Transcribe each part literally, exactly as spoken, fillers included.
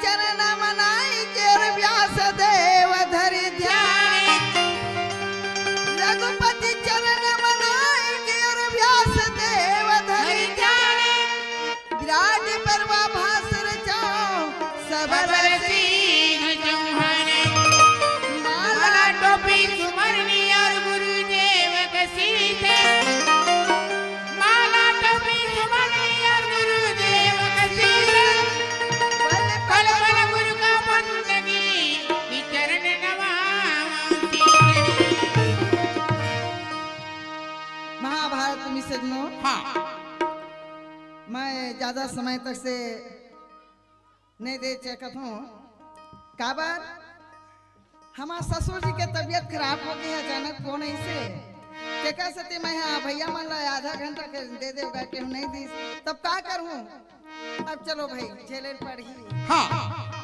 चरण मनाई के और व्यास देव धरि ध्यान। रघुपति चरण मनाई के और व्यास देव धरि ध्यान। विराट परवा भास रचाओ सब रसिक चौहान। माला टोपी सुमरनी और गुरुदेव के सीस। माला टोपी सुमरनी और गुरुदेव के सीस। पल पल गुरु का बंदगी, विचरण नवावंती। महाभारत में सजनो, हाँ। मैं ज्यादा समय तक से नहीं दे सकत हूँ। काबर? हमार ससुर जी के तबीयत खराब हो गई है अचानक, फोन ऐसे। तेकर सेती मैं हा भैया मन ला आधा घंटा के दे दे गा के नहीं दीस, तब का करूँ? अब चलो भाई, झेले ल पड़ही। हाँ।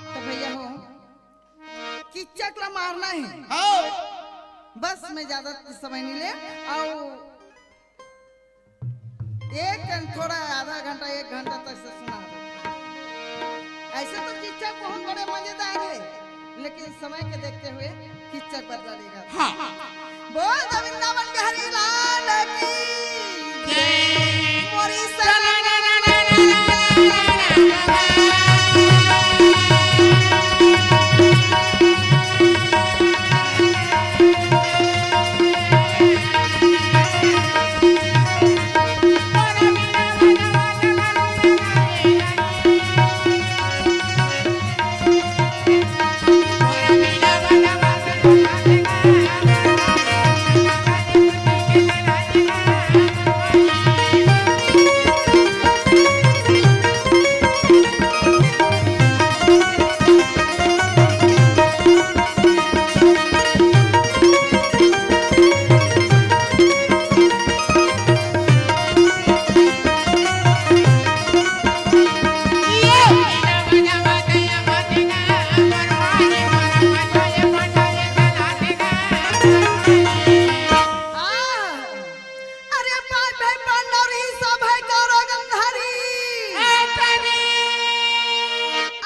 तो भैया हो, किच्चक ला मारना है। हाँ। बस मैं ज्यादा समय नहीं ले, आओ एक घं-, थोड़ा आधा घंटा, एक घंटा तक से सुना दो। ऐसे तो किच्चक बहुत बड़े मजेदार है, लेकिन समय के देखते हुए किच्चक बदला लेगा। हाँ। बोल दो वृंदावन बिहारी लाल की जय। मोरी सर- अरे भाई, भाई, पांडव रही, सब है कौरव गंधारी।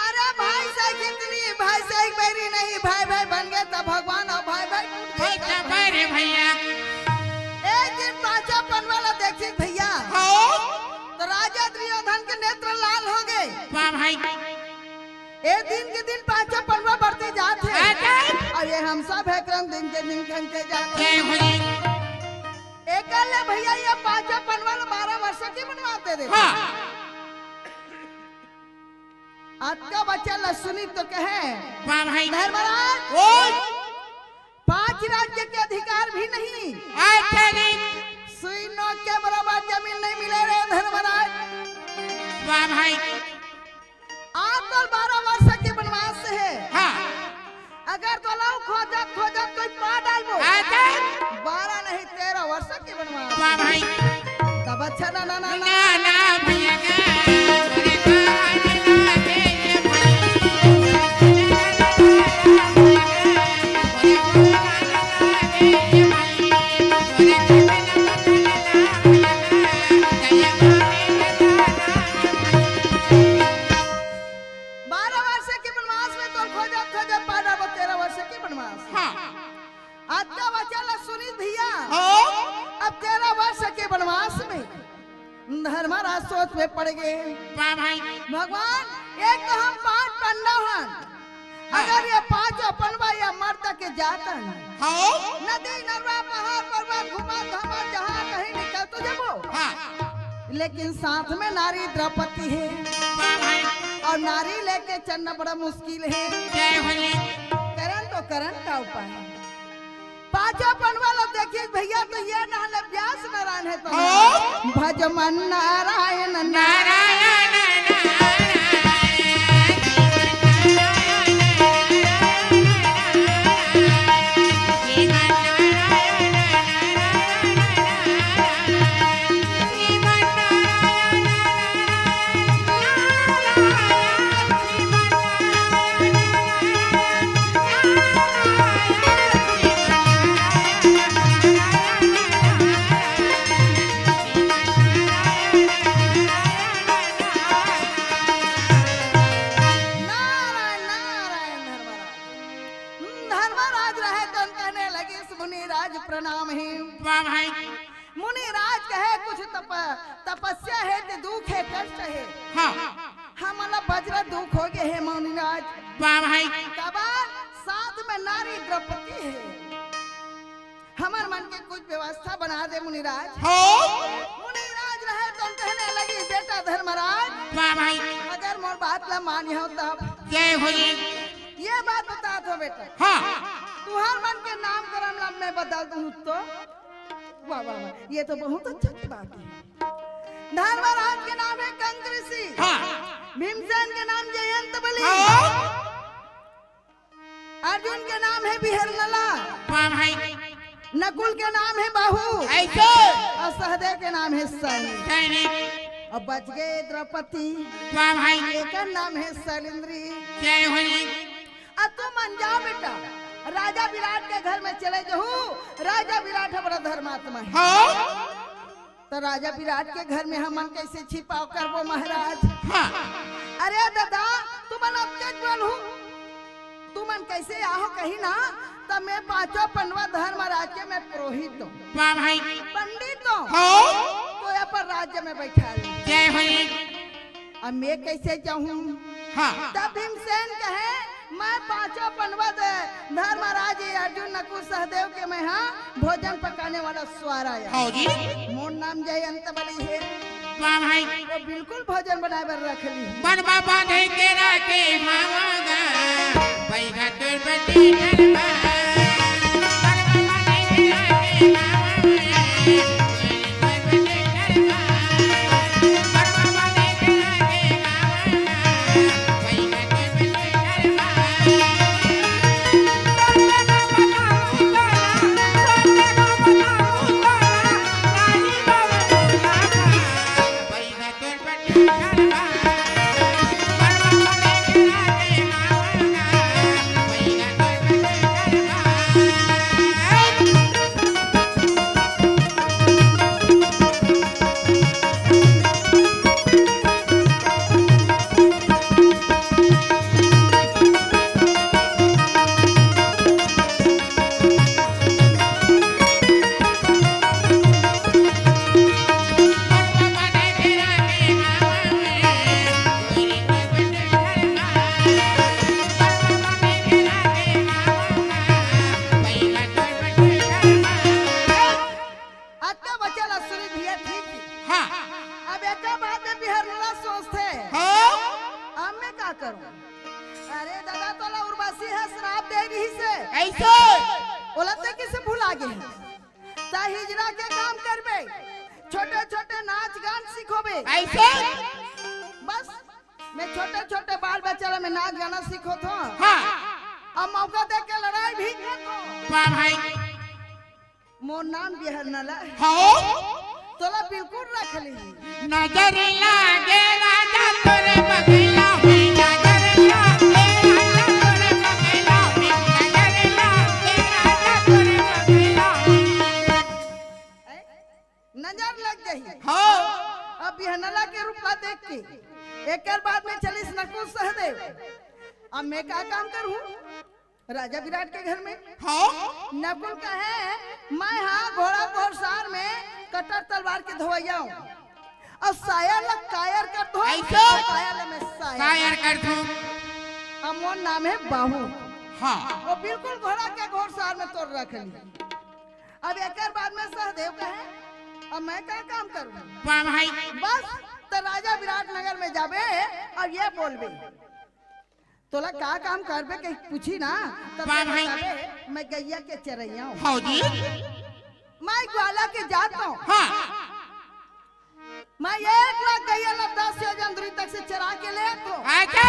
अरे भाई से कितनी, भाई से एक बैरी नहीं, भाई, भाई बन गए तब भगवान और भाई, भाई टूट गए भाई तब का भाई रे भैया। एक दिन पांचों पनवा ला देखिस भैया। हाँ। तो राजा दुर्योधन के नेत्र लाल हो गए। वाह भाई। ए दिन के दिन पांचों पनवा बढ़ते जात है। अच्छा। और ये हम सब है क्रम दिन के दिन घनते जात है। जय हो जी। एकर ले भैया ये पांचों पनवा ला बारह वर्ष के बनवास दे दे। हाँ। अतका बच्चा ला सुनी तो कहे, वाह भाई। धर्मराज, ओए। पांच राज्य के अधिकार भी नहीं। अच्छा जी। सुई नोक के बराबर जमीन नहीं मिले रे धर्मराज। वाह भाई। आज तो बारह वर्ष के बनवास है। हाँ। अगर तोला खोजत खोजत कोई पा डालबो, अच्छा। बारह नहीं, तेरह वर्ष के बनवास। वाह भाई। तब अच्छा ना, ना, ना, ना। ना, ना, भैया, ना, ना, ना, ना, ना, ना, ना, ना, बारह वर्ष के बनवास में तोर खोजत खोजत पा डारबो तेरह वर्ष के बनवास। हाँ। अतका वचन ला सुनिस भैया। हाँ। अब तेरह वर्ष के बनवास में धर्मराज सोच में पड़ गए। वाह भाई। भगवान, एक तो हम पांच पांडव हन, हाँ। अगर ये पांचों पनवा या मर तक के जातन, हाँ। नदी, नरवा, पहाड़, पर्वत, घुमा, घामा, जहाँ कहीं निकल तो जबो। हाँ। लेकिन साथ में नारी द्रौपदी है। वाह भाई। और नारी लेके चलना बड़ा मुश्किल है। जय हो जी। करन तो करन का उपाय है। पांचों पनवा ला देखिस भैया तो ये नाले व्यास नारायण है तो हाँ। भज मन नारायण नारायण। वाह भाई। मुनिराज कहे कुछ तप-, तपस्या हे ते दुख हे, कष्ट हे। हाँ। हमला बजरा दुख हो गे हे मुनिराज। वाह भाई। काबर साथ में नारी द्रौपदी हे। हमर मन के कुछ व्यवस्था बना दे मुनिराज। हो। मुनिराज रहे तो कहने लगी, बेटा धर्मराज, वाह भाई। अगर मोर बात ला मानिहो तब। जय हो जी। ये बात बतात हों बेटा। हाँ। तुहर मन के नामकरण ला मैं बदल दूँ तो। वाह, वाह, वाह, ये तो बहुत अच्छा की बात हे। धर्मराज के नाम हे कंक ऋषि। हाँ। भीमसेन के नाम जयंत बली। हाँ। अर्जुन के नाम हे बिहरनला। वाह भाई। नकुल के नाम हे बाहु। ऐसे। अउ सहदेव के नाम हे सैनिक। सैनिक। अउ बच गे द्रौपदी। वाह भाई। एकर नाम हे सैलेंद्री। जय हो जी। अउ तुमन जाव बेटा, राजा विराट के घर में चले जाहू। राजा विराट ह बड़ा धर्मात्मा हे। हाँ। त राजा विराट के घर में हमन कइसे छिपाव करबो महाराज? हाँ। अरे ददा, तुमन अतकेच बोलहू, तुमन कइसे आहो कही ना, त मैं पांचों पंडवा धर्मराज के मैं पुरोहित हों। वाह भाई। पंडित हों। हो। तो अपन राज्य में बइठा ले। जय हो जी। अब मैं कइसे जाहूँ? हाँ। तब भीमसेन कहे, मैं पांचों पंडवा धर्मराज अर्जुन नकुल सहदेव के मैं हा भोजन पकाने वाला स्वार आया। हाँ जी। मोर नाम जयंत बली हे। वाह भाई। वो बिल्कुल भोजन बनाए बर रख ली। बनवा बांधे के राखे मांगा, बैगा तोर बटे डरवा। बनवा बांधे के राखे मांगा, अतका बचल असुरी भैया ठीक हे। हाँ। अब एकर बाद में बिहरनला सोचथे। हाँ। अब मैं का करूँ? अरे दादा, तोला उर्वशी ह श्राप दे रहिस हे। ऐसे? ओला ते कइसे भुला गे हे? त हिजड़ा के काम करबे, छोटे-छोटे नाच गान सिखोबे। ऐसे? बस, मैं छोटे-छोटे बाल बच्चा ला मैं नाच गाना सिखोथों। हाँ। अब मौका देख के लड़ाई भी करथों। वाह भाई। मोर नाम बिहरनला। हाँ। तोला बिल्कुल रख ली। नजर लागे राजा तोरे बगैला में, नजर लागे राजा तोरे बगैला में, नजर लागे राजा तोरे बगैला में। नजर लग गई। हाँ। अब बिहरनला के रूप ला देख के एकर बाद में चलिस नकुल सहदेव। अब मैं का काम करूँ? राजा विराट के घर में। हाँ। नकुल कहे, मैं हा घोड़ा घोड़सार में कटर तलवार के धोवैया हों। अउ साया ला कायर कर दो। ऐसे? साया ला मैं साया। कायर कर दो। अब मोर नाम हे बाहु। हाँ। वो बिल्कुल घोड़ा के घोड़सार में तोर रख ली। अब एकर बाद में सहदेव कहे, अब मैं का काम करूँ? वाह भाई। बस, त राजा विराट नगर में जाबे अउ ये बोलबे। तोला का काम करबे के पूछी ना, तब वाह भाई। बताबे, मैं गैया के चरैया हों। हाँ जी। मैं ग्वाला के जात हों। हाँ। मैं एक लाख गैया ला दस योजन दूरी तक से चरा के लेत हों। अच्छा।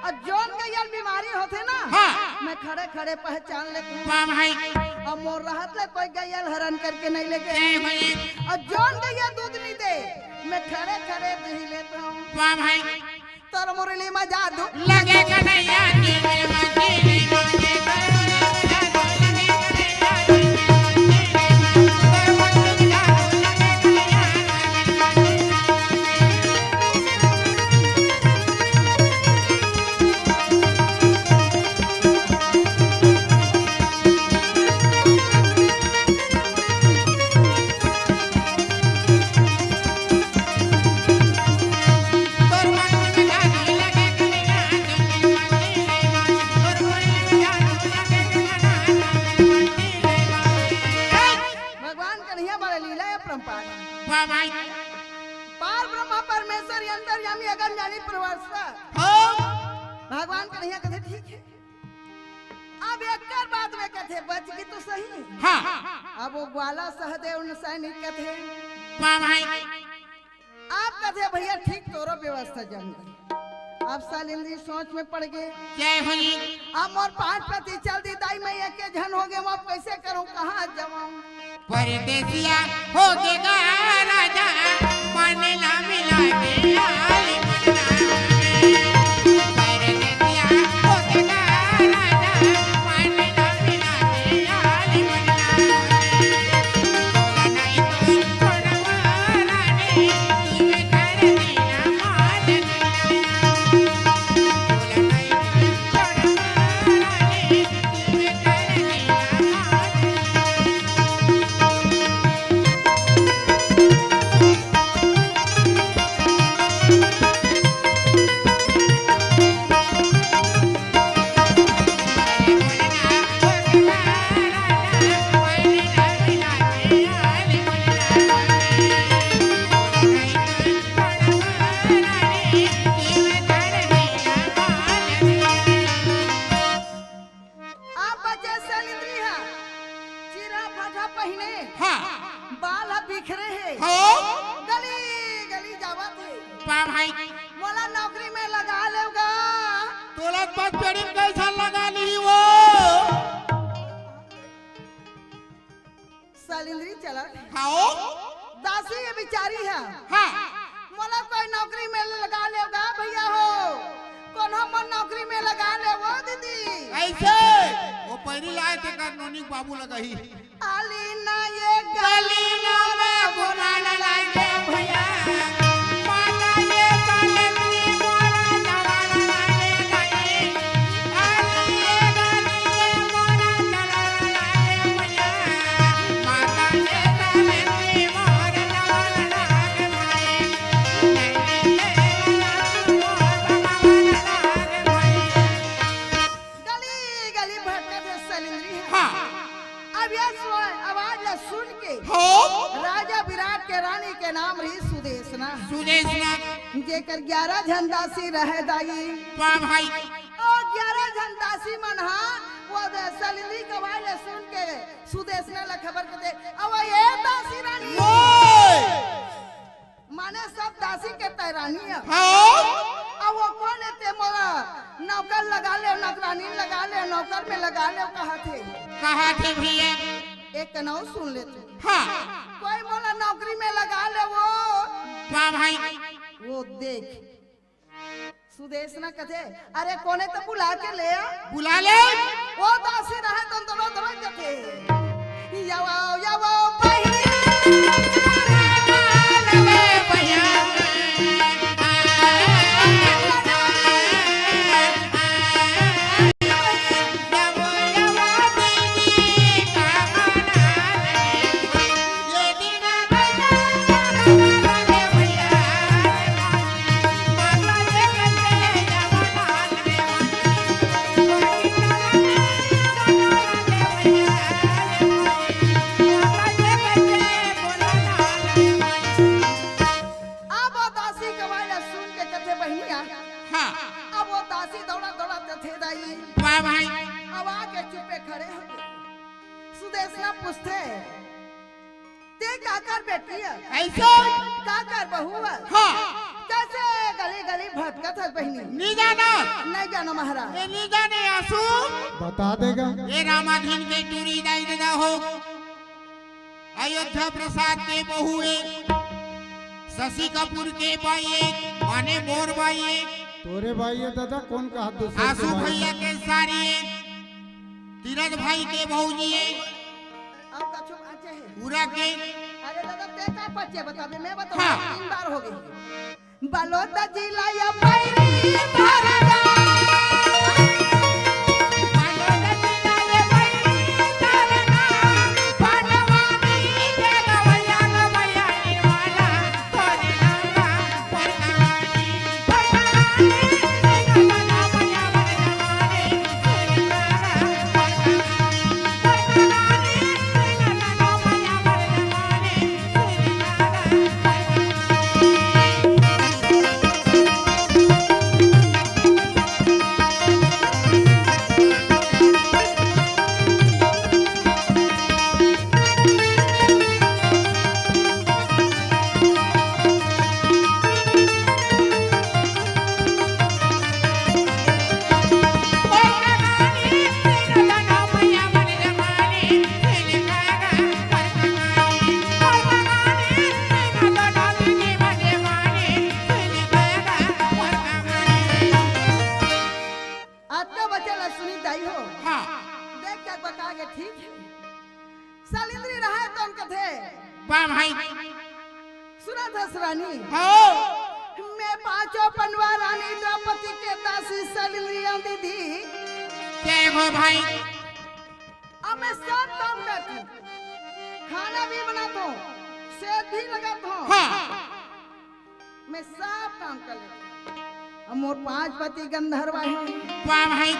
अउ जोन गैया ल बीमारी होथे ना, हाँ। मैं खड़े खड़े पहचान लेत हों। वाह भाई। अउ मोर रहत ले कोई गैया ल हरन करके नइ लेगे। जय हो जी। अउ जोन गैया दूध नइ दे, मैं खड़े खड़े दुही लेत हों। वाह भाई। तोर मुरली में जादू। लगे कन्हैया की मेवा की मेवा की। अंतर्यामी अगम जानी परवार सा। हाँ। भगवान कन्हैया कथे, "ठीक है।" अब एकर बाद में कथे, "बच गई तो सही।" हाँ। अब वो ग्वाला सहदेव न सैनिक कथे। वाह भाई। आप कथे, "भैया ठीक तोरो व्यवस्था जम गई।" अब सैलेंद्री सोच में पड़ गए। जय हो जी। अब मोर पांच पति चल दी दाई, मैं एक झन हो गए, अब कैसे करूं, कहाँ जाऊं? परदेसिया हो के गा राजा, पानी ला मिला के आली मन्ना। परदेसिया हो के गा राजा, पानी ला मिला के आली मन्ना। बोला नहीं तो छोड़वा रानी, तू कर देना माल। आप बचे सैलेंद्री हा, चिरा फटा पहिने, हाँ। बाल ह बिखरे हे, हाँ। गली गली जावत हे। वाह भाई। मोला नौकरी में लगा लेव गा। तोला पग पेड़ी में कैसा लगा ली वो? सैलेंद्री चलत हे। हाँ। दासी ये बिचारी हे। हाँ। मोला कोई नौकरी में लगा लेव गा भैया हो, कोनो मन नौकरी में लगा लेव वो दीदी। ऐसे वो पैरी लाए थे कर नोनी बाबू लगाही। आली ना ये गली ना में बुलाने लगे भैया। गली गली भटकत हे सैलेंद्री ह। हाँ। अब ये स्व-, आवाज ला सुन के हाँ। राजा विराट के रानी के नाम रही सुदेशना। सुदेशना। जेकर ग्यारह झन दासी रहे दाई। वाह भाई। अउ ग्यारह झन दासी मन ह वो द-, सैलेंद्री के आवाज ला सुन के सुदेशना ला खबर के दे, अब ये दासी रानी। ओए! माने सब दासी के तैरानी हे। हाँ। अब वो कोन हे ते मोला नौकर लगा ले, नौकरानी लगा ले, नौकर में लगा ले, कहा थे। कहा थे भैया। एक कनऊ सुन ले तू। हाँ। कोई मोला नौकरी में लगा ले वो। वाह भाई। वो देख। सुदेशना कथे, "अरे कोने तो बुला के ले आ।" बुला ले। वो दासी रहे तो दोनों दवाई कथे। यावा, यावा, पहिली। अब वो दासी के आवाज ला सुन के कथे बहिनिया। हाँ। अब वो दासी दौड़ा दौड़ा कथे दाई। वाह भाई। अब आके चुपे खड़े हो गए। सुदेशना पूछथे, "ते काकर बेटी हे?" ऐसे? "काकर बहू हे?" हाँ। "कैसे गली गली भटकत हे बहिनी?" नहीं जाना। नहीं जाना महाराज। ये नहीं जाने आंसू। बता देगा। ये रामाधीन के टूरी दाई ददा हो। अयोध्या प्रसाद के बहू हे, शशि कपूर के बाई हे, माने मोर बाई हे, तोरे बाई हे दादा, कोन कहा दूसरे के आंसू बाई? भैया के सारी हे, तीरथ भाई के भौजी हे, अब कछु बाँचे हे? पूरा के। अरे दादा, ते का बाँचे बता दे, मैं बताऊँ, हाँ। तीन बार हो गई। बलोद जिला या पैरी भरदा। दीदी। जय हो भाई। अब मैं सब काम करत हूँ, खाना भी बनात हूँ, सेंध भी लगात हूँ। हाँ। मैं सब काम कर लेत हूँ। अब मोर पांच पति गंधर्व हे। वाह भाई।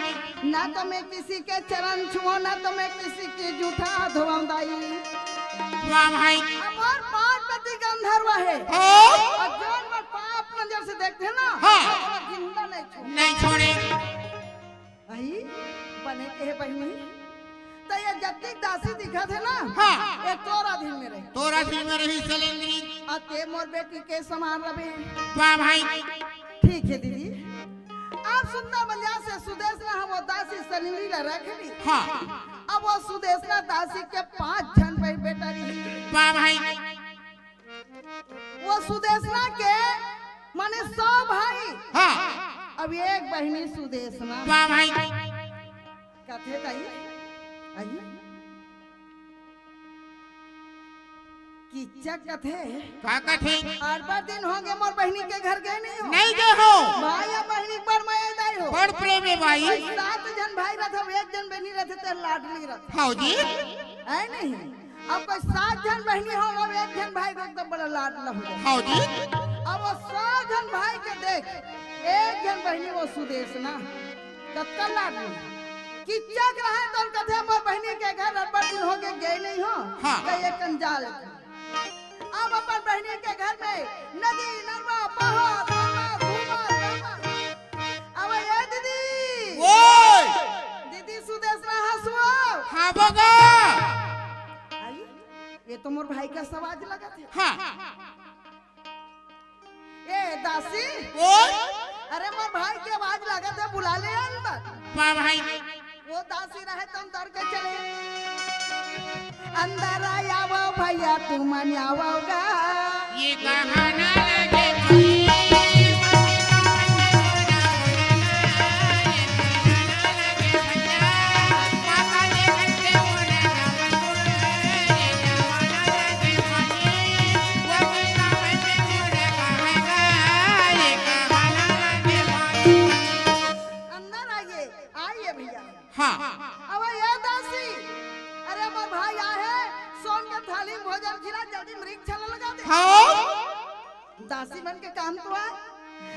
ना तो मैं किसी के चरण छुओं, ना तो मैं किसी के जूठा धोवंव दाई। वाह भाई। अब मोर पांच पति गंधर्व हे। हाँ। अउ जोन मोर पांच नजर से देखथे ना, हाँ। वो जिंदा नहीं छोड़े। नहीं छोड़े। अई, बने कहे बहिनी, त ये जतिक दासी दिखत हे ना, हाँ। ये तोर अधीन में रही। तोर अधीन में रही सलेंद्री। अउ ते मोर बेटी के समान रहे। वाह भाई। ठीक हे दीदी, अब सुंदर मजा से सुदेशना ह वो दासी सलेंद्री ला रख ली। हाँ। अब वो सुदेशना दासी के पांच झन बे-, बेटा रही। वाह भाई। वो सुदेशना के माने सौ भाई। हाँ। अब एक बहिनी सुदेशना। वाह भाई। कथे दाई, अई, किच्चा कथे। का कथे? अब्बड़ दिन होगे मोर बहिनी के घर गे नहीं हों। नहीं गे हों। भाई अउ बहिनी बड़ मया दाई हो। बड़ प्रेम हे भाई। सात झन भाई रथे, एक झन बहिनी रथे, त लाडली रथे। हाँ जी। हे नहीं? अब कोई सात झन बहिनी हो, अब एक झन भाई को एकदम बड़ा लाडला हो जाए। हाँ जी। अब वो सात झन भाई के देख, एक झन बहिनी वो सुदेशना, कतका लाडली। किच्चा के रहे तो कथे मोर बहिनी के घर अब्बड़ दिन होगे गे नहीं हों, हाँ। त एक कन जा लेते। अब अपन बहिनी के घर में नदी, नरवा, पहाड़, नरवा, धुआं, नरवा। अब ये दीदी। ओए! दीदी सुदेशना हंसुआ। हाँ बगा। अई, ये तो मोर भाई के आवाज लगथे। हाँ। ए दासी। ओए! अरे मोर भाई के आवाज लगथे, बुला ले अंदर। वाह भाई। वो दासी रहे त अंदर के चले। अंदर आवव भइया, तुमन आवव गा। ये कहाना लगे भाई। अंदर आइए, आइए भइया। हाँ। अब ये दासी, अरे मोर भाई आहे, सोन के थाली में भोजन खिला, जल्दी मरीच छाला लगा दे। हाँ। दासी मन के काम तो आय।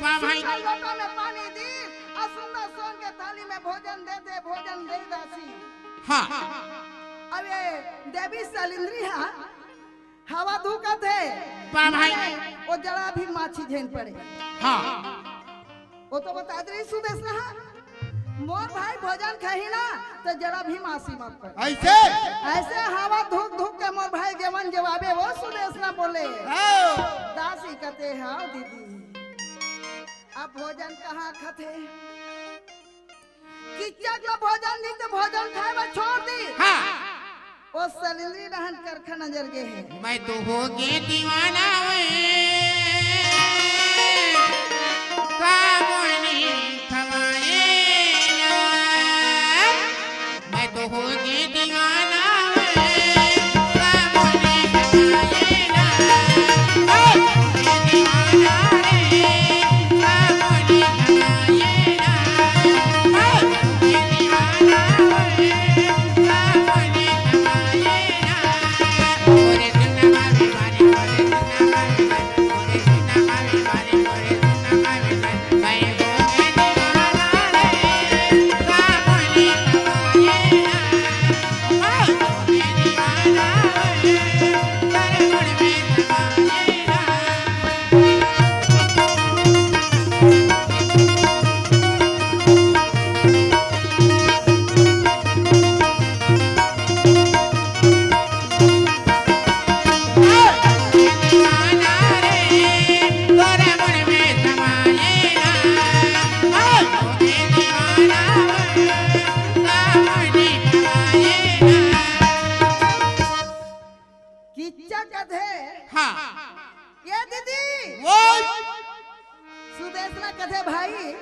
वाह भाई। सुंदर लोटा में पानी दी, अउ सुंदर सोन के थाली में भोजन दे दे, भोजन दे दासी। हाँ। अब ये देवी सलिंद्री हा, हवा धुकत हे। वाह भाई। माने, वो जरा भी माछी झेन पड़े। हाँ। वो तो बता दे रही सुदेशना हा। मोर भाई भोजन खाही ना, त जरा भी माछी मत पड़े। अइसे? अइसे हवा धुक धुक के मोर भाई जेवन जवाबे वो सुदेशना बोले। हाँ। दासी कथे, हाँ दीदी। अब भोजन कहाँ खाथे? किच्चा के भोजन दी त भोजन खाए बर छोड़ दी। हाँ। ओ सलिंद्री रहन करखा नजर गे हे। मैं तो हो गे दीवाना वे, का बोलनी खवाए ना। मैं तो हो गे दीवाना वे, का बोलनी खवाए ना। मैं तो हो गे दीवाना वे, का बोलनी खवाए ना। किच्चा कथे। हाँ। ये दीदी। ओए। सुदेशना कथे भाई,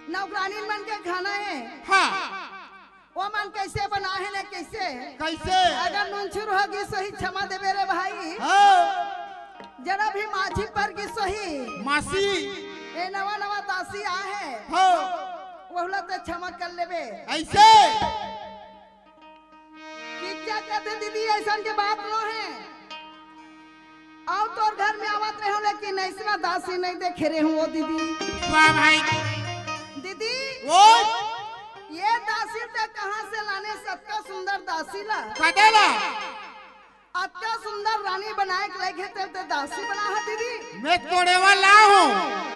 नौकरानी मन के खाना हे। हाँ। वो मन कैसे बना हे ने कैसे? कैसे? अगर नुनछुर हो गिस होही, क्षमा देबे रे भाई। हाँ। जरा भी माछी पर गिस होही। मासी। ए नवा नवा दासी आए हे। हाँ। वहू ला ते क्षमा कर लेबे। अइसे? किच्चा कथे दीदी, अइसन के बात नो हे। अउ तोर घर में आवत रहेंव, लेकिन अइसना दासी नइ देखे रहेंव ओ दीदी। वाह भाई। दीदी, ओए। ये दासी ते कहाँ से लाने, अतका सुंदर दासी ला? कते ला? अतका सुंदर रानी बनाए के लइक हे ते, ते दासी बना हे दीदी? मैं तोड़े वाला हूँ।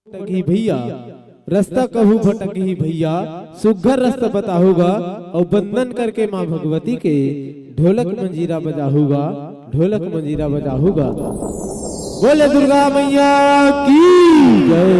भटकही भैया, रस्ता कहूँ भटकही भैया, सुग्घर रस्ता बताहू गा, अउ बंदन करके माँ भगवती के ढोलक मंजीरा बजाहू गा, ढोलक मंजीरा बजाहू गा। बोले दुर्गा मैया की जय।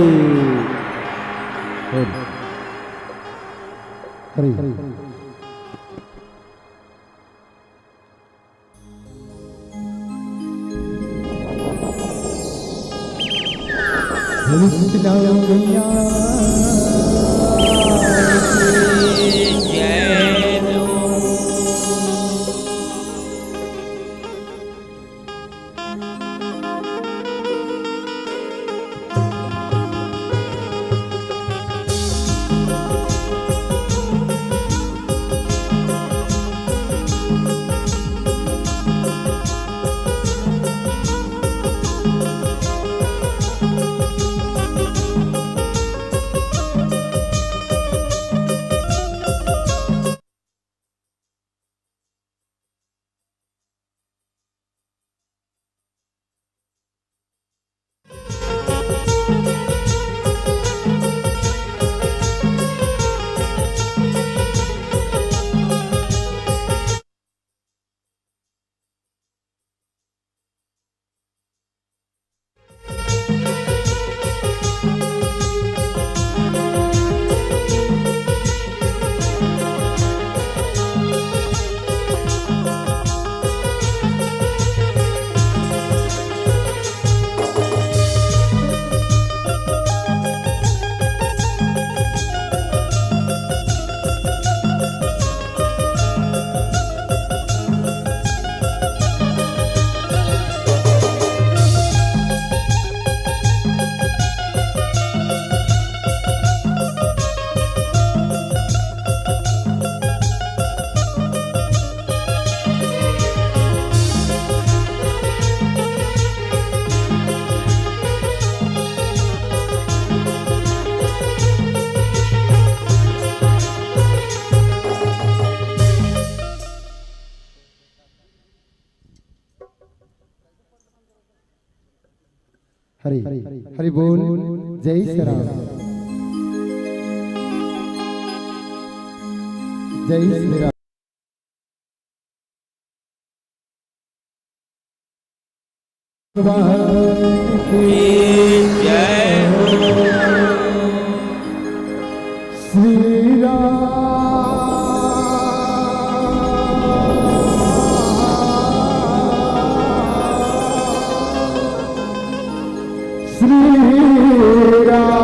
हरि। हरि, हरि बोल। जय श्री राम। जय श्री राम। भगवान की जय हो। श्री राम, श्री राम,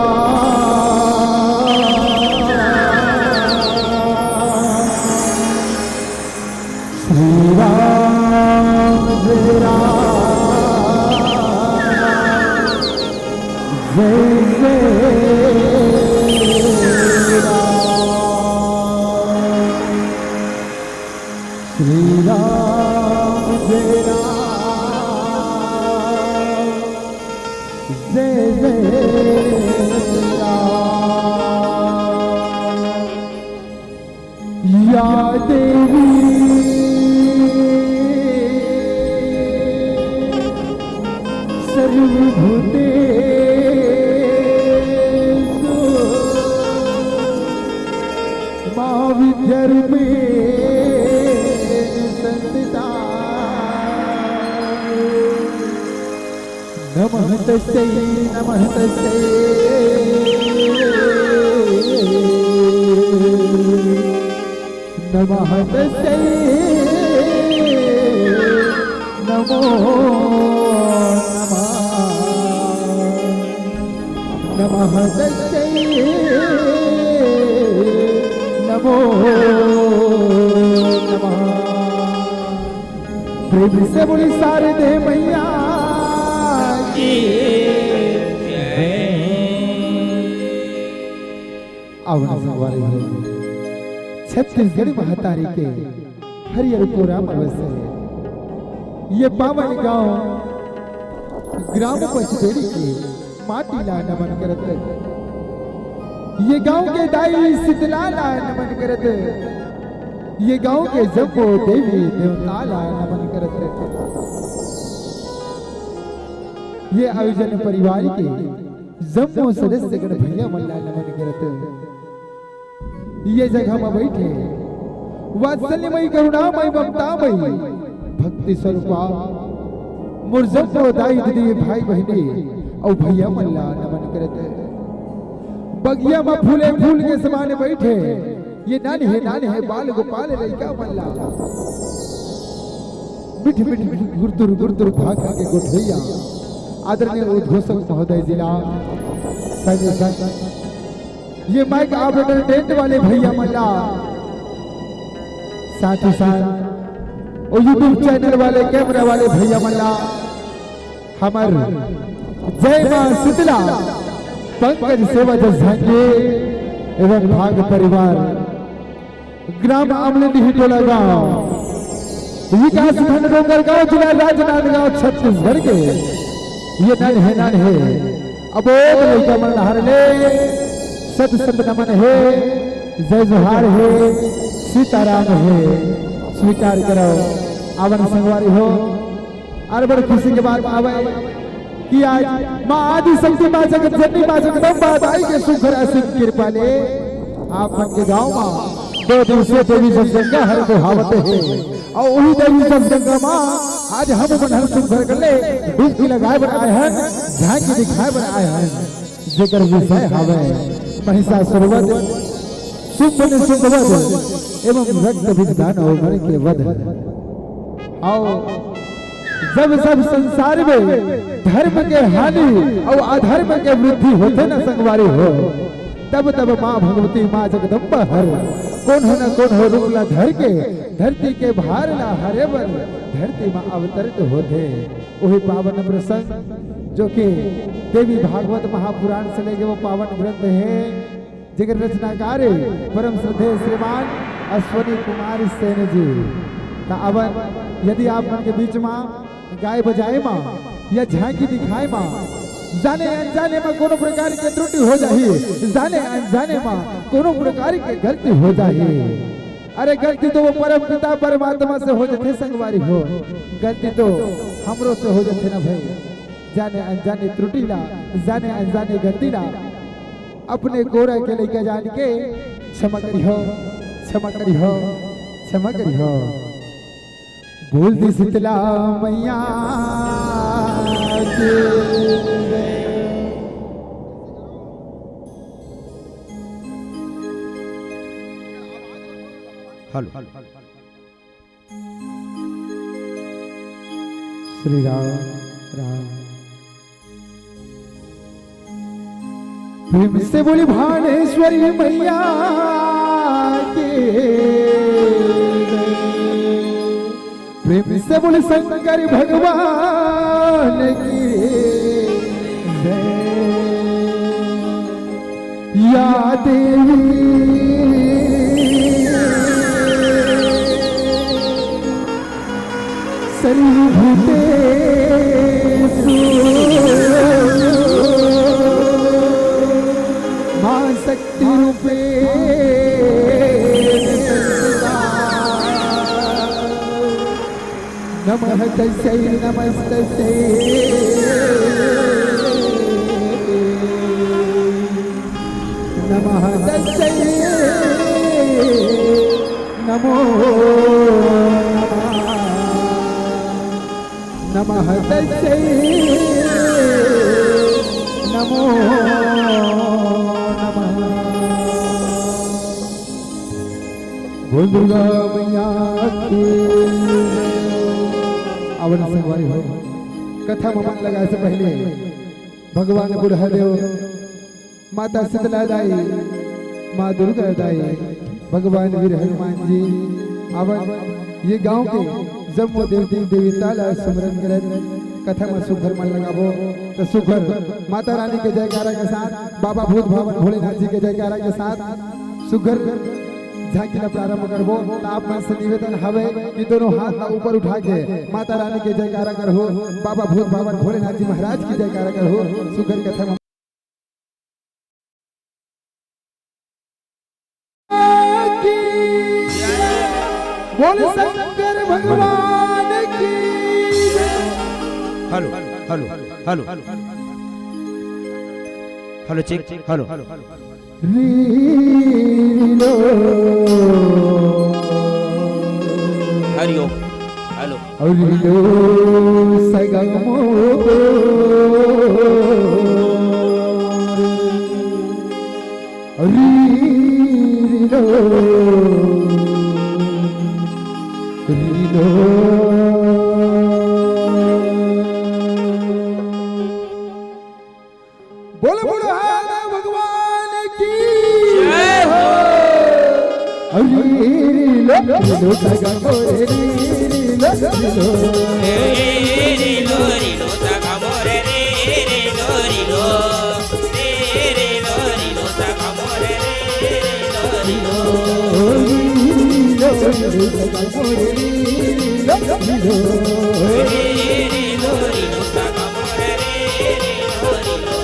श्री राम, जय राम, जय जय राम। श्री राम जय राम, जय जय राम। या देवी सर्वभूतेषु मा विद्यारूपेण संस्थिता। नमः तस्यै, नमः तस्यै, नमः तस्यै, नमो नमः। नमः तस्यै, नमो नमः। प्रेम से बोली शारदे मैया की जय। आवन संगवारी हो, छत्तीसगढ़ महतारी के हरियर कोरा म बसे ये पावन गांव ग्राम पचदेड़ी के माटी ला नमन करत, ये गांव के दाई शीतला ला नमन करत, ये गांव के जम्मो देवी देवता ला नमन करत, ये आयोजन परिवार के जम्मो सदस्य गण भैया मन ला नमन करत ये जगह म बैठे वात्सल्यमयी, करुणामयी, ममतामयी, भक्ति स्वरूपा मोर जम्मो दाई दीदी, भाई बहिनी अउ भैया मन ला नमन करत बगिया म फूले फूल के समान बैठे ये नान्हे नान्हे बाल गोपाल लइका मन ला मिठ मिठ गुरतुर गुरतुर भाखा के गोठैया आदरणीय उद्घोषक महोदय जी ला, संगे संग ये माइक ऑपरेटर, टेंट वाले भैया मन ला, साथ ही साथ वो YouTube चैनल वाले, कैमरा वाले भैया मन ला, हमर जय मां शीतला, पंकज सेवा जस झांकी एवं भाग परिवार, ग्राम अमलेडीह टोला गांव, विकास खंड डोंगरगांव, जिला राजनांदगांव, छत्तीसगढ़ के ये नान्हे नान्हे अबोध लइका मन हर ले सत सत नमन हे, जय जोहार हे, सीताराम हे। स्वीकार करो। आवन संगवारी हो, अर बड़ खुशी के बात आवे कि आज माँ आदि शक्ति, माँ जगत जननी, माँ जगदम्बा दाई के सुघर असीम कृपा ले आप मन के गांव में दो दिवसीय देवी जसगंगा हर बोहावत हे। अउ उही देवी जसगंगा माँ आज हम मन हर सुघर कर ले डुबकी लगाए बर आए हन, झांकी दिखाए बर आए हन, जेकर विषय हवे महिषासुर वध, सुम्भ निशुम्भ वध एवं रक्त बीज दानव गण के वध। अउ जब जब संसार में धर्म के हानि अउ अधर्म के वृद्धि होथे न संगवारी हो, तब तब माँ भगवती, माँ जगदम्बा हर कोनो न कोनो रूप ला धर के धरती के भार ला हरे बर धरती में अवतरित होथे। वही पावन प्रसंग जो कि देवी भागवत महापुराण से लेके वो पावन ग्रंथ हे, जेकर रचनाकार हे परम श्रद्धेय श्रीमान अश्वनी कुमार सेन जी। त अवन यदि आप मन के बीच मा गाए बजाए मा या झांकी दिखाए मा जाने अनजाने मा कोनो प्रकार के त्रुटि हो जाही, जाने अनजाने मा कोनो प्रकार के गलती हो जाही, अरे गलती तो वो परम पिता परमात्मा से हो जथे संगवारी हो, गलती तो हमरो से हो जथे ना भाई। जाने अनजाने त्रुटि ला, जाने अनजाने गलती ला अपने कोरा के लइका जान के क्षमा करिहो, क्षमा करिहो, क्षमा करिहो। बोल दी शीतला मैया के। हेलो। श्री राम, राम। प्रेम से बोली भानेश्वरी मैया के। प्रेम से बोली शंकर भगवान की जय। या देवी सर्वभूतेषु मां शक्तिरूपेण संस्थिता। नमः तस्यै नमस्तस्यै नमः तस्यै नमो नमः। नमः तस्यै नमो नमः। बोल दुर्गा मैया की। आवन संगवारी हो, कथा म मन लगाए से पहले भगवान बुढ़ा देव, माता शीतला दाई, माँ दुर्गा दाई, भगवान वीर हनुमान जी, आवन ये गांव के जम्मो देवती देवता ला सुमरन करत कथा म सुघर मन लगाबो। त सुघर माता रानी के जयकारा के साथ, बाबा भूत भावन भोलेनाथ जी के जयकारा के साथ सुघर झांकी ला प्रारंभ करबो। त आप मन से निवेदन हवे कि दोनों हाथ ला ऊपर उठा के माता रानी के जयकारा करहो, बाबा भूत भावन भोलेनाथ जी महाराज की जयकारा करहो। सुघर कथा म बोल शंकर भगवान की। Hello, hello, hello. Hello, check, hello. हरिओम। हेलो। बोले बुढ़ान भगवान की जय हो। अरे रे लो, लो, लो, सगा मोरे रे, लो, लो, लो। रे, रे, रे, लो, रे, लो, सगा मोरे रे, रे, लो, रे, लो। रे, रे, लो, रे, लो, सगा मोरे रे, रे, लो, रे, लो। रे, रे, लो, रे, लो, सगा मोरे रे, रे, लो, रे, लो। रे, रे, लो, रे, लो, सगा मोरे रे, रे, लो, रे, लो।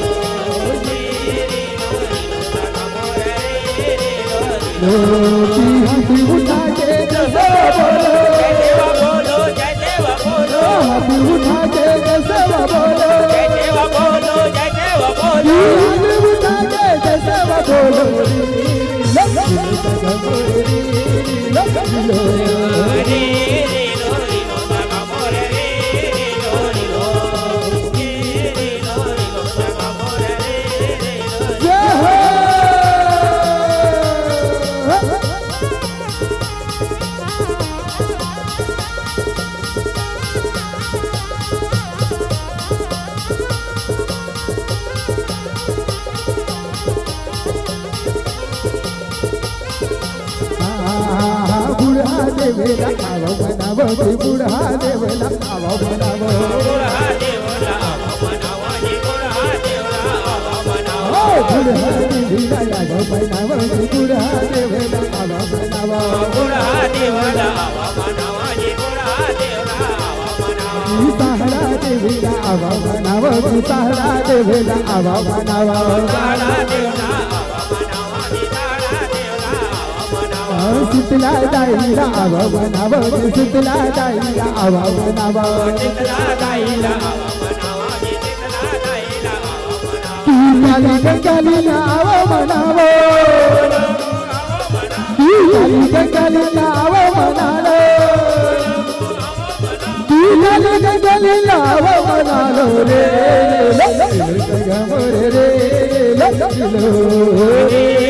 रे, रे, लो, रे, लो, सगा मोरे रे, रे, लो, रे, लो। हाथी उठा के जय सेवा बोलो। जय सेवा बोलो, जय सेवा बोलो। हाथी उठा के जय सेवा बोलो। जय सेवा बोलो, जय सेवा बोलो। हाथी उठा के जय सेवा बोलो। जय हो। बूढ़ा देवला आवा मनावा जी, बूढ़ा देवला आवा मनावा। बूढ़ा देवला आवा मनावा जी, बूढ़ा देवला आवा मनावा। ओ बूढ़ा देवला आवा मनावा जी, बूढ़ा देवला आवा मनावा। बूढ़ा देवला आवा मनावा जी, बूढ़ा देवला आवा मनावा। जी सहारा देवला आवा मनावा जी, सहारा देवला आवा मनावा। सहारा देवला आवा मनावा जी, सहारा देवला आवा मनावा। शीतला दाई ला आवा मनावा, शीतला दाई ला आवा मनावा। शीतला दाई ला आवा मनावा, शीतला दाई ला आवा मनावा। तू काली कंकाली ला आवा मनावा। तू काली कंकाली ला आवा मनावा। तू काली कंकाली ला आवा मनावा रे, रे, रे, रे, रे, रे, रे, रे, रे।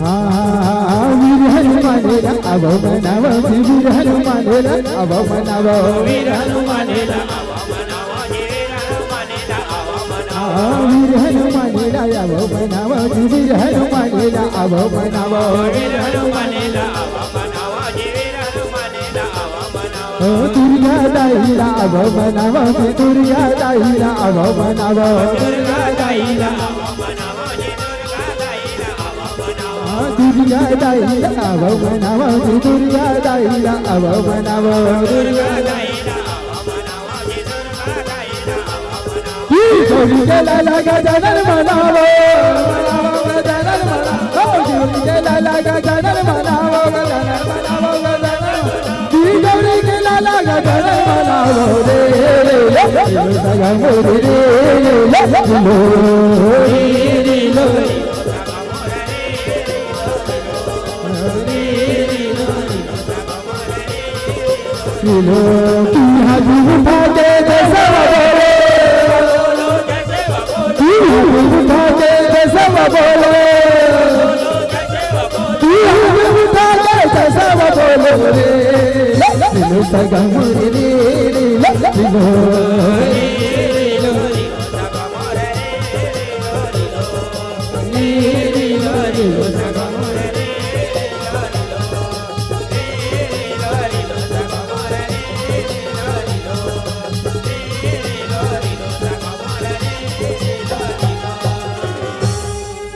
हाँ, हाँ, हाँ, हाँ, वीर हनुमान ला आवा मनावा, वीर हनुमान ला आवा मनावा। वीर हनुमान ला आवा मनावा जी, वीर हनुमान ला आवा मनावा। हाँ, वीर हनुमान ला आवा मनावा जी, वीर हनुमान ला आवा मनावा। वीर हनुमान ला आवा मनावा जी, वीर हनुमान ला आवा मनावा। ओ दुर्गा दाई ला आवा मनावा जी, दुर्गा दाई ला आवा मनावा। दुर्गा दाई ला आवा मनावा जी, दुर्गा दाई ला आवा मनावा। हाँ, दुर्गा दाई ला आवा मनावा जी, दुर्गा दाई ला आवा मनावा। दुर्गा दाई ला आवा मनावा जी, दुर्गा दाई ला आवा मनावा। ई गौरी के लाला गजानन मनावा, मनावा गजानन मनावा। ओ गौरी के लाला गजानन मनावा, गजानन मनावा, गजानन मनावा। ई गौरी के लाला गजानन मनावा रे, रे, रे, रे, रे, रे, रे। लो, की हाथ उठा के जय सेवा बोलो। की हाथ उठा के जय सेवा बोलो। की हाथ उठा के जय सेवा बोलो रे। लो, सगा मोरे रे, लो, लो।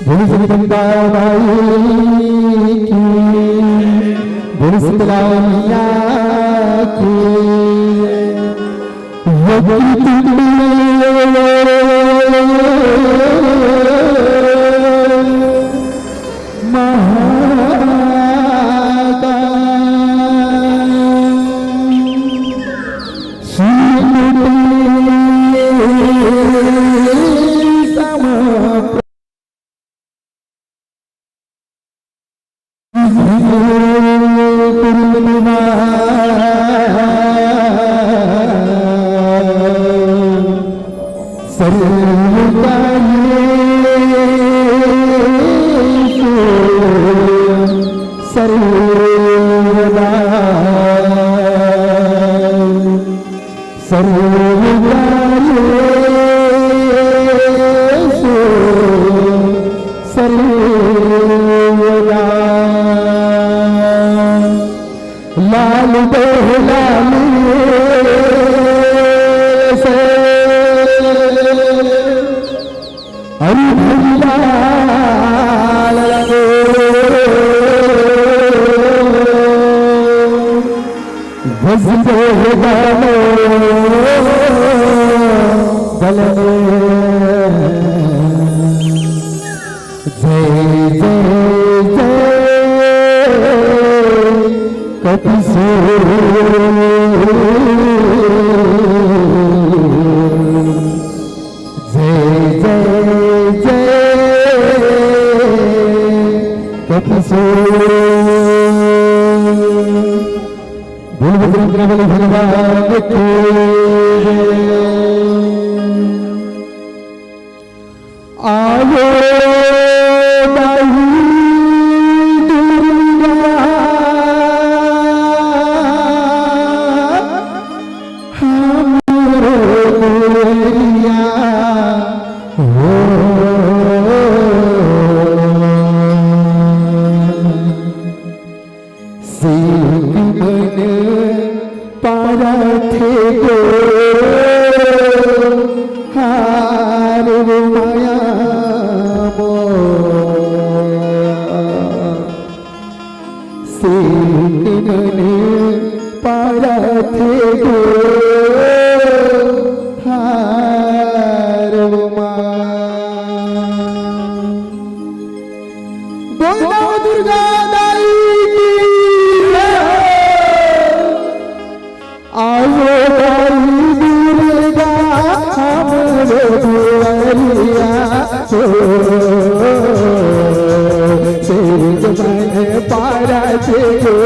बोलो जगदम्बा माई की, बोलो शीतला मैया की। वक्रतुंड महाकाय सूर्यकोटि समप्रभ। सर्वकार्येषु सर्वदा। सर्वकार्येषु सर्वदा। लाल बेहलाल से हरि भंडार बजते गानो गले में। जय जय जय कपिसूर। जय जय जय कपिसूर। बोल बजरंग बली भगवान की जय। आवो दाई दुर्गा हमरो दुआरिया हो। सेवक मन पारथे गो हार माया मोर। सेवक मन पारथे गो हार माया। बोल नव दुर्गा दाई की जय। आवो दाई दुर्गा हमरो दुआरिया हो। सेवक मन पारथे गो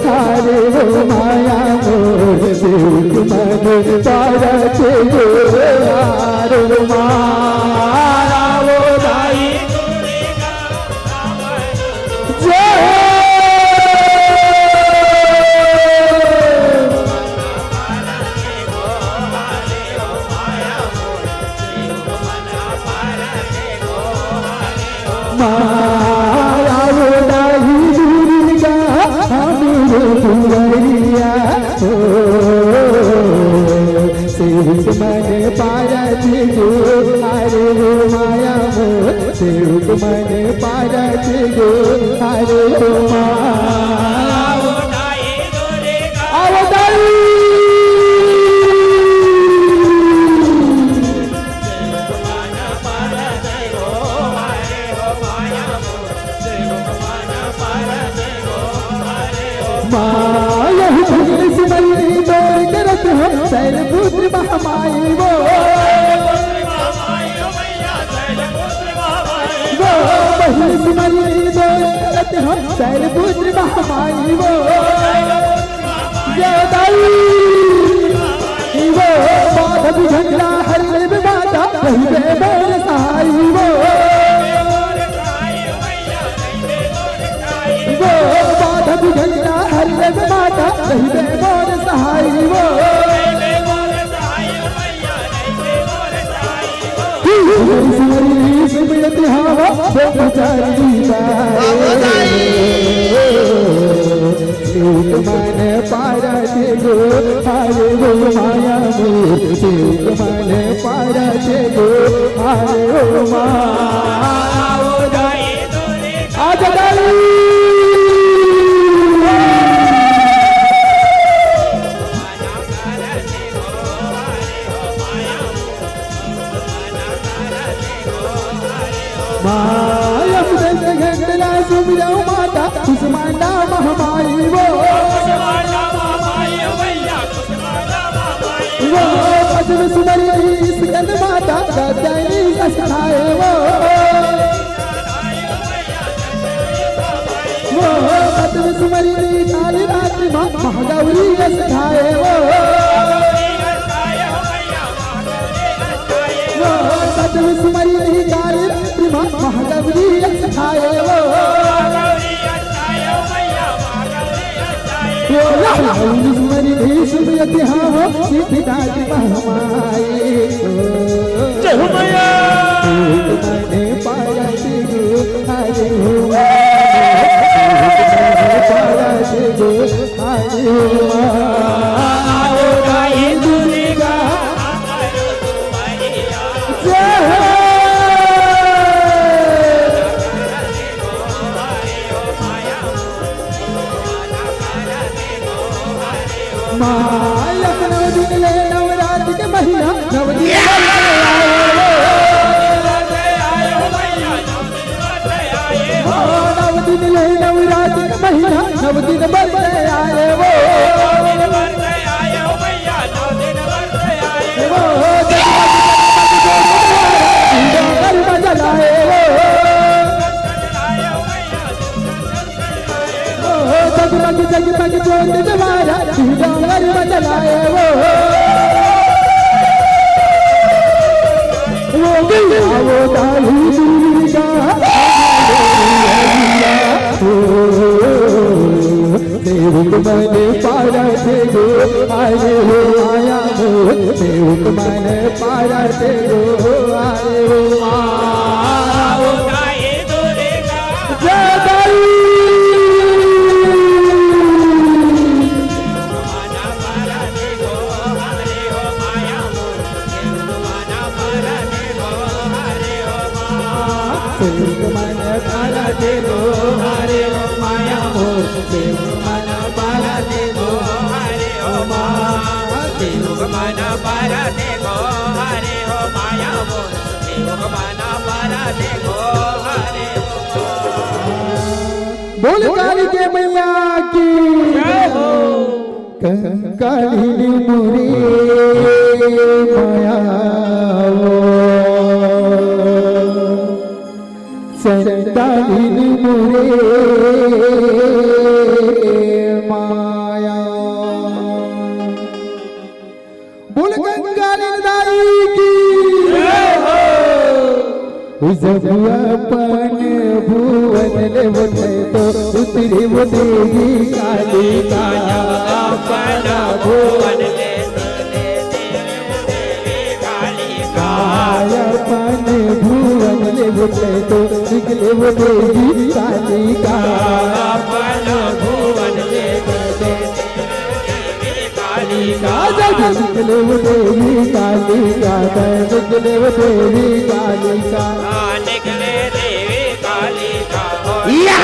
हार हो माया मोर। सेवक मन पारथे गो हार हो माया। आवो दाई जय हो। माया वो दाई दुर्गा हमरो दुआरिया हो। सेवक मन पारथे गो हार हो माया मोर। सेवक मन पारथे गो हार हो माया। आवो दाई। माँ यही भजन सिमरनी तोर करत हो शैलपुत्र महामाई वो। वो भजन सिमरनी तोर करत हो शैलपुत्र महामाई वो। जय दाई। वो बाध विघ्न हर लेबे माता रहिबे मोर सहाई वो। वो बाध विघ्न हर लेबे माता रहिबे मोर सहाई वो। सुमरती हवा ब्रह्मचारी बाबा। सेवक मन पारथे गो हार हो माया मोर। सेवक मन पारथे गो हार हो माया। आय अमृत घंटला सुमिरौ माता, कुसुमांडा महामाई वो। वो पद्म सुमरी स्कंद माता, गद्दाई जस खाए वो। वो पद्म सुमरी काली रात्रि माँ, महागौरी जस खाए वो। वो पद्म सुमरी काली रात्रि माँ, महागौरी जस खाए वो। वो पद्म सुमरी भीष्म यति हाँ हो, सिद्धिदात्री महामाई। जय हो मैया। मैंने पाया तेगो, अरे हो मैया, मैंने पाया तेगो, अरे हो माँ। आओ दाई दुर्गा। जय हो। माँ, एक नौ दिन ले नवरात के महीना, नव दिन ले आए हो। हाँ, नव दिन ले नवरात के महीना, नव दिन भर ले आए हो। वो जगमग जगमग जोत जलाए हो। ओ जगमग जगमग जोत जलाया, श्री डांगर बजलाए वो। वो गया वो दाई दुर्गा, ओ, सेवक मन पारत गो, आए हो माया मोर, सेवक मन पारत गो, आए हो माँ। जय दाई। सेवक मन पारत गो, हरे हो माया मोर। सेवक मन पारत गो, हरे हो माँ। सेवक मन पारत गो, हरे हो माया मोर। सेवक मन पारत गो, हरे हो माँ। बोल काली के मैया की। जय हो। कंकालिन मोरे माया वो, संतालिन मोरे माया। बोल कंकालिन दाई की। जय हो। जब अपन भुवन ले उठे तो उतरे वो देवी कालिका। अपन भुवन ले अपन भुवन ले उठे तो निकले वो देवी कालिका। अपन भुवन ले उठे कालिका। जब निकले वो देवी कालिका, जब निकले वो देवी कालिका। हाँ, निकले देवी कालिका, हो या!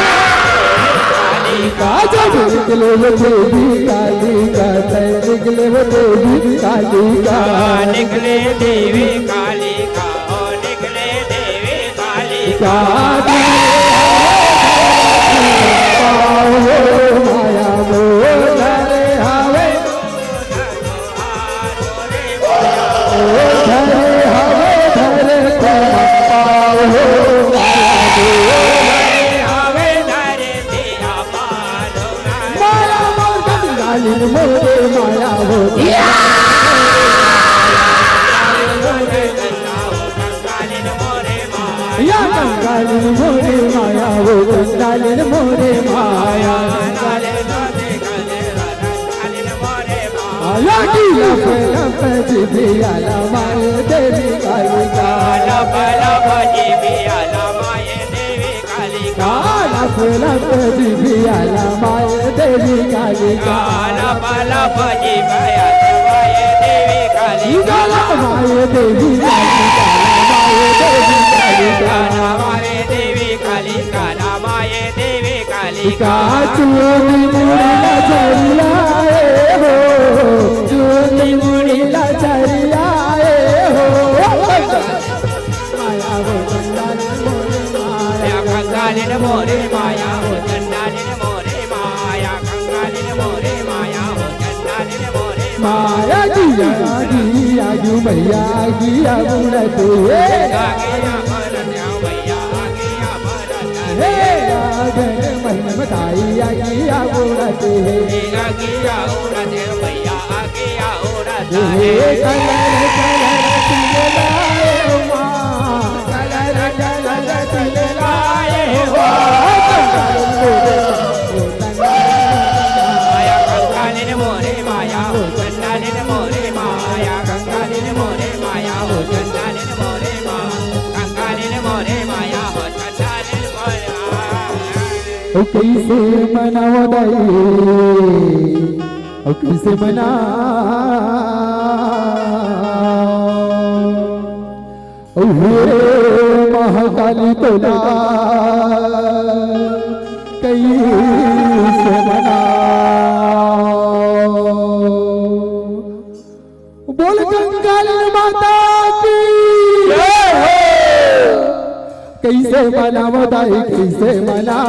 कालिका। जब निकले वो देवी कालिका, जब निकले वो देवी कालिका। हाँ, निकले देवी कालिका, हो निकले देवी कालिका। माया मोर कंकालिन मोरे माया वो। या कंकालिन मोरे माया वो, कंकालिन मोरे माया। या की लप लप जिभिया लमाए देवी कालिका। लप लप जिभिया लमाए देवी कालिका। लप लप जिभिया लमाए देवी कालिका। लप लप जिभिया लमाए देवी कालिका। लमाए देवी कालिका, लमाए देवी कालिका। लमाए देवी कालिका, लमाए देवी कालिका। चुनी मुड़ी ला चरिया ए हो, चुनी मुड़ी ला चरिया ए हो। माया वो कंकालिन मोरे माया। कंगालिन मोरे माया हो, चंडालिन मोरे माया, कंगालिन मोरे माया हो, चंडालिन मोरे माया। माया जिया जिया जू मैया जिया बुलत हे। आगिया बरत हो मैया, आगिया बरत हे। हे आगन महिम ताई आगिया बुलत हे। आगिया उड़त हो मैया, आगिया उड़त हे। हे कलर कलर तिल लाए हो माँ, कलर कलर तिल लाए हो। माया कंगालिन मोरे माया हो, चंडालिन मोरे माया, कंगालिन मोरे माया हो, चंडालिन मोरे माया, कंगालिन मोरे माया हो, चंडालिन मोरे माया। ओ कैसे मनावो दाई, ओ कैसे मना, ओ हे महाकाली तोला कैसे मना। बोल कंकालिन माता की जय हो। कैसे मनावो दाई, कैसे मना,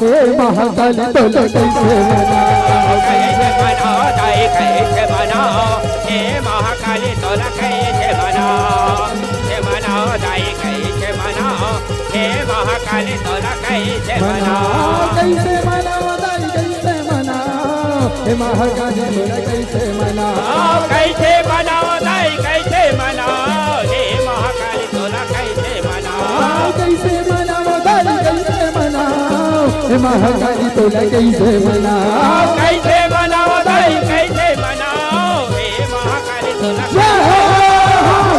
हे महाकाली तोला कैसे मना। कैसे मनाओ दाई, कैसे मनाओ, हे महाकाली तोला कैसे मनाओ, कैसे मनाओ दाई, कैसे मनाओ, हे महाकाली तोला कैसे मनाओ। कैसे मनाओ दाई, कैसे मनाओ, हे महाकाली तोला कैसे मनाओ। कैसे मनाओ दाई, कैसे मनाओ, हे महाकाली तोला कैसे मनाओ। कैसे मनाओ दाई, कैसे मनाओ, हे महाकाली तोला कैसे मनाओ। कैसे मनाओ दाई, कैसे मनाओ, हे महाकाली तोला जय हो।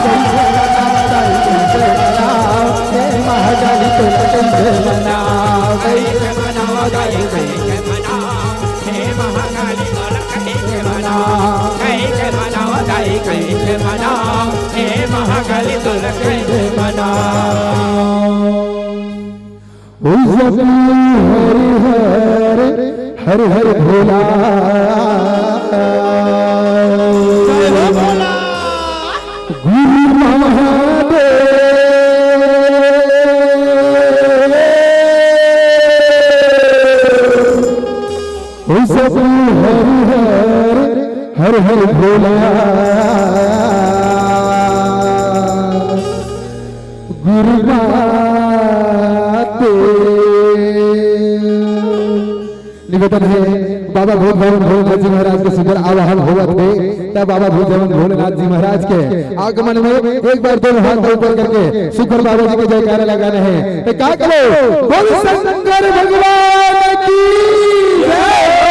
कैसे मनाओ दाई, कैसे मनाओ, हे महाकाली तोला कैसे मनाओ। कैसे मनाओ दाई, कैसे मनाओ, हे महाकाली तोला कैसे मनाओ। कैसे मनाओ दाई, कैसे मनाओ, हे महाकाली तोला कैसे मनाओ। ओ सतगुरु हरि हर, हर हर भोला। जय हो भोला। गुरु महादेव। ओ सतगुरु हरि हर, हर हर भोला। गुरु बाते। निवेदन हे, बाबा भूत भवन भोलेनाथ जी महाराज के सुंदर आवाहन होवत हे, तब बाबा भूत भवन भोलेनाथ जी महाराज के आगमन में एक बार दोनों हाथ ऊपर करके सुखकर बाबा जी के जयकारा लगाना हे। तो का करो, बोल शंकर भगवान की जय हो।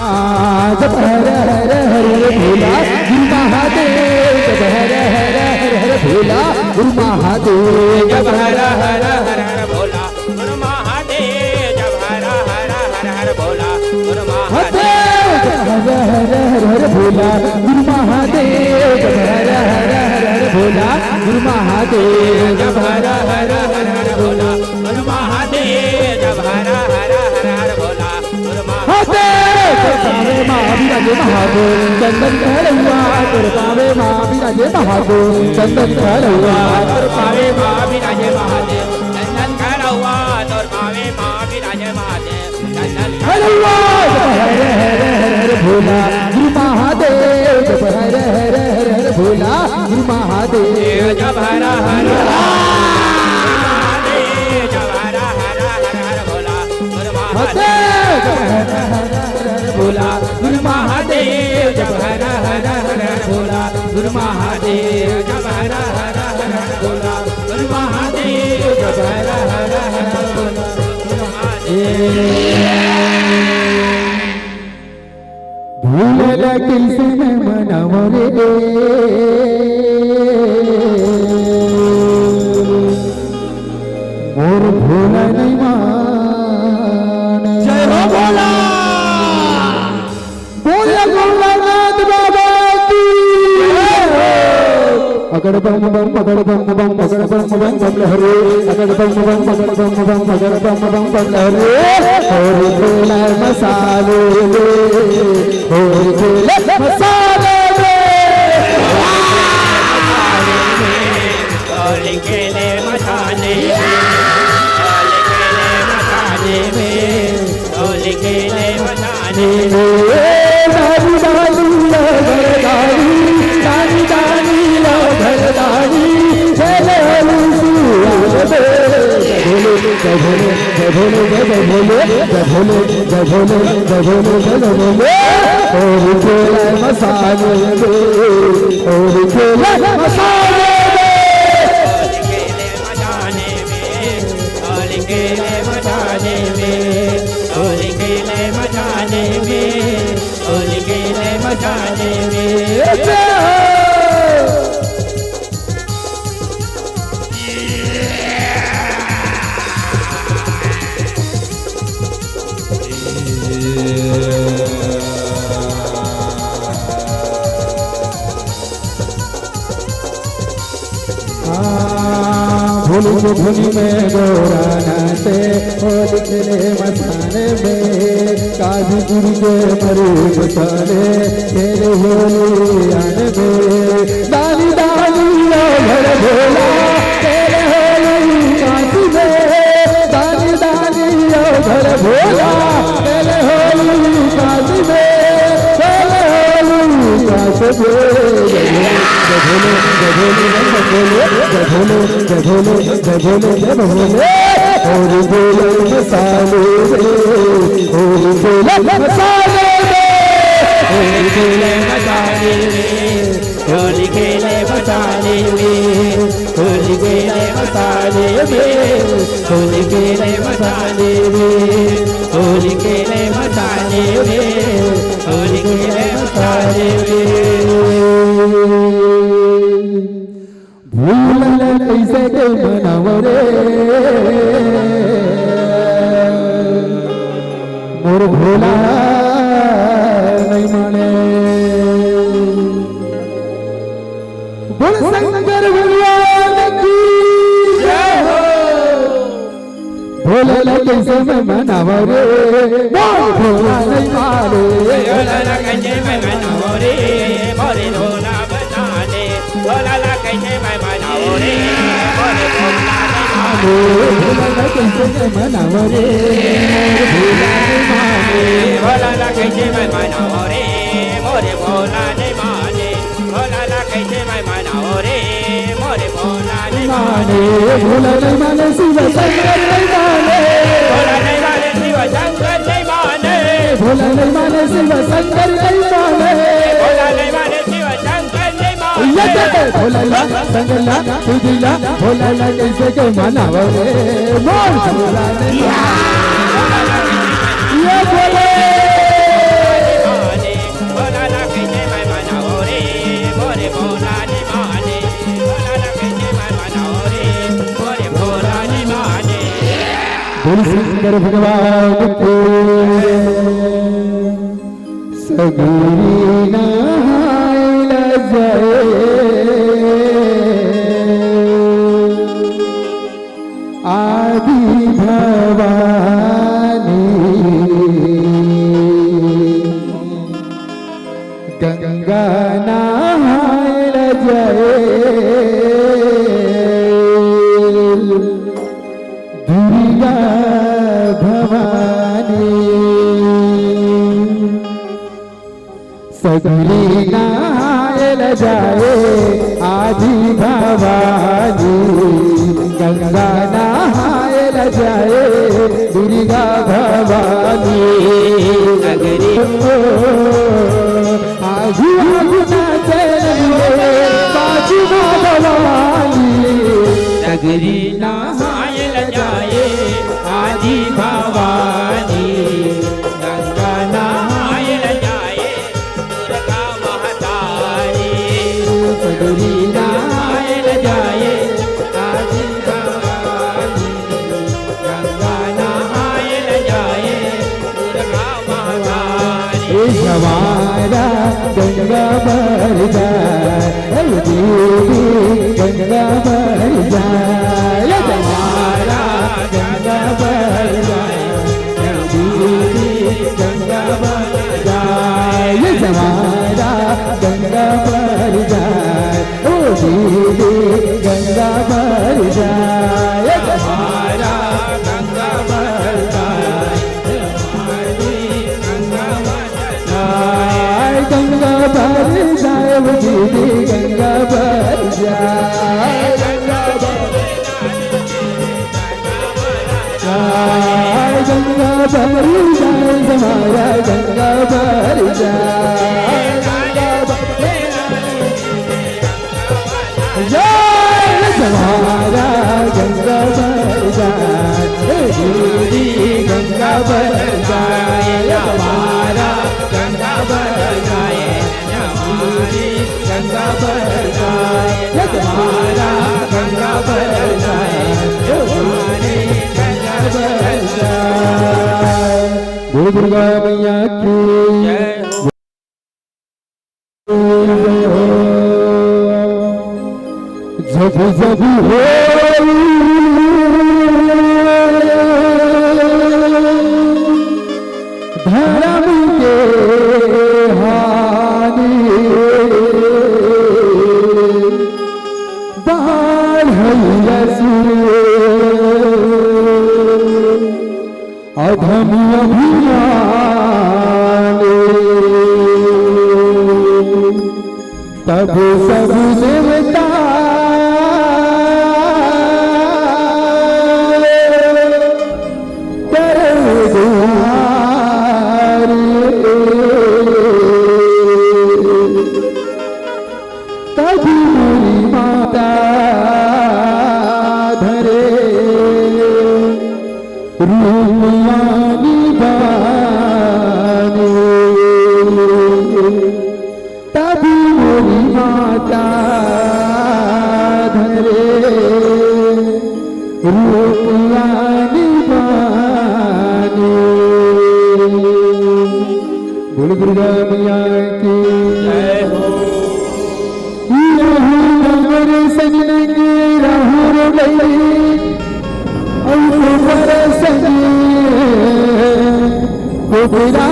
आ, जप हर हर हर हर भोला गुरु महादेव, जप हर हर हर हर हर भोला गुरु महादेव। जप हर हर हर हर भोला गुरु महादेव, जप हर हर हर हर भोला गुरु महादेव। जप हर हर हर हर भोला गुरु महादेव, जप हर हर हर हर भोला गुरु महादेव। जप हर हर हर हर भोला गुरु महादेव, जप हर हर हर हर भोला। हते तोर पावे मा विराजे महादेव चंदन खड़ुआ, तोर पावे मा विराजे महादेव चंदन खड़ुआ। तोर पावे मा विराजे महादेव चंदन खड़ुआ, तोर पावे मा विराजे महादेव चंदन खड़ुआ। जप हर हर हर हर भोला गुरु महादेव, जप हर हर हर हर भोला गुरु महादेव। जप हर हर हर महादेव, जप हर हर हर हर भोला गुरु महादेव। हते जप हर हर हर भोला गुरु महादेव, जप हर हर हर हर भोला गुरु महादेव। जप हर हर हर हर भोला गुरु महादेव, जप हर हर हर हर भोला गुरु महादेव। भोला ला कइसे मैं मनावं रे, मोर भोला नइ माने। जय हो भोला। बोल ला बम बम बगड़ बम बम बगड़ बम बम बम लहरे, बगड़ बम बम बगड़ बम बम बगड़ बम बम बम लहरे। होली खेले मसाले में, होली खेले मसाले में। होली खेले मसाले में, होली खेले मसाले में, होली खेले मसाले में। ए, दानी दानी लो घर दानी, दानी दानी लो घर दानी, खेले होली सियाल में। जय भोले, जय भोले, जय भोले, जय भोले, जय भोले, जय भोले, जय भोले, जय भोले। होली खेले मसाले में, होली खेले मसाले में। होली खेले मसाले में, होली खेले मसाले में, होली खेले मसाले में, होली खेले मसाले में। जय हो। हाँ, भोली के धुनी में गौरा नाचे, होली खेले मसाले में, काजू गुड़ के मरीज साले, खेले होली आने में। दानी दानी ओ घर भोला, खेले होली काशी में। दानी दानी ओ घर भोला, खेले होली काशी में, खेले होली काशी में। जय भोले, जय भोले, जय भोले, जय भोले, जय भोले, जय भोले, जय भोले। होली खेले मसाले में, होली खेले मसाले में, होली खेले मसाले में, होली खेले मसाले में, होली खेले मसाले में, होली खेले मसाले में, होली खेले मसाले में, होली खेले मसाले में। भोला कइसे के मनाव रे, मोर भोला नइ माने। बोल शंकर भगवान की जय हो। भोला कइसे मैं मनाव रे, मोर भोला नइ माने। भोला कइसे मैं मनाव रे, मोर भोला बता दे। भोला ला कइसे मैं मनाव रे, मोर भोला नइ माने। भोला ला कइसे मैं मनाव रे, मोर भोला नइ माने। भोला ला कइसे मैं मनाव रे, मोर भोला नइ माने। भोला ला कइसे मैं मनाव रे, मोर भोला नइ माने। भोला नइ माने, शिव शंकर नइ माने। भोला नइ माने, शिव शंकर नइ माने। भोला नइ माने, शिव शंकर नइ माने। भोला नइ माने, शिव शंकर नइ माने। ये देखे भोला ला, संग ला, तुझी ला, भोला ला कइसे के मनाव रे, मोर भोला नइ माने। ये भोले। भोला ला कइसे मैं मनाव रे, मोर भोला नइ माने। भोला ला कइसे मैं मनाव रे, मोर भोला नइ माने। बोल शंकर भगवान की। सगरी नहाय ल जाए आदि भवानी, गंगा नहाय ल जाए दुर्गा भवानी। सगरी नहाय ल जाए आदि भवानी, गंगा नहाय ल जाए दुर्गा भवानी। सगरी आजू आजू नाचे रे बाजू भवानी। सगरी नहाय ल जाए आदि भवानी, गंगा नहाय ल जाए दुर्गा महतारी। सगरी नहाय ल जाए आदि भवानी, गंगा नहाय ल जाए दुर्गा महतारी। ए जवारा गंगा भर जाए, ए दीदी गंगा भर जाए, हमारा गंगा भर जाए, दीदी गंगा भर जाए, हमारा गंगा भर जाए, ओ दीदी गंगा भर जाए, हमारा गंगा भर जाए। हाय गंगा भर जाए, ओ दीदी गंगा भर जाए। हाय गंगा भर जाए, हमारा गंगा भर जाए। जय हमारा गंगा भर जाए, हे दीदी गंगा भर जाए, हमारा गंगा भर जाए, हमारी गंगा भर जाए, हमारा गंगा भर जाए, हमारी गंगा भर जाए। बोल दुर्गा मैया की जय हो। जब जब हो धर्म के हानि, बाढ़ असुर अधम अभिमान, तब सब देवता कर द्वार। तब मोरी माता धरे रूप आनी बानी। तब मोरी माता धरे रूप आनी बानी। बोल दुर्गा मैया की जय हो। रहु डमर संग नंगे रहु रे गई, और तुम्हारे संग कुबरा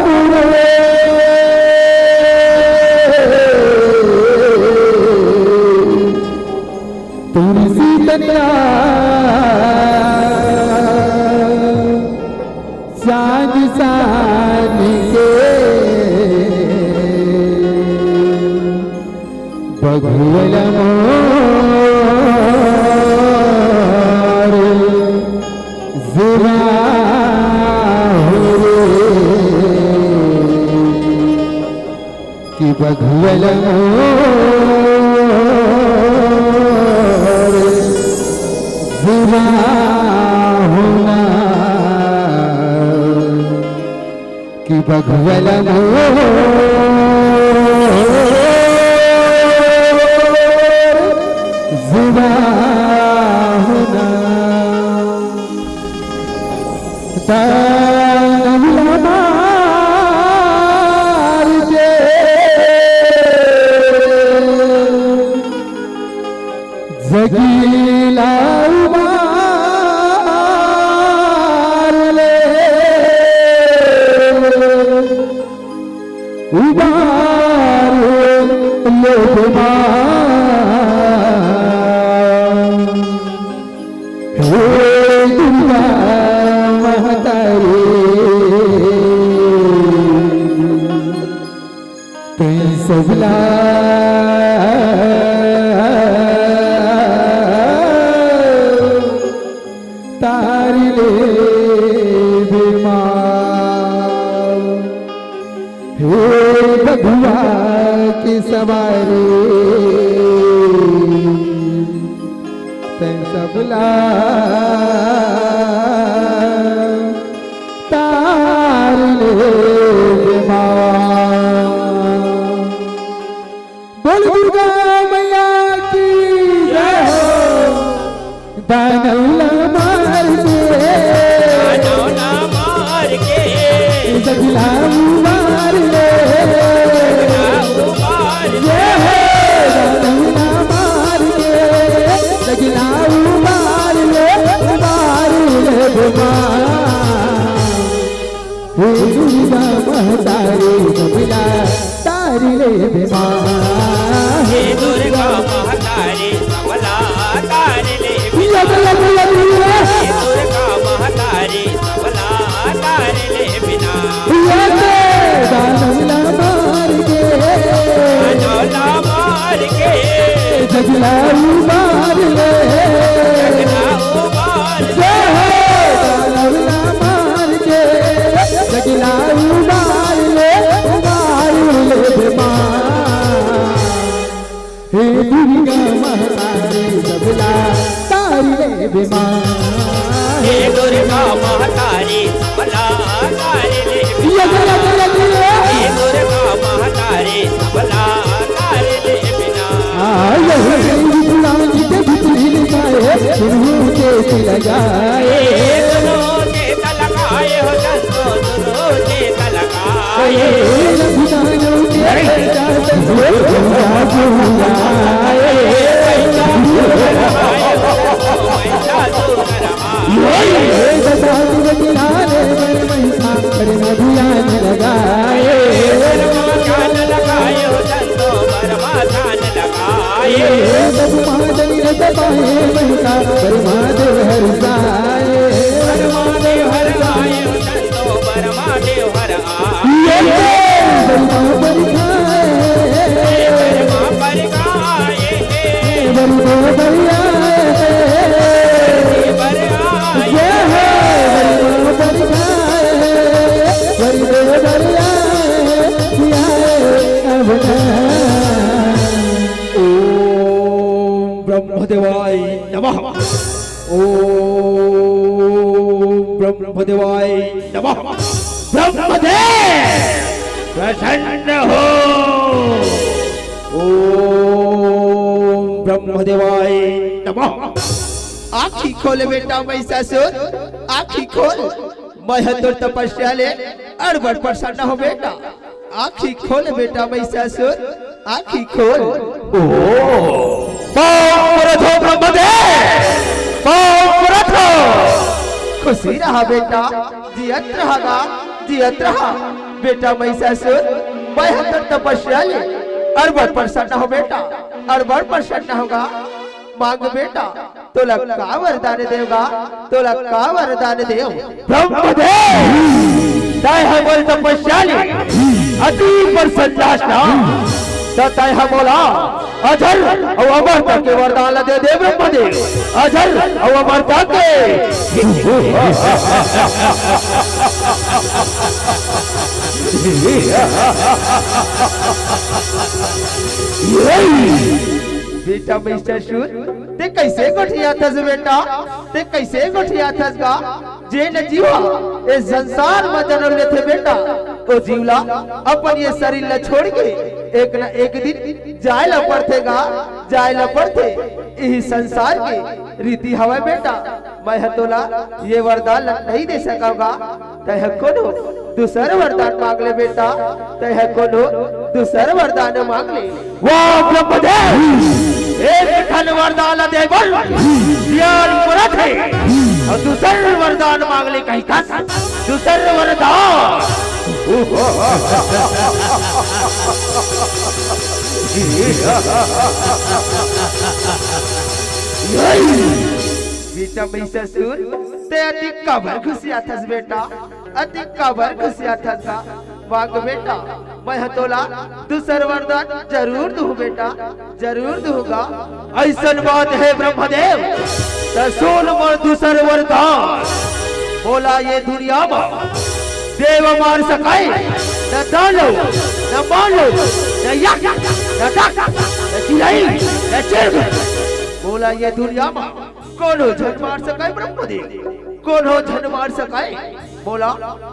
रे। तुलसी तनिया साँझ साँझ के बघुअल मोर जुरा हो रे। कि बघुअल मोर जुरा होना, कि बघुअल मोर जुरा होना। दानव ला मार के जगीला उबार ले, उबार ले बेमार। हे दुर्गा महतारी, तैं सबला तार ले बेमार। हे बघुआ के सवारी, तैं सबला तार ले बेमार। बोल दुर्गा मैया की जय हो। दानव ला मार के, दानव ला मार के, जगला उबार ले, जगला उबार ले। जय हो। सबला तारी ले बेमा। हे दुर्गा महतारी सबला तारी ले बेमा। लग, लग, लग, लग। हे दुर्गा महतारी सबला तारी ले बेमा। ये तो दानवला मार के। दानवला मार के। जगला उबार ले। जगला उबार ले। जय हो दानवला मार के। जगला उबार ले, उबार ले बेमा। हे दुर्गा महतारी सबला तारी ले बेमा। हे दुर्गा महतारी सबला तारी ले बेमा। हे दुर्गा महतारी सबला तारी ले बेमा। आयो रे विपुलांग के भितरी लगाए, दुनू के लगाए। दुनू के लगाए हो संतो, दुनू के लगाए। रघुनाथों के लगाए। हे दशरथ के किनारे पर महिषा पर नदियाँ लगाए। आए। बबुआ दलित पाए बहता, परमादेव हर आए। परमादेव हर आए, संतो परमादेव हर आए। ये तो बलमा पर खाए। बलमा पर खाए। बलमा पर आए। बर आए। ये है बलमा पर खाए। बलमा पर आए। आए अब ना। ओम ब्रह्मदेवाय नमः। ओम ब्रह्मदेवाय नमः। ब्रह्मदेव प्रसन्न हो। ओम ब्रह्मदेवाय नमः। आँखी खोल बेटा महिषासुर, आँखी खोल। मैं ह तोर तपस्या ले अड़बड़ प्रसन्न हो बेटा। आँखी खोल बेटा महिषासुर, आँखी खोल। ओ, पाँव परत हो ब्रह्मदेव, पाँव परत हो। खुशी रहा बेटा, जियत रहा गा, जियत रहा। बेटा महिषासुर, मैं ह तोर तपस्या ले अड़बड़ प्रसन्न हो बेटा, अड़बड़ प्रसन्न हो गा। मांग बेटा, तोला का वरदान देव गा, तोला का वरदान देव। ब्रह्मदेव, तैं ह मोर तपस्या ले अति प्रसन्न हस ना, त तैं ह मोला अजर अउ अमरता के वरदान ला दे दे ब्रह्मदेव, अजर अउ अमरता के। बेटा महिषासुर, तैं कइसे गोठियाथस बेटा? तैं कइसे गोठियाथस गा? जेन जीव ह ए संसार म जनम लेथे बेटा, ओ जीव ला अपन ये शरीर ला छोड़ के एक न एक दिन जाय ला पड़थे गा, जाय ला पड़थे। इही संसार के रीति हवय बेटा। मैं ह तोला ये वरदान ला नइ दे सकव गा। तैं ह कोनो दूसर वरदान मांग ले बेटा, तैं ह कोनो दूसर वरदान मांग ले। वाह ब्रह्मदेव, एक ठन वरदान ला दे बर तियार परत हे, अउ दूसर वरदान मांग ले कहिथस, दूसर वरदान। बेटा महिषासुर, तैं अति काबर गुसियाथस बेटा, अति काबर गुसियाथस गा? मांग बेटा, मैं ह तोला दूसर वरदान जरूर दूं बेटा, जरूर दूं गा। अइसन बात हे ब्रह्मदेव, त सुन मोर दूसर वरदान। मोला ये दुनिया म देव मार सकय, न दानव, न मानव, न यक्ष, न दक्ष, न चिरई, न चिरगुन। मोला ये दुनिया म कोनो झन मार सकय ब्रह्मदेव, कोनो झन मार सकय। मोला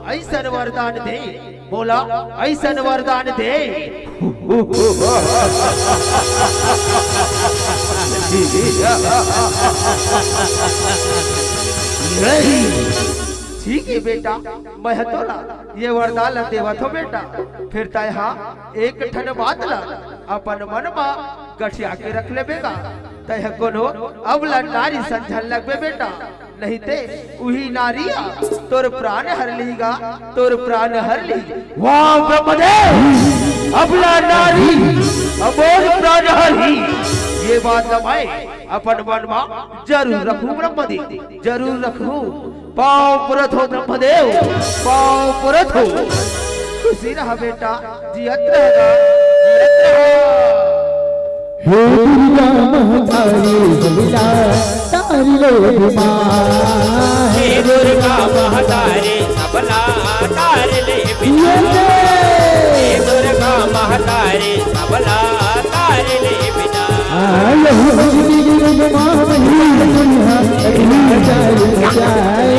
अइसन वरदान दे, मोला अइसन वरदान दे। ठीक हे बेटा, मैं ह तोला ये वरदान ला देवत हों बेटा। फेर तैं ह एक ठन बात ला अपन मन म गठिया के रख लेबे गा। तैं ह कोनो अबला नारी सन झन लगबे बेटा। नहीं ते उही नारी ह तोर प्राण हर लिही गा, तोर प्राण हर लिही। वाह ब्रह्मदेव, अबला नारी अमोर प्राण हर ही। ये बात ल मैं अपन मन मा जरूर रखहूँ ब्रह्मदेव, जरूर रखहूँ। पाँव परत हों ब्रह्मदेव, पाँव परत हों। खुशी रह बेटा, जियत रह गा, जियत रह। हे दुर्गा महतारी सबला तारी ले बीमार। हे दुर्गा महतारी सबला तारी ले बीमार। हे दुर्गा महतारी सबला तारी ले बीमार। आयो हो मेरी दुर्गा माँ, मेरी दुनिया, मेरी जान बचाए।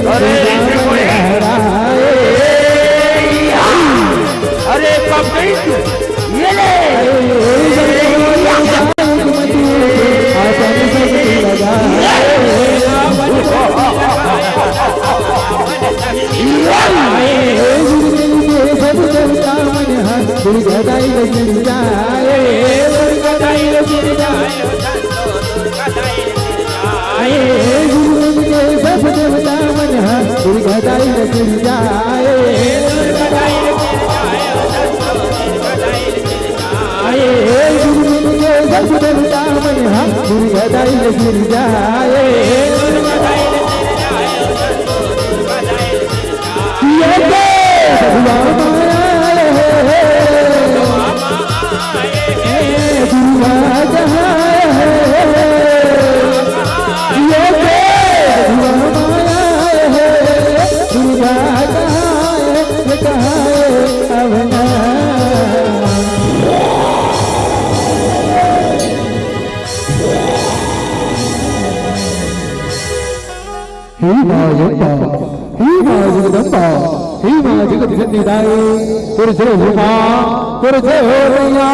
अरे, अरे, पब्लिक, ये ले। दुर्गा दाई रे गिर जाए, दुर्गा दाई रे गिर जाए, दुर्गा दाई रे गिर जाए। आए गुरु के सब देवता मन ह दुर्गा दाई रे गिर जाए। आए गुरु के सब देवता मन ह दुर्गा दाई रे गिर जाए। ये तो भगवान आए हैं। दुर्गा जहाँ है, ये तेज माया है, दुर्गा कहाँ है, ये कहाँ है, अब ना। हे माँ जगदम्बा, हे माँ जगदम्बा, हे माँ जगत जननी दाई, तोर जय हो माँ, तोर जय हो मैया,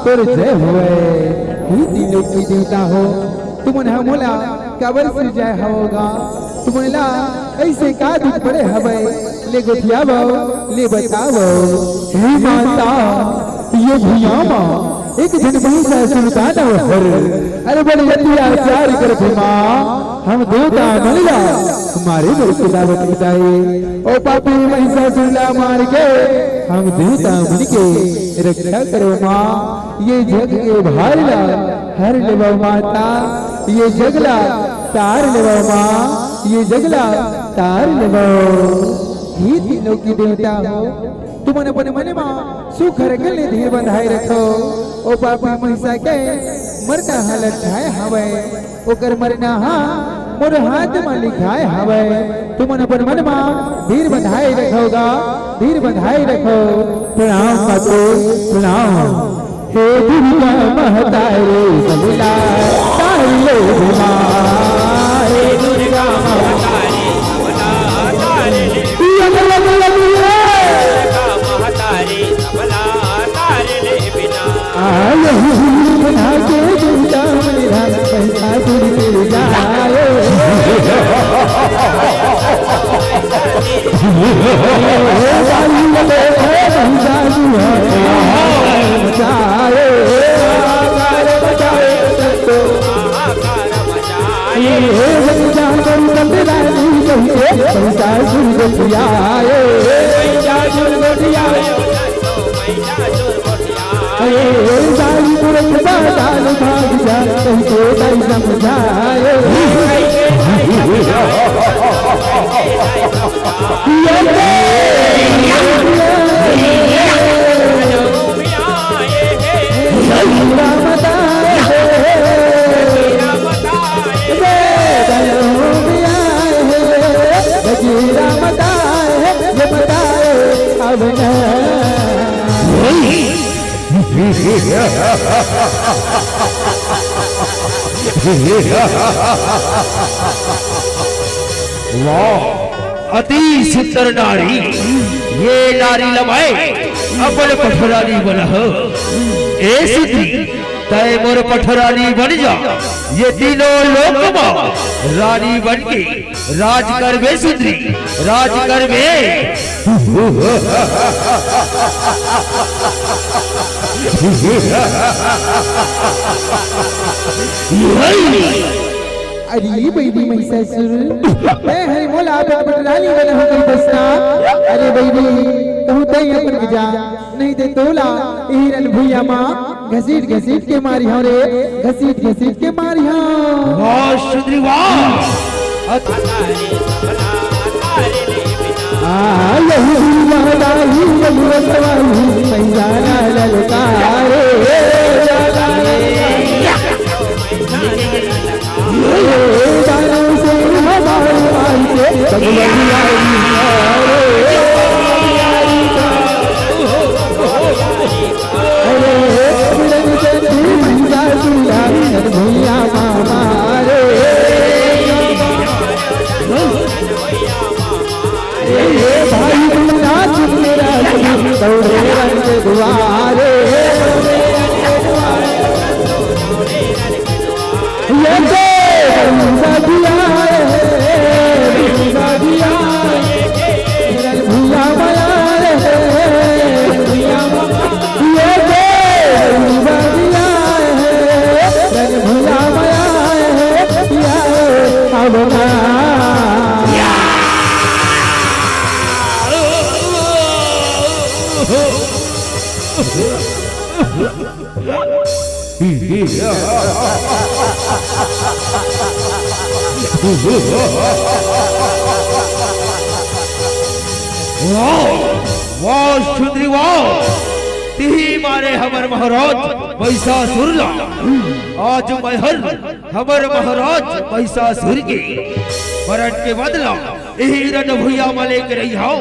तोर जय होवय। हे तीनों की देवता हो, तुमन ह मोला काबर सिरजाय हव गा? तुमन ला अइसे का दुख पड़े हवय? ले गोठियावव, ले बतावव। हे माता, ये भुइयां म एक झन महिषासुर दानव हर, अरे बड़े अत्याचार करथे माँ, हम देवता मन ला मारे बर कुदावत बिताए। ओ पापी महिषासुर ला मार के हम देवता मन के रक्षा करो माँ। ये जग के भार ला हर लेवव माता, ये जग ला तार लेवव माँ, ये जग ला तार लेवव। हे तीनों की देवता हो, तुमन अपन मन मा सुख रखन ले धीर बंधाए रखो। ओ पापी महिषा के मरना ह लठाए हवय, ओकर मरना ह मोर हाथ मा लिखाए हवय। तुमन अपन मन मा धीर बंधाए रखो गा, धीर बंधाए रखो। प्रणाम माते, प्रणाम। हे दुर्गा महतारी सबला तारी ले बीमार। हे दुर्गा महतारी सबला तारी ले बीमार। लग, लग, लग, लग। दुर्गा महतारी सबला तारी ले बीमार। आयो बना के दुर्गा मेरा पैसा दूर चल जाए। वाह, अति सुंदर नारी। ये नारी ल मैं अपन पठरानी बनाहूं। ए सिद्धि, तय मोर पठरानी बन जा, ये तीनों लोक म रानी बन के राज करबे सुंदरी, राज करबे। अरे बइरी महिषासुर, तैं हर मोला अपन पटरानी बनाहूं कहिथस ना। अरे बइरी, कहूं तैं अपन के जा, नहीं ते तोला इही रन भुइयां मा घसीट घसीट के मारिहौं रे, घसीट घसीट के मारिहौं। वाह सुंदरी वाह। अत- आ, यही दुनिया दाई जरूरत वाली, पैसा ना ललकारे। वाह, वाह सुंदरी वाह, तिही मारे हमर महाराज महिषासुर ला। आज मैं हर हमर महाराज महिषासुर के मरण के बदला इही रन भुइयां मा लेके रहिहौं,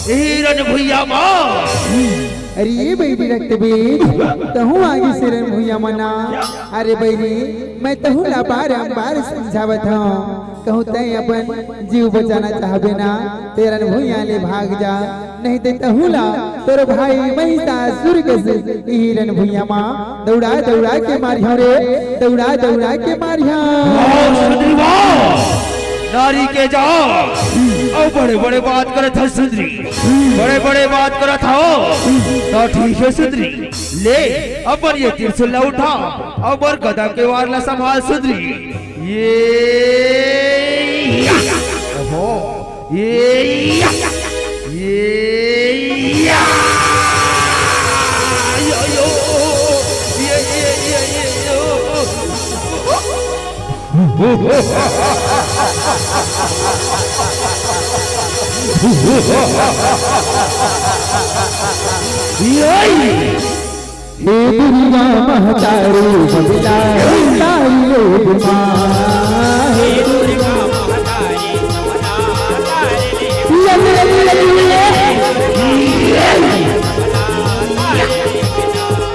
इही रन भुइयां मा। अरे ये बइरी रक्तबीज, तहूं आगे से रन भुइयां मा ना। अरे बइरी, मैं तहूं ला बारंबार समझावत हौं, कहूं तैं अपन जीव बचाना चाहबे ना, ते रन भुइयां ले भाग जा, नहीं ते तहूं ला तोर भाई महिषासुर के से इही रन भुइयां मा दौड़ा दौड़ा के मारिहौं रे, दौड़ा दौड़ा के मारिहौं। वाह सुंदरी वाह, नारी के जात, अउ बड़े बड़े बात करत हस सुंदरी, बड़े बड़े बात करत हव। त ठीक हे सुंदरी, ले अपन ये त्रिशूल ला उठा, अउ मोर गदा के वार ला संभाल सुंदरी। ये या, ओहो, ये या, ये या, यो, यो, ये, ये, ये, ये, यो। हे दुर्गा महतारी बबला तारी ओ दुमा। हे दुर्गा महतारी बबला तारी। लग, लग, लग, लग।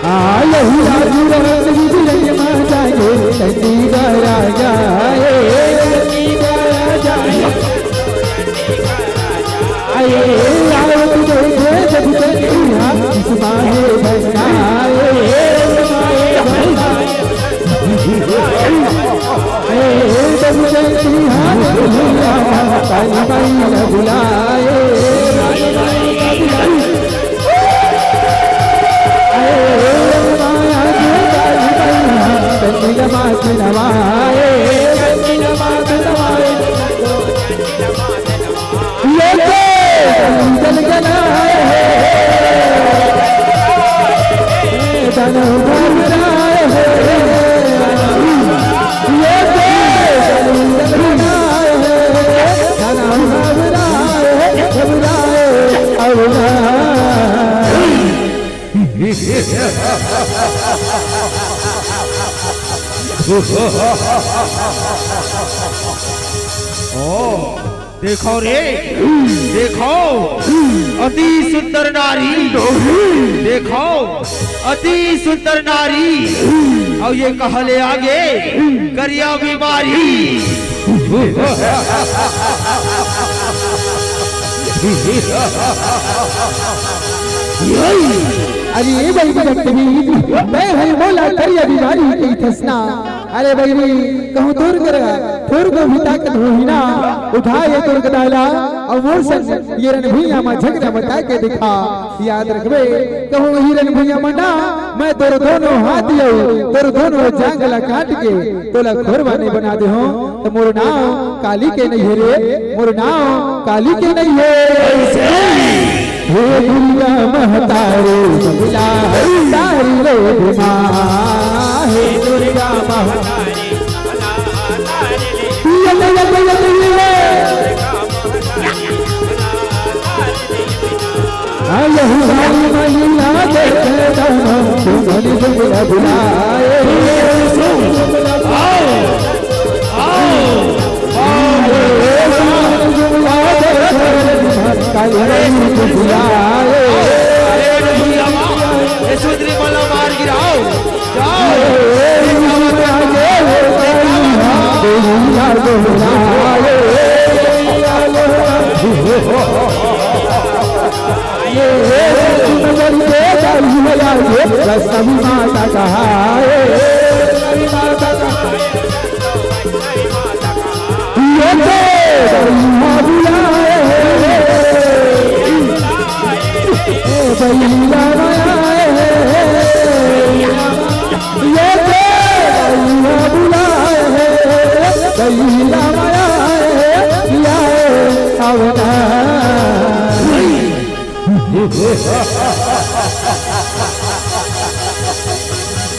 आ, यही राजू रंग बिरंग माता के चंडीगढ़ राजा ए, चंडीगढ़ राजा ए। आए, आओ तुझे जब से दुनिया इस माहे बनाए, माहे बनाए। आए, जब से दुनिया दुनिया, काली माई न बुलाए। आए, माया के काली माई, कंचन माथ नवाए, कंचन माथ नवाए। ये तो जल जलाए हैं, दानव घबराए हैं। ये तो जल जलाए हैं, दानव घबराए हैं, घबराए, घबराए। ओ, देखो रे, देखो, अति सुंदर नारी, देखो, अति सुंदर नारी, अउ ये कहले आगे करिया बीमारी। अरे ए बहिनी रक्तबीज, तैं हर मोला करिया बीमारी कहिथस ना। अरे बहिनी, कहूँ तोर करा, तोर को भी ताकत होही ना। उठा ये तोर गदा ला, अउ मोर संग ये रण भुइयां म झगरा बता के दिखा। याद रखबे, कहूँ हिरन भुइयां म ना, मैं तोर दोनों हाथ अउ तोर दोनों जांग ला काट के तोला खोरवा नइ बना देहूं। त मोर नाव काली के नइ हे रे, मोर नाव काली के नइ हे। हे दुर्गा महतारी, तारी लो बिना। हे दुर्गा महतारी। ये ले, ये ले, ये ले, ये ले। आ, यही भाई महिला देखे दाना, तुम्हारी जगह बुलाए। आओ, आओ, आओ। अरे, अरे, भैया, माँ, ये सुंदरी माला मार गिराओ। जाओ।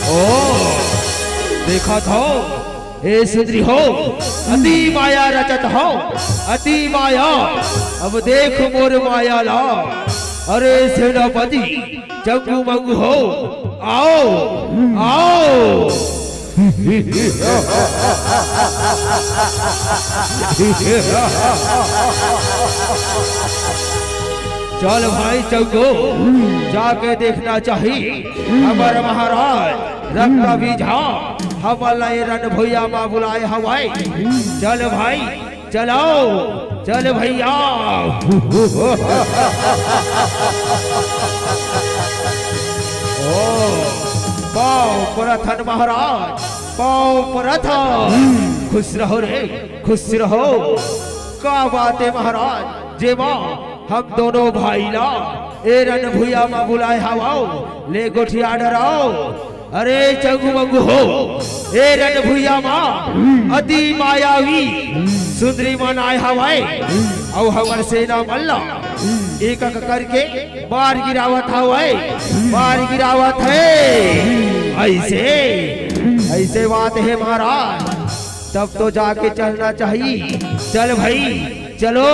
ओ, देखत हव, ए सुंदरी हो, अति माया रचत हव, अति माया। अब देख मोर माया ला। अरे सेनापति चंगू मंगू हो, आओ, आओ। चल भाई चंगू, जाके देखना चाही हमर महाराज रक्तबीज हमन ला ए रण भुइयां म बुलाए हवय। चल भाई, चलो, चल भैया। ओ, पाँव परथन महाराज, पाँव परथन। खुश रहो रे, खुश रहो। का बात हे महाराज, जेमा हम दोनों भाई ला ए रण भुइयां म बुलाए हवव, ले गोठिया डराओ। अरे चंगू मंगू हो, ए रण भुइयां म अति मायावी सुंदरी मन आए हवय, अउ हमर सेना मन ला एक एक करके मार गिरावत हवय, मार गिरावत हे। अइसे, अइसे बात हे महाराज, तब तो जाके चलना चाही। चल भाई, चलो।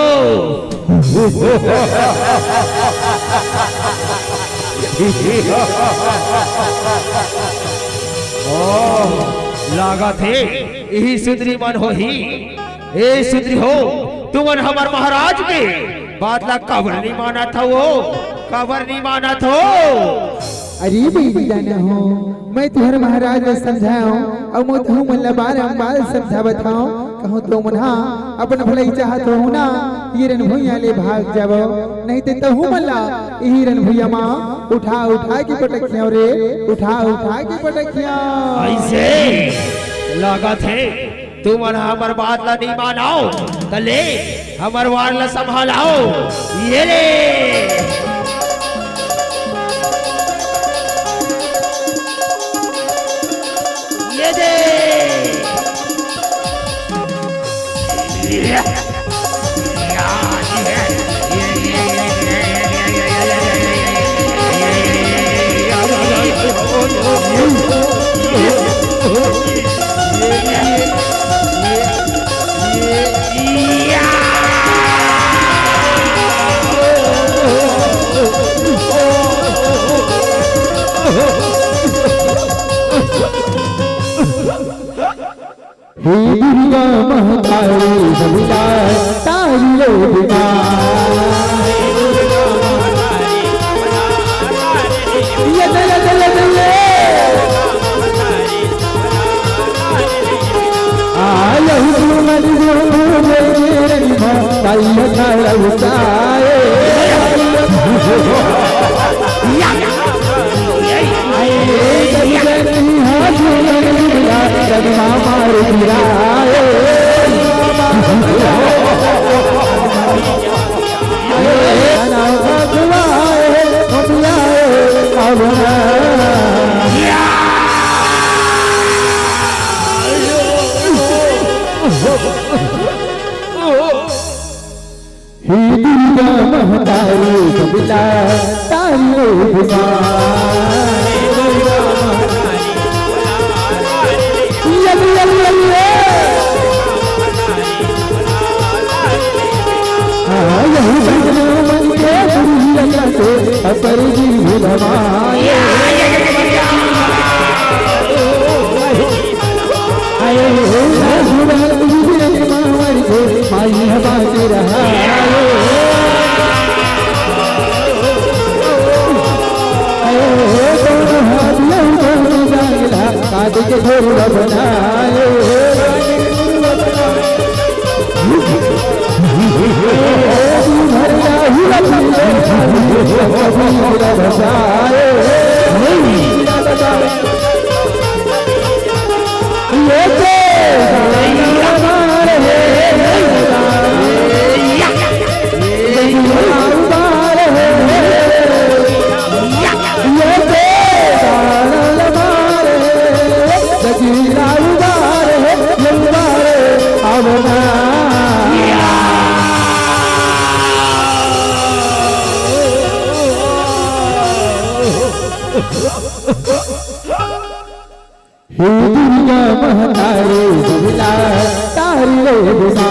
ओ, लागत हे, इही सुंदरी मन होही। ए सुंदरी हो, तुमन हमर महाराज के बात ला काबर नइ मानत हव? काबर नइ मानत हव? अरे बहिनी दाना हो, मैं तुंहर महाराज ला समझाएंव, अउ मैं तुहू मन ला बारंबार समझावत हंव, कहूं तुमन हा अपन भलाई चाहत हो ना, ए रण भुइयां ले भाग जावव, नहीं ते तुहू मन ला इही रण भुइयां म उठा उठा के पटकिहंव रे, उठा उठा के पटकिहंव। अइसे लागत हे, तुमन हमर बात ला नइ मानव, त ले, हमर वार ला संभालव। ये ले। ये दे। हे दुर्गा महतारी बलिदान तारी लो बिना। ये दे, ये दे, ये दे, ये। आयो तुम मर गो रे रे रे रे, ताई खड़ा उताए। हे दुर्गा महतारी कमला तारी रे भगवान। यदि, यदि, यदि, ए। हाँ, यही बंधन मन के दुर्गा से अपर जी भगवान। आए हो, आए हो, आए हो, माई हवा के रहा। आए हो, दोनों हाथ लहू दोनों जांगला, काट के छोड़ बनाए। हे दुर्गा महतारी दुर्गा तारी रे दुर्गा।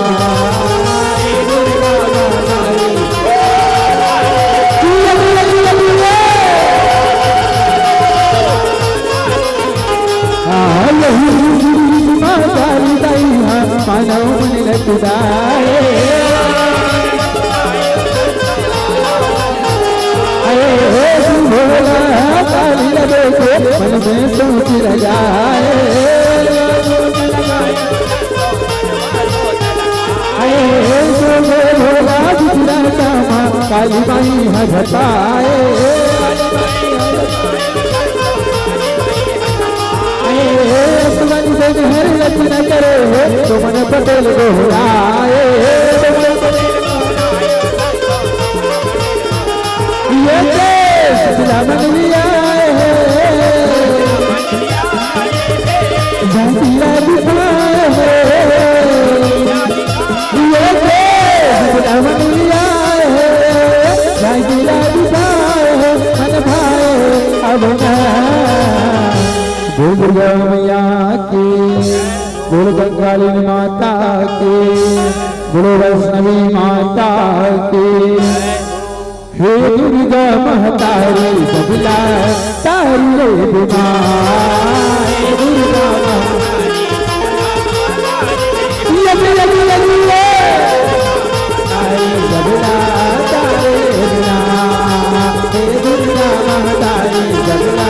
मानव मन लटुदाए। अरे हे भोला काली लगे के मन में सोच लगाए। अरे हे भोला दूसरा कामा काली माई हजताए। अरे हे सुमन से घर रचना करे हो तो मन पटेल दोहराए। ये देश रमलिया है, जंगला दिखाए है। ये देश रमलिया है, जंगला दिखाए है, मन भाए अब ना। बोल दुर्गा मैया की, बोल कंकालिनी माता की, बोलो वैष्णवी माता की। हे दुर्गा महतारी सबला तारी रे बिना। हे दुर्गा महतारी, यदि, यदि, यदि, ये। तारी सबला तारी रे बिना। हे दुर्गा महतारी सबला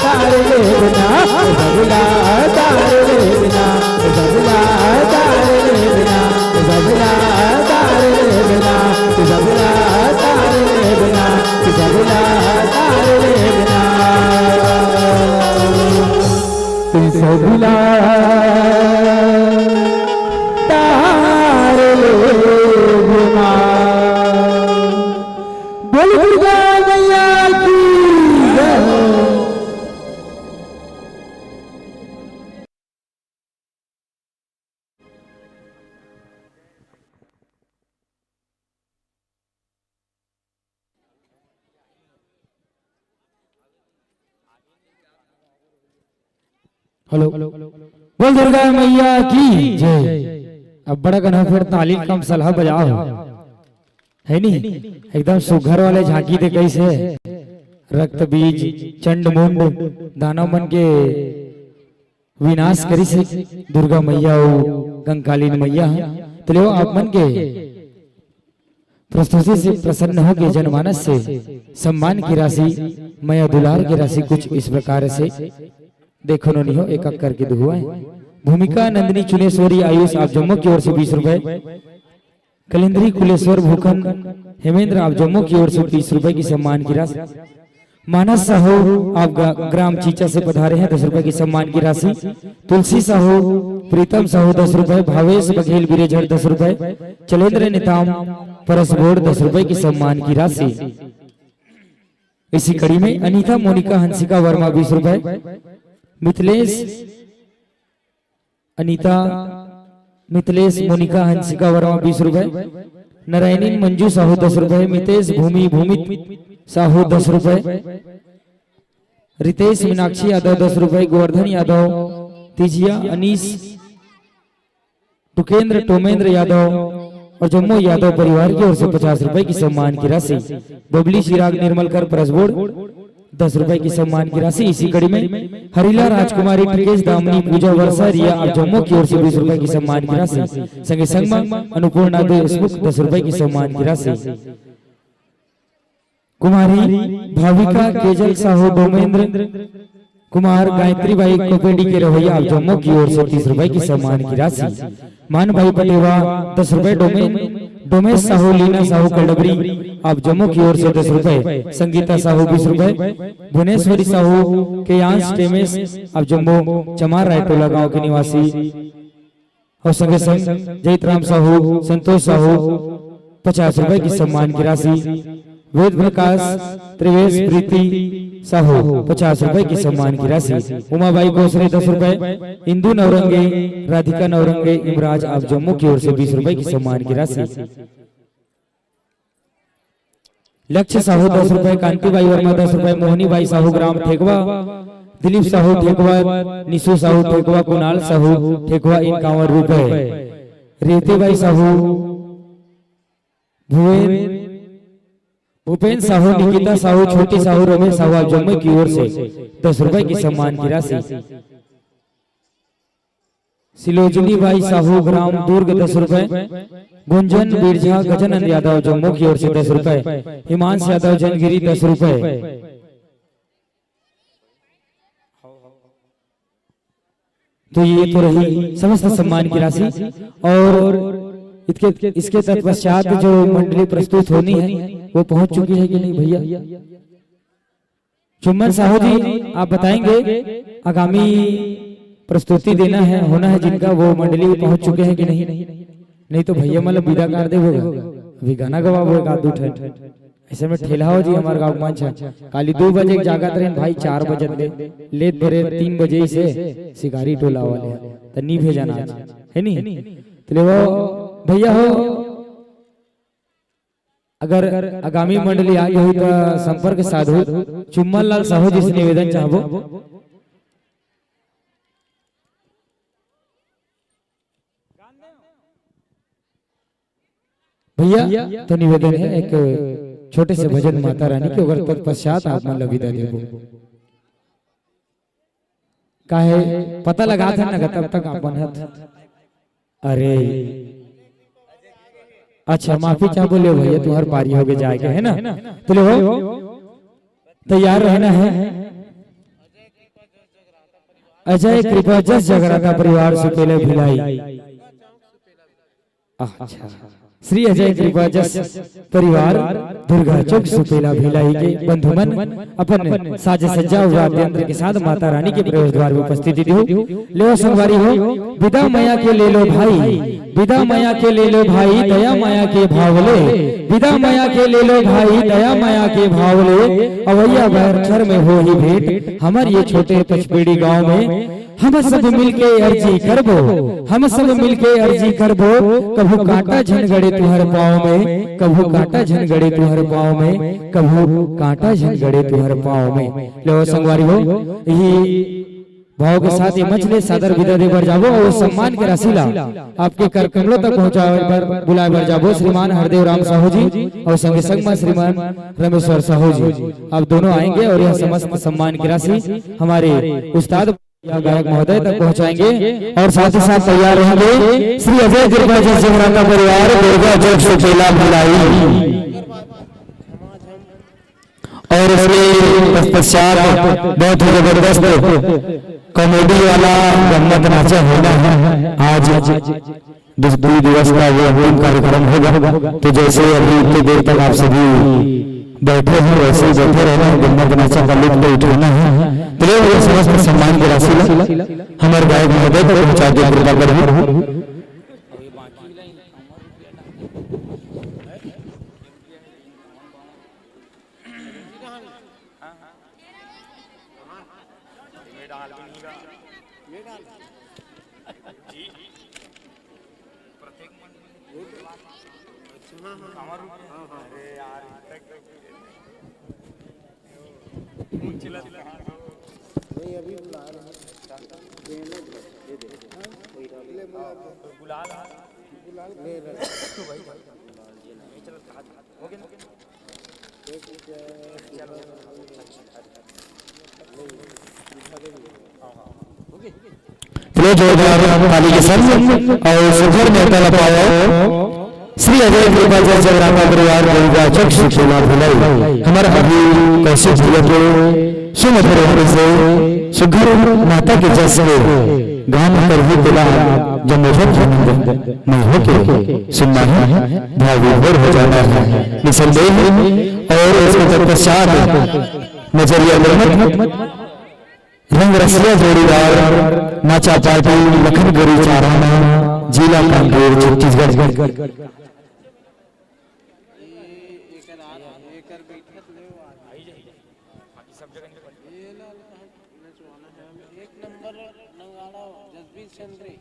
तारी रे बिना। सबला तारी रे बिना। सबला तारे रे बिना, सबला तारे रे बिना, सबला तारे रे बिना, सबला तारे रे बिना। सबला तारे रे बिना। बोल दुर्गा मैया की जय। हेलो, बोल दुर्गा मैया की जय। अब बड़ा कन फिर ताली कम सलहा बजाओ, है नी? एकदम सुघर वाले झांकी दे कैसे रक्त बीज चंड मुंड दानव मन के विनाश करिस दुर्गा मैया अउ कंकालीन मैया ह। तो लेव आप मन के प्रस्तुति से प्रसन्न होके जनमानस से सम्मान की राशि, मया दुलार की राशि कुछ इस प्रकार से देखो नोनी हो, एक एक करके दुहुआ है। भूमिका नंदिनी चुनेश्वरी आयुष आप जम्मो की ओर से बीस रुपए, कलिंद्री कुलेश्वर भूखन हेमेंद्र आप जम्मो की ओर से बीस रुपए की सम्मान की राशि। मानस साहू, आप ग-, ग्राम चीचा से पधारे हैं, दस रुपए की सम्मान की राशि। तुलसी साहू, प्रीतम साहू, दस रुपए। भावेश बघेल बिरेझर, दस रुपए। चलेंद्र नेताम, परसबोड़, दस रुपए की सम्मान की राशि। इसी कड़ी में अनीता मोनिका हंसिका वर्मा, बीस रुपए। मिथिलेश अनीता, मिथिलेश, मोनिका, हंसिका वर्मा, बीस रुपए। नारायणीन मंजू साहू, दस रुपए। मितेश, भूमि, भूमित साहू, दस रुपए। रितेश, मीनाक्षी यादव, दस रुपए। गोवर्धन यादव, तिजिया, अनीस, टुकेंद्र, टोमेंद्र यादव और जम्मो यादव परिवार की ओर से पचास रुपए की सम्मान की राशि। बबली, चिराग, निर्मल कर, परसबोड़, दस रुपए की सम्मान की राशि। इसी कड़ी में हरिला, राजकुमारी, टिकेश, दामिनी, पूजा, वर्षा, रिया, आप जम्मो की ओर से बीस रुपए की सम्मान की राशि। संगे संग में अन्नपूर्णा देशमुख, दस रुपए की सम्मान की राशि। कुमारी भाविका, केजल साहू, डोमेंद्र कुमार, गायत्री बाई कोपेडी के रवैया, आप जम्मो की ओर से तीस रुपए की सम्मान की राशि। मान भाई पटेवा, दस रुपए। डोमेन, डोमेश साहू, लीना साहू, कलडबरी, आप जम्मो की ओर से दस रुपए। संगीता साहू, बीस रुपए। भुवनेश्वरी साहू, केयांश, टेमेश, आप जम्मो चमार रायटोला गांव के निवासी और संगे संग जयतराम साहू, संतोष साहू, पचास रुपए की सम्मान की राशि। वेद प्रकाश, त्रिवेश, प्रीति साहू, पचास रुपए की सम्मान की राशि। उमाबाई कोसरे, दस रुपए। इंदु नौरंगे, राधिका नौरंगे, इमराज, आप जम्मो की ओर से बीस रुपए की सम्मान की राशि। लक्ष्य साहू, दस रुपए। कांतिबाई वर्मा, दस रुपए। मोहनी बाई साहू, ग्राम ठेकवा। दिलीप साहू, ठेकवा। निशु साहू, ठेकवा। कुणाल साहू, ठेकवा, इक्यावन रुपए। रेवती बाई साहू, भुवन, भूपेन साहू, निकिता साहू, छोटी साहू, रमेश साहू, आप जम्मो की ओर से दस रुपए की सम्मान की राशि। सिलोजनी बाई साहू, ग्राम दुर्ग, दस रुपए। गुंजन बिरझा, गजानंद यादव, जम्मो की ओर से दस रुपए। हिमांश यादव, जनगिरी, दस रुपए। तो ये तो रही समस्त सम्मान की राशि। और इसके, इसके तत्पश्चात जो मंडली प्रस्तुत होनी है, वो पहुंच चुकी है कि नहीं भैया? चुम्बन साहू जी, आप बताएंगे, आगामी प्रस्तुति देना है, होना है जिनका, वो मंडली पहुंच चुके हैं कि नहीं? नहीं तो भैया मतलब विदा कर देबो गा। अभी गाना गवाबो एक आध दू ठन। ऐसे में ठेला हो जी हमार गाँव मंच है। काली दू बजे के जागत रहे भाई, चार बजे ले, लेत भरे तीन बजे ही से शिकारी टोला वाले हैं। त नी भेजना आज, है नी? तो ले वो भैया हो, अगर आगामी मंडली आगे हुई तो संपर्क साधु। चुम्मन लाल साहू जी से निवेदन चाहबो। भैया, तो निवेदन है, एक छोटे से भजन माता रानी के, ओकर तत्पश्चात आप मन ल विदा देबो। काहे पता लगा था ना, तब तक आप मन हत। अरे, अच्छा, माफी चाहबो, ले भैया, तुम्हार पारी होगे जाए के, है ना? तो ले हो, तैयार रहना है। अजय कृपा जस जगराता परिवार सुपेला भिलाई। अच्छा, श्री अजय कृपा जस परिवार दुर्गा चौक सुपेला भिलाई के बंधुमन अपन साज सज्जा व वाद्य यंत्र के साथ माता रानी के प्रवेश द्वार में उपस्थिति देहू। लेव संगवारी हो, विदा मया के ले लो भाई, विदा मया के ले लो भाई, दया मया के भाव ले, विदा मया के ले लो भाई, दया मया के भाव ले। अवैया बार छर में होही भेंट, हमर ये छोटे पचपेड़ी गांव में हम सब मिलके अर्जी करबो, हम सब मिलके अर्जी करबो, कभू कांटा झन गड़े तुहर पाँव में, कभू कांटा झन गड़े तुहर पाँव में, कभू कांटा झन गड़े तुहर पाँव में। लेव संगवारी हो, यही भाव के साथ ये मंच ले सादर विदा दे बर जाबो और सम्मान के राशि ला आपके कर कमलों तक पहुंचाए बर बुलाए बर जाबो श्रीमान हरदेव राम साहू जी और संगे संग में श्रीमान रमेश्वर साहू जी। आप दोनों आएंगे और यह समस्त सम्मान की राशि हमारे उस्ताद या गायक महोदय तक पहुंचाएंगे और साथ ही साथ तैयार रहेंगे श्री अजय कृपा जस जगराता परिवार दुर्गा चौक सुपेला भिलाई। और इसके पश्चात बहुत ही जबरदस्त कॉमेडी वाला गम्मत नाचा होना है। आज दु-, दू दिवस का वो अंतिम कार्यक्रम होगा। तो जैसे अभी इतनी देर तक आप सभी बैठे हैं, वैसे ही बैठे रहना है, गुम्मत नाचा का लुत्फ उठाना है। तो ये समस्त सम्मान की राशि ला हमारे गायक महोदय को पहुंचा दे, कृपा करो। चलो जोरदार ताली के संग और सुघर में तल पाओ श्री अजय कृपा जय जगराता परिवार गोविंदा चौक सुखोला भिलाई। हमारा अभी कौशिक भैया के सुमधुर होने से सुघर माता के जस के गान कर ही दिला जब मुझे आनंद नहीं हो के सुनना है, भाव विभोर हो जाना है निसंदेह। और उसके तत्पश्चात नजरिया निर्मत रंग रसिया जोड़ीदार नाचा पार्टी लखनगिरी चाराना, जिला कांकेर, छत्तीसगढ़। एक नंबर नंगाड़ा जसबीर चंद्री।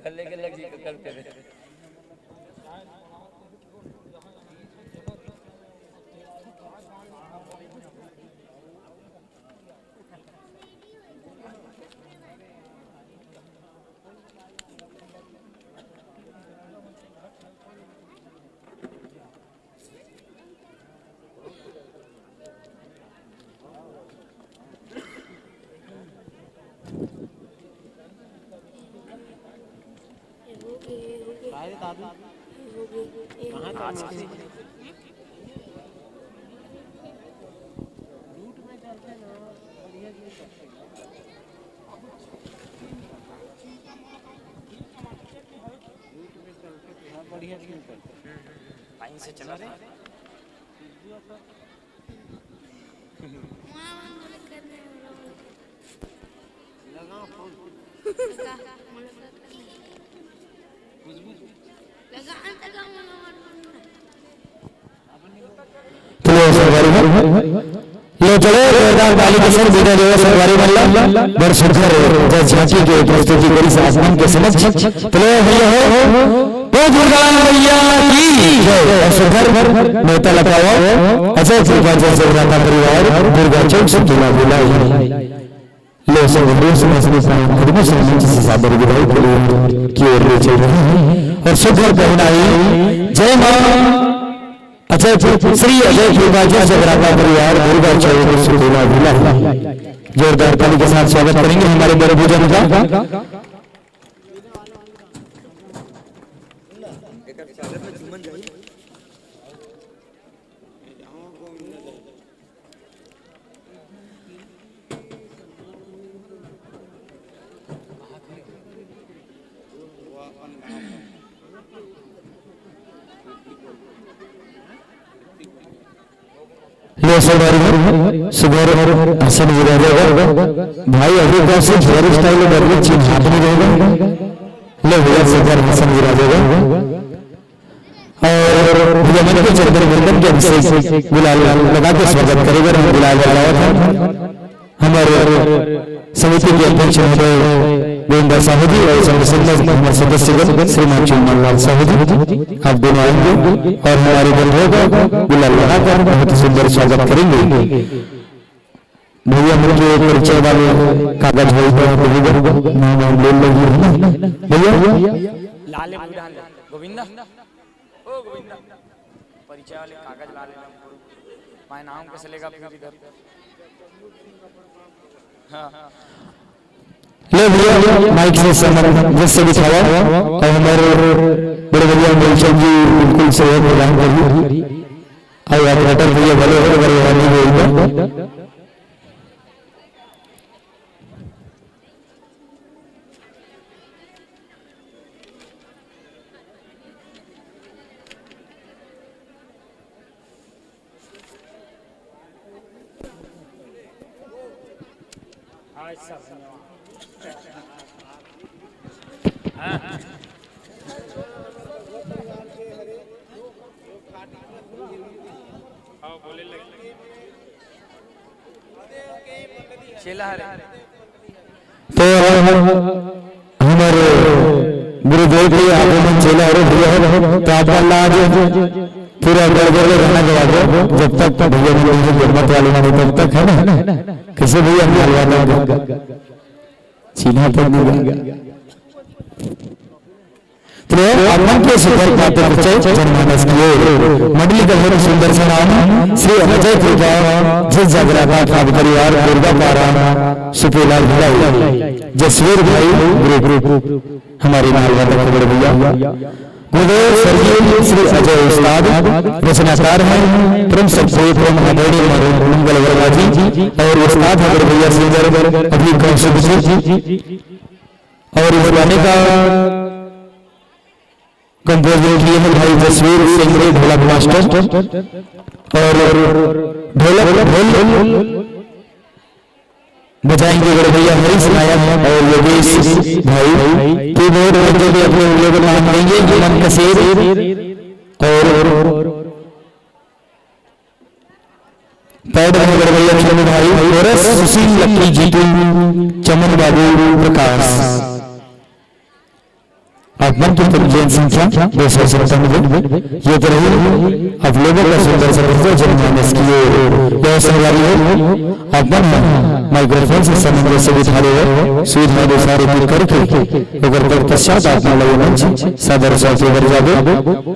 गले के लगी तो कल के दे। बढ़िया दिन पर। लाइन से चला रहे। लगा फोन। लगा, लगा। खुशबू। लगा, लगा, लगा। चलो संगवारी मन, ले चलो जोरदार ताली के संग बिदा देवो संगवारी मन ला। बड़ सुघर जस झांकी के प्रस्तुति करिस आप मन के समक्ष। चलो भैया हो, ओ दुर्गा मैया की जय। और सुघर नेवता ला पाओ अजय जी का जय जगराता परिवार दुर्गा चौक से तुला बुलाई। लो संगवारी, सुबह सुबह पावन कदमों से मंच से सादर विदाई के लिए की ओर ले चल रहे हैं और सुघर पहुनाई जय मां अजय, श्री अजय कृपा जय जगराता परिवार दुर्गा चौक सुखोला भिलाई। जोरदार ताली के साथ स्वागत करेंगे हमारे बड़े बुजुर्ग का। लो संगवारी हो, सुघर आसन विराजेगा। भाई अभी का से हेयर स्टाइल बदले चिन्ह हाथ में रहेगा। लो भैया सुघर आसन विराजेगा। और भैया मन के चंदन बंदन के अभिषेक गुलाल लगा के स्वागत करेगा। गुलाल लगावत हे हमारे समिति के अध्यक्ष महोदय गोविंदा साहू जी और संग संग हमारे सदस्यगण श्रीमान चुनमन लाल साहू जी, आप दोनों आएंगे और हमारे बंधुओं का गुलाल लगाकर बहुत ही सुंदर स्वागत करेंगे। भैया मन के परिचय वाले कागज होई तो भैया नाम वाम ले लेंगे, है ना भैया? लाले बुढ़ान गोविंदा। ओ गोविंदा, परिचय वाले कागज ला लेना। मैं नाम कैसे लेगा फिर इधर? हाँ। ले भैया, माइक से समन जैसे दिखावा और हमारे बड़े भैया मूलचंद जी बिल्कुल सहयोग प्रदान करिए। और ऑपरेटर भैया भले हो, बड़े वाली भैया। चेला हरे। तो हमर गुरुदेव के आगमन चेला हरे भैया हो, तो आप मन ला आज पूरा गड़गड़ के गाना गवा दो, जब तक भैया मन नहीं, गुरमत वाले मन तब तक, है ना? कैसे भैया, हम हलवा दो, चिन्हा तो नहीं गया। तो आप मन के शिखर प्राप्त करते जनमानस की ओर। मंडली का धर्म सुंदर सा नाम, श्री अजय कृपा, जिस जागराता का परिवार, दुर्गा पारा, सुपेला भिलाई, जसवीर भाई ग्रुप, हमारे नालवा तक बड़े भैया। गुरुदेव स्वर्गीय श्री अजय उस्ताद रचनाकार हैं, परम सत्य परम आदरणीय मंगल वर्मा जी और उस्ताद हमारे भैया सिंगर अभी कौशिक जी। और इस गाने का कंपोजिंग किए हैं भाई जसवीर सिंह ढोलक मास्टर और ढोलक ढोल बजाएंगे बड़े भैया हरीश नायक और योगेश भाई। कीबोर्ड बजते हुए अपने उंगलियों को तान देंगे, हेमंत कसेर और पैड में बड़े भैया चंदू भाई, कोरस सुशील लक्की जीतू, चमन बाबू प्रकाश। आगमन की प्रभु जैन संख्या दो सौ सत्तानवे। ये तो रही आप लोगों का सुंदर सा परिचय जनमानस की ओर। यह संगवारी हो, आप मन माइक्रोफोन से सामंजस्य बिठा ले, सुविधा अनुसार उपयोग करके, ओकर तत्पश्चात आप मन ला ये मंच सादर सौंपे बर जाबो।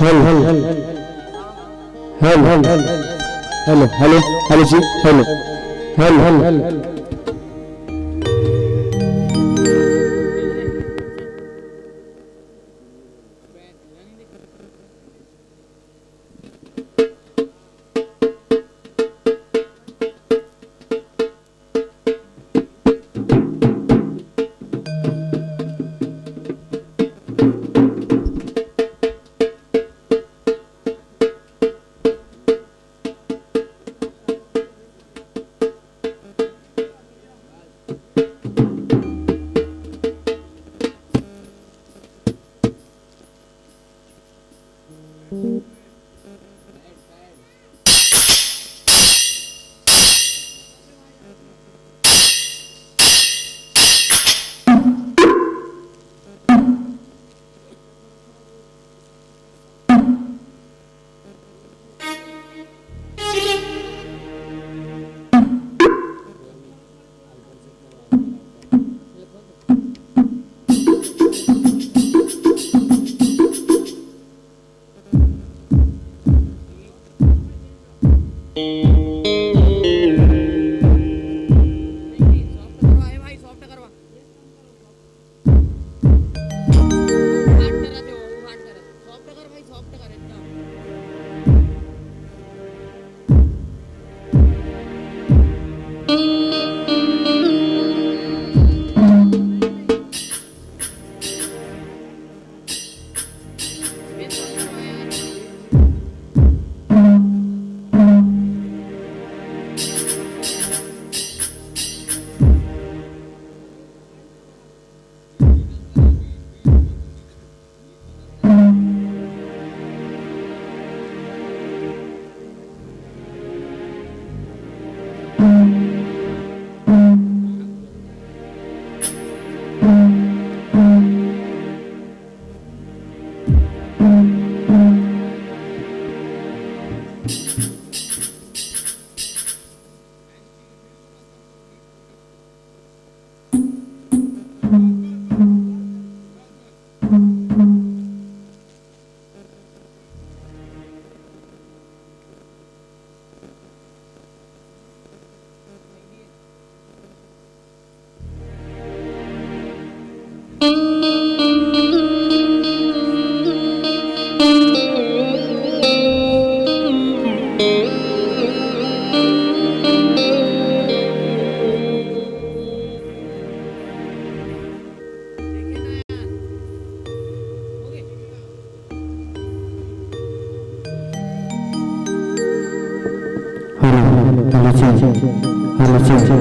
Hello, hello, hello, hello, hello जी, हेलो, हेलो, हेलो।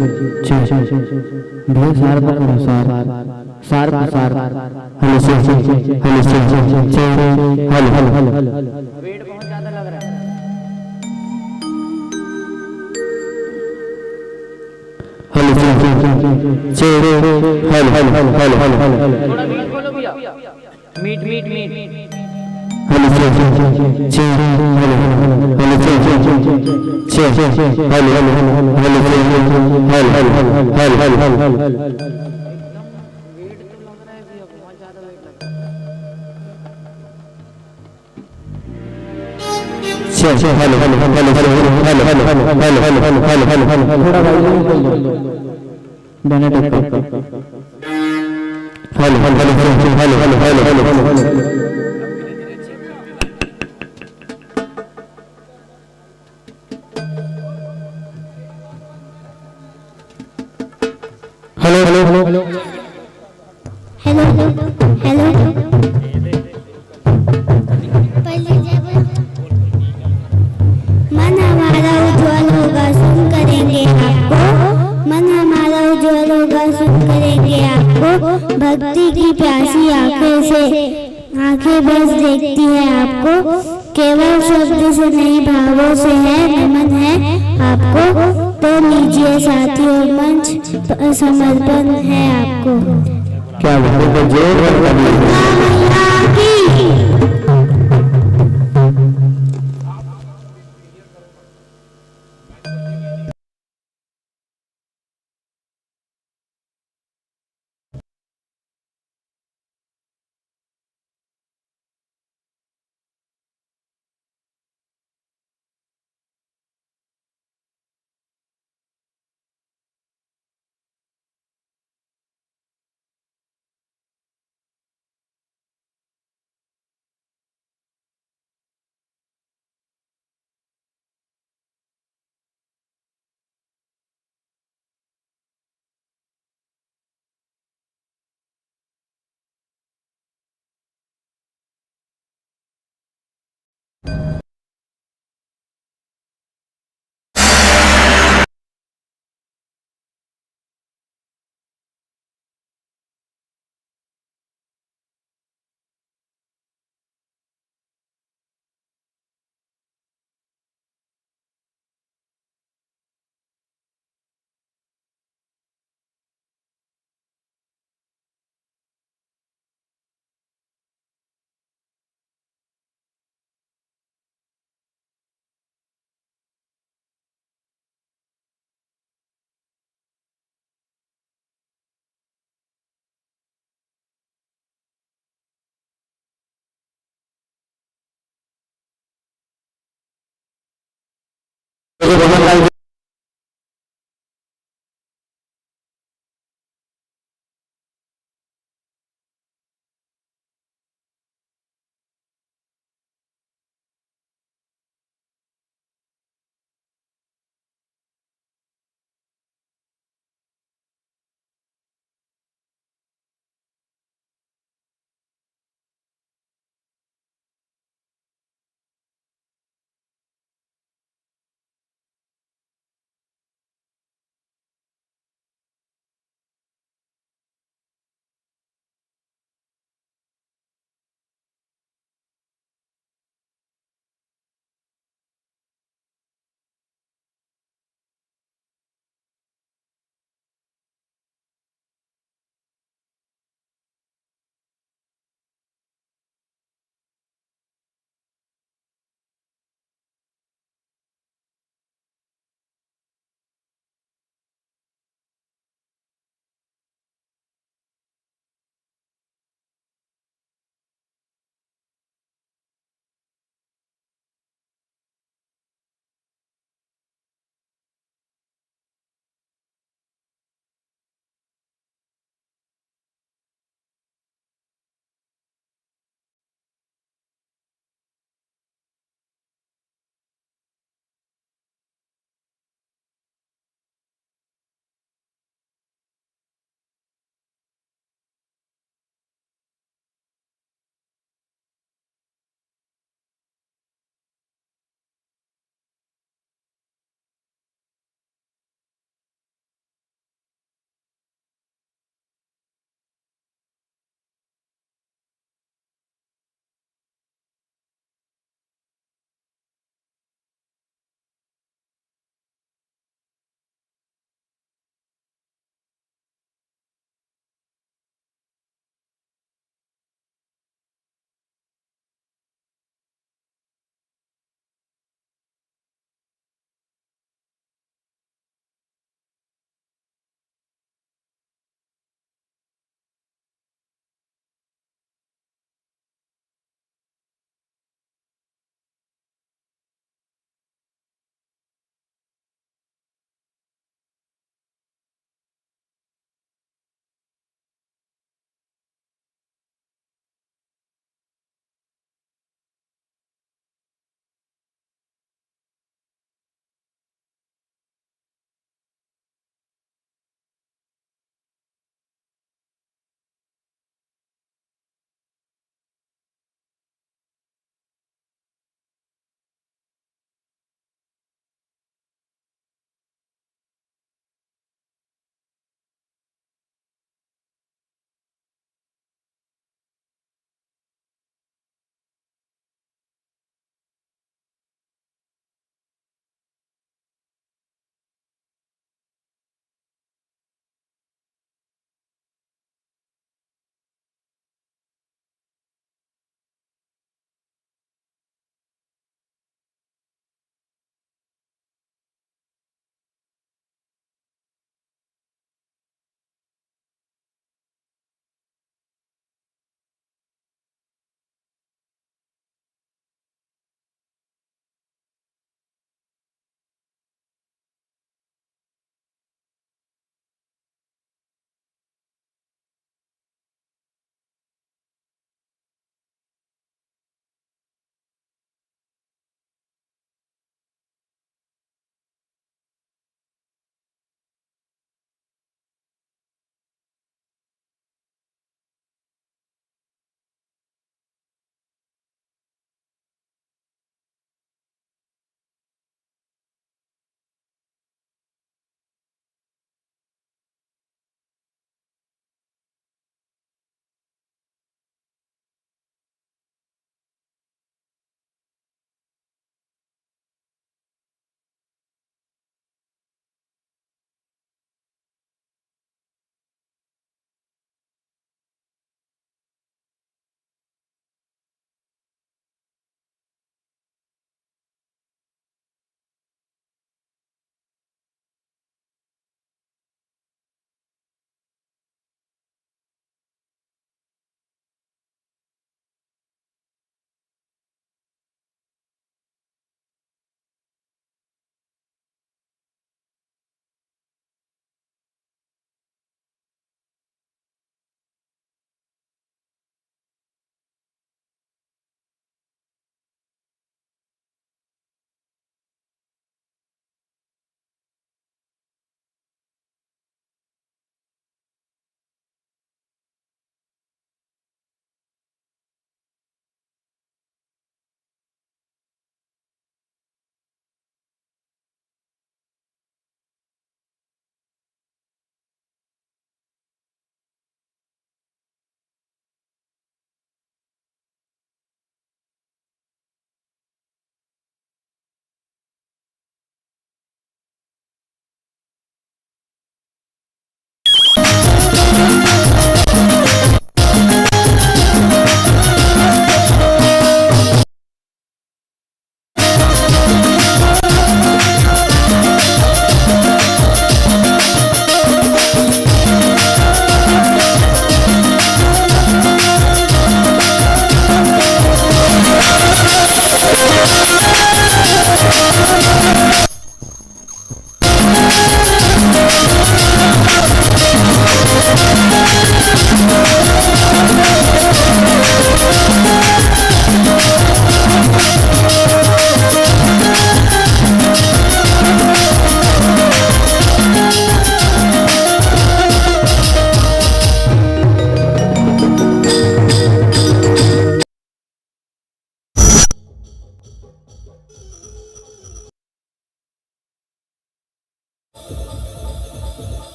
छे। भैया, सार पकड़ो, सार। सार, सार। हेलो, छे, छे, हेलो, छे, छे, छे, हेलो, हेलो, हेलो। हेलो, छे, छे, छे, छे, hello, hello, hello, hello, hello. Meet, meet, meet. Hello, छे, छे, छे, छे, हेलो, हेलो, हेलो, छे, छे, छे, छे, छे, हेलो, हेलो, हेलो, हेलो, छे, छे, छे, hello, hello, hello, hello, hello, hello. छे, छे, hello, hello, hello, hello, hello, hello. थोड़ा भाई, दोनों टक्कर। Hello, hello, hello, hello, hello, hello, hello, hello. Hello, hello, hello. Hello, hello. पहले जय बोलो। मन हमारा उज्जवल होगा, सुन करेंगे आपको। मन हमारा उज्जवल होगा, सुन करेंगे आपको। भक्ति की प्यासी आंखें से, आंखें बस देखती है आपको। केवल शब्द से नहीं, भावों से है नमन है आपको। तो लीजिए साथियों, मंच पर समर्पण है आपको। क्या बात है, तो जोरदार ताली। दुर्गा मैया की।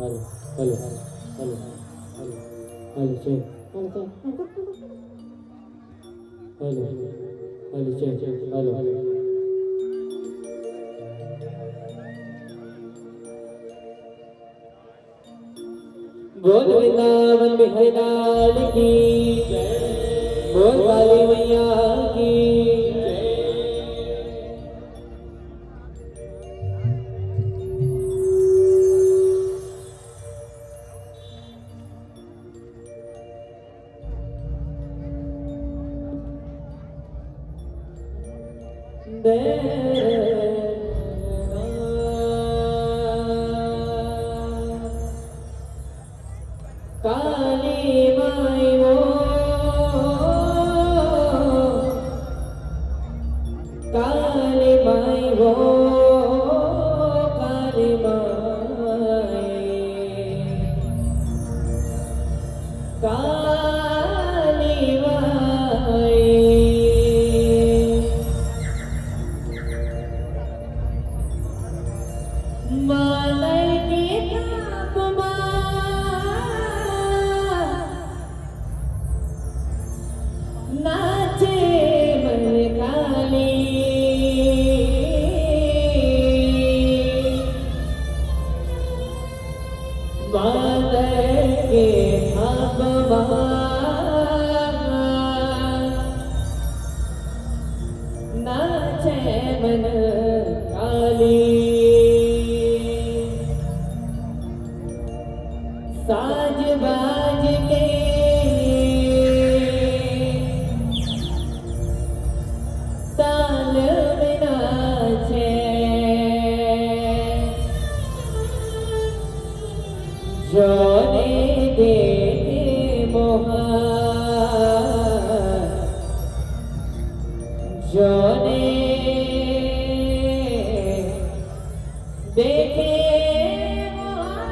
Hello, hello, hello, hello, hello, check. Hello, check. Hello, hello, check, check. Hello. बोल वृंदावन बिहारी लाल की, बोल काली मैया की। काली माई वो, काली माई वो, काली माई, काली माई। मालय के ताप मा नाचे मन काली। मालय के ताप मा नाचे मन काली। साज बाज के ताल में नाचे। जोने देखे मोहा, जोने देखे मोहा।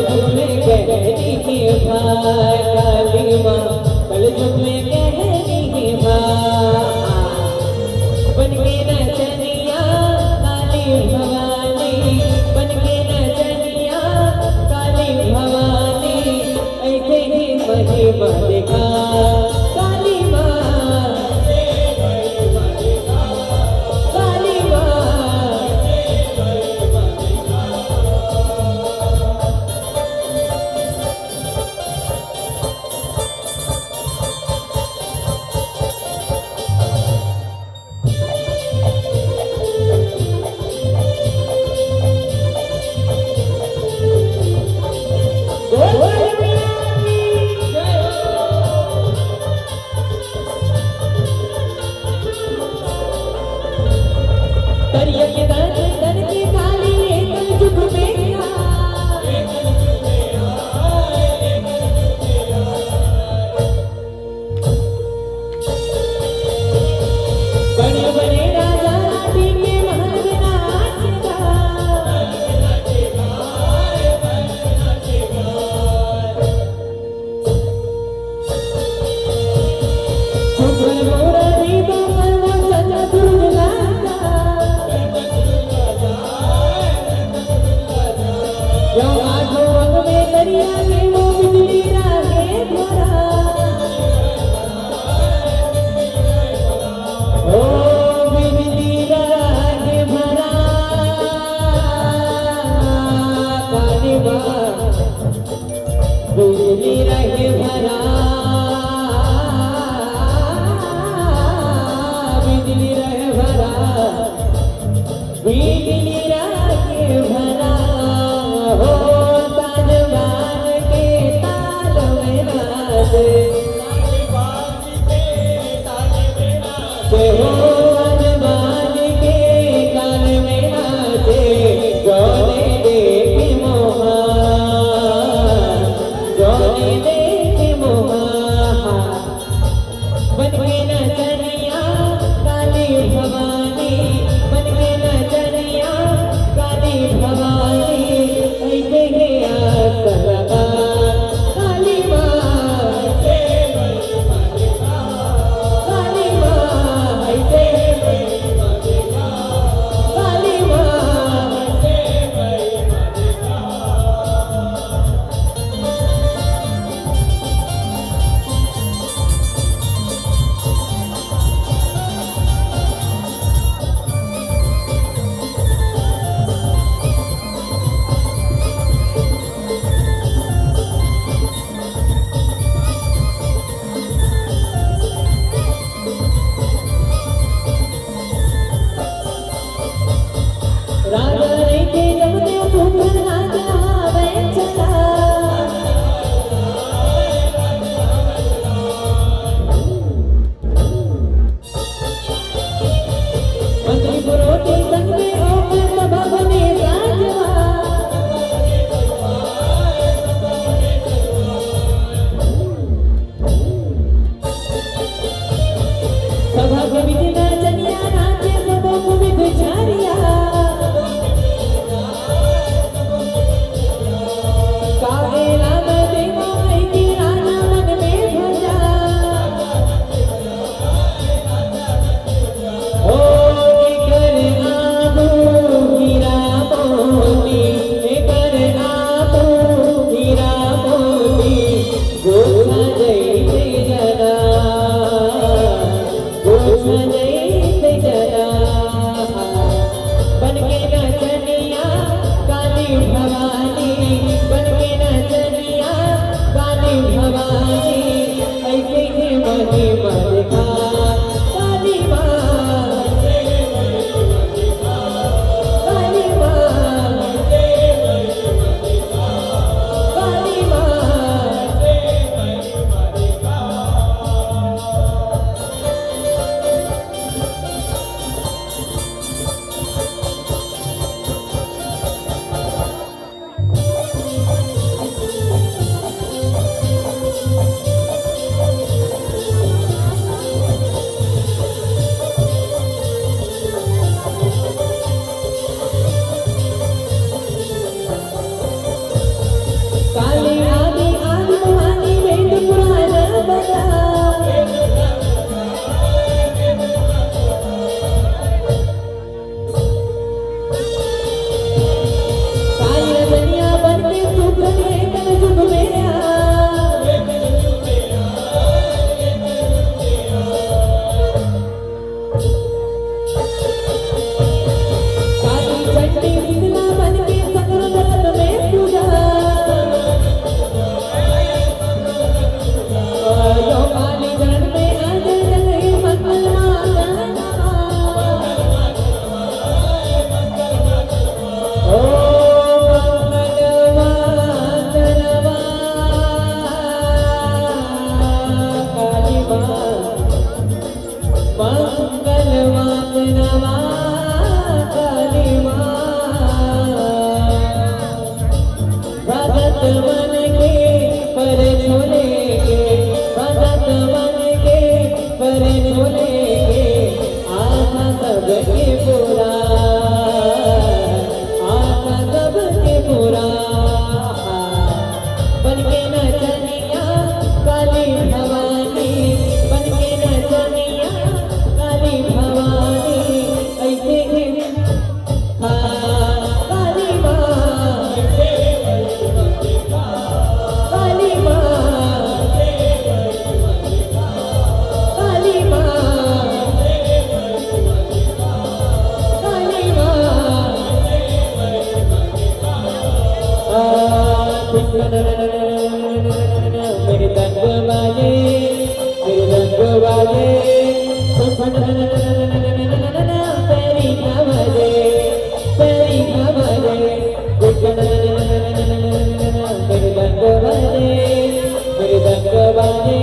जुग में कहनी हे भाई काली माँ, कल जुग में कहनी हे भाई। बन के नचनिया काली भवानी, बन के नचनिया काली भवानी, ऐसे ही महिमा दिखा काली माँ, काली माँ। बड़े बड़े राजा रानी के महल में नाचेगा। सुघर गोरा रीतो पर वो चंदा सूरज लागा। यो आठों अंग में दरिया के वो बिजली राहे भरा। ओ बिजली राहे भरा, काली माँ। बिजली रहे भरा, बिजली रहे भरा, बिजली रहे भरा, हो ताजवान के ताल में नाचे। जय हो हनुमान के काल में नाचे, जोने देखी मोहन, जोने देखी के नचनिया काली भवानी, बन के नचनिया काली भवानी, ऐसे ही हाँ, काली माँ, काली माँ, काली माँ, काली माँ। आ, मृदंग बाजे, मृदंग बाजे, पैरी बाजे, पैरी बाजे, मृदंग बाजे, मृदंग बाजे,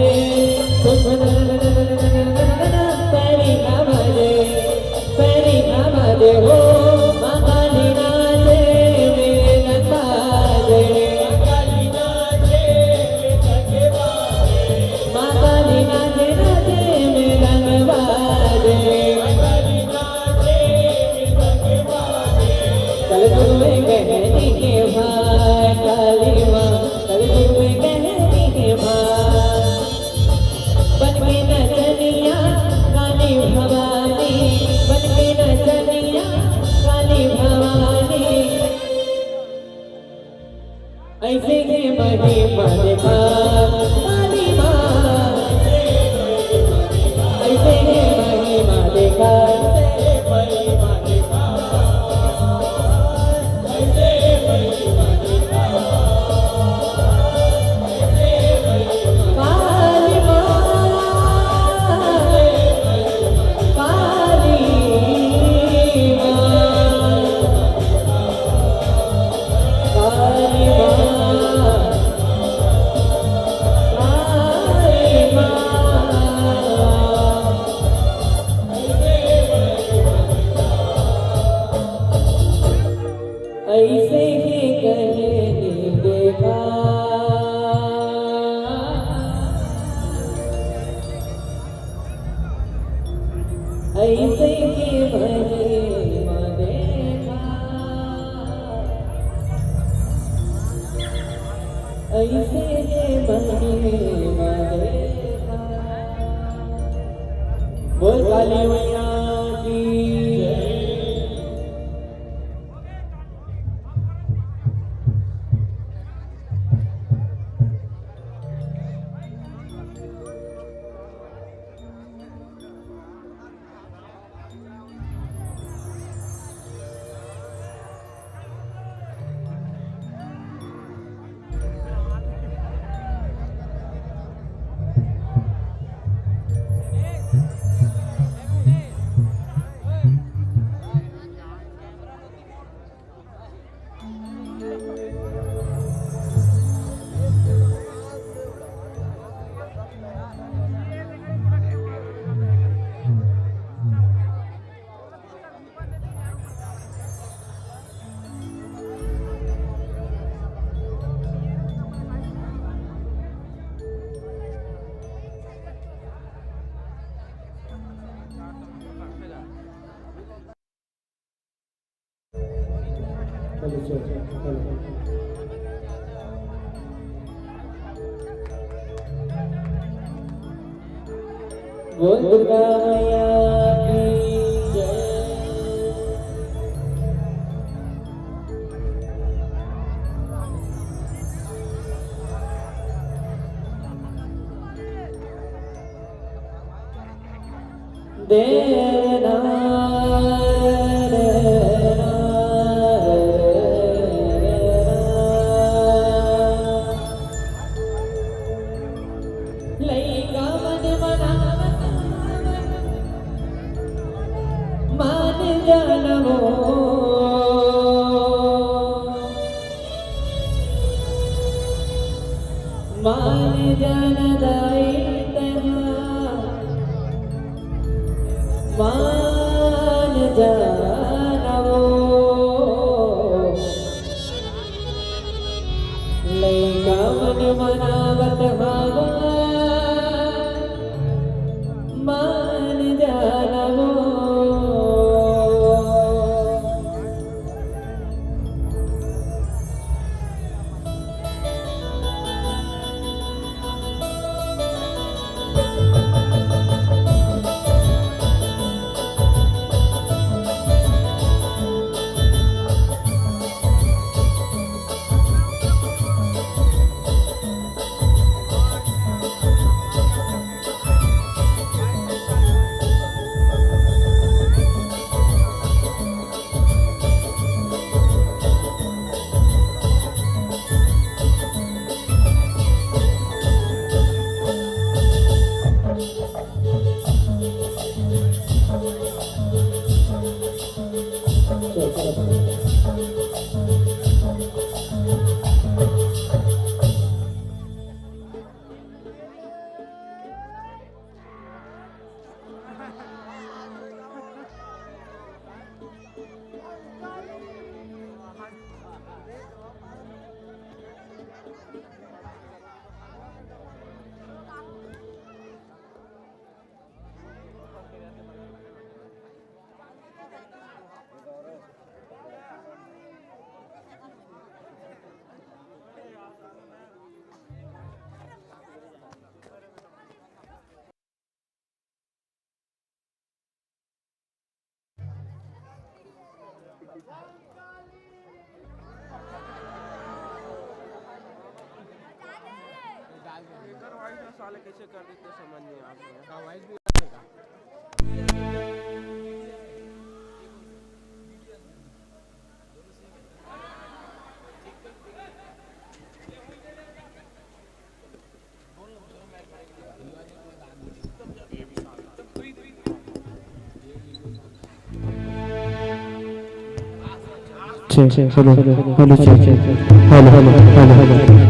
पैरी बाजे। पैरी बाजे हो, माँ काली नाचे, मृदंग बाजे। माँ काली नाचे, नाचे, मृदंग बाजे। कलयुग में कहनी है माँ काली माँ, कलयुग में कहनी है माँ। बन के नचनिया काली भवानी, बन के नचनिया काली भवानी। ऐसे ही महिमा देखा काली माँ, ऐसे ही महिमा देखा। काली माँ, काली माँ, काली माँ, काली माँ। ऐसे ही कहनी देखा, ऐसे ही महिमा देखा, ऐसे ही महिमा देखा। बोल काली मैया की जय। बोल दुर्गा मैया की जय। देवना लइका मन मनावत मान जानवो। मान जान दाई तैं हा, मान जानवो। लइका मन मनावत हवय, मान जानवो। वाले कैसे कर देते, समझ नहीं आता है। Check, check, hello, hello, check, check, hello, hello, hello, hello.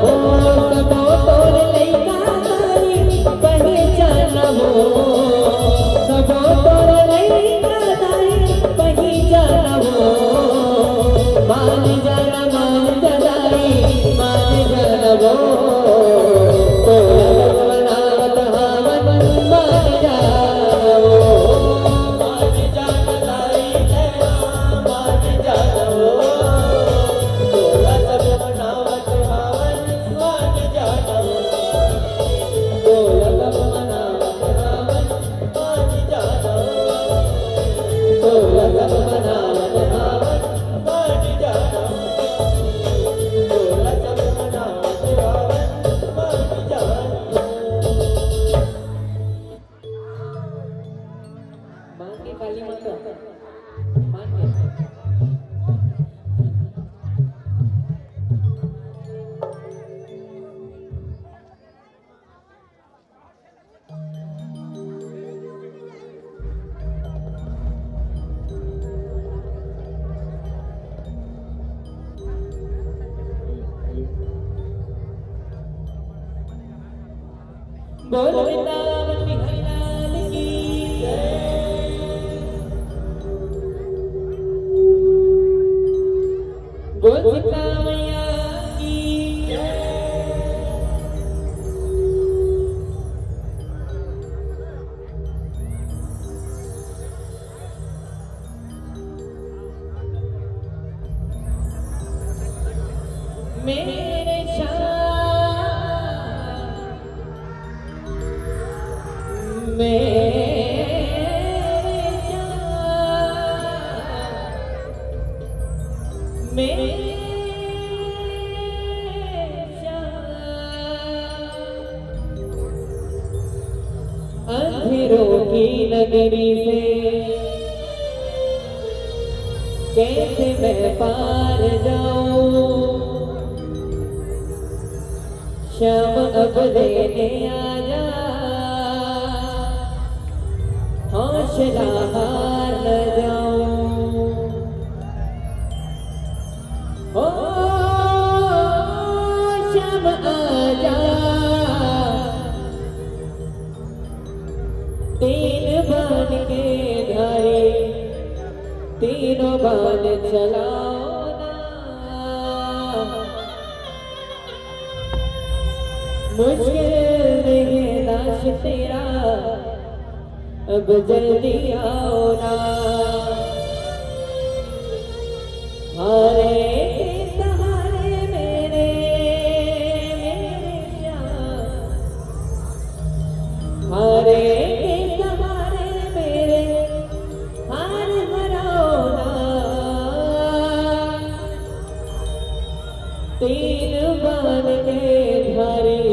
हो, सबो तोर लइका दाई पहिचान हो, सबो तोर लइका दाई पहिचान हो, मान जान, मान जा दाई, मान जान हो, तोर बनावत हावन, मान जान हो। मान के काली माता, मान के। बोल वृंदावन बिहारी लाल की जय। बोल सीता मैया की जय। मेरे श्याम, मेरे श्याम, मेरे श्याम। अंधेरों की नगरी से कैसे मैं पार जाऊं, श्याम अब लेने आ जा, हौसला हार न जाऊं। ओ श्याम आजा, तीन बाण के धारी, तीनों बाण चलाओ ना। मुश्किल में है दास तेरा, अब जल्दी आओ ना। हारे के सहारे मेरे, मेरे श्याम। हारे के सहारे मेरे, हार हराओ ना। तीन बाण के धारी,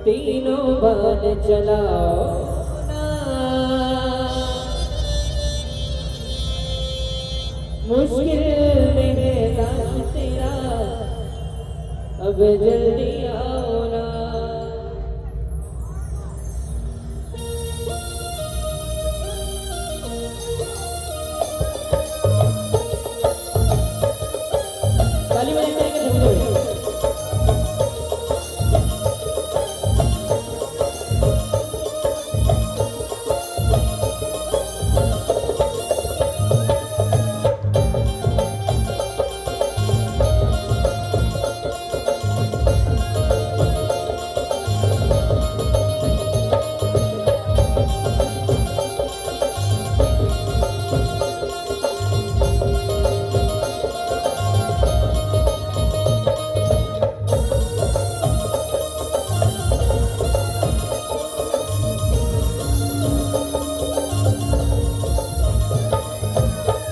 तीनों बाण चलाओ ना। मुश्किल में है दास तेरा, अब जल्दी आओ ना। ताली बजा के झूम दो।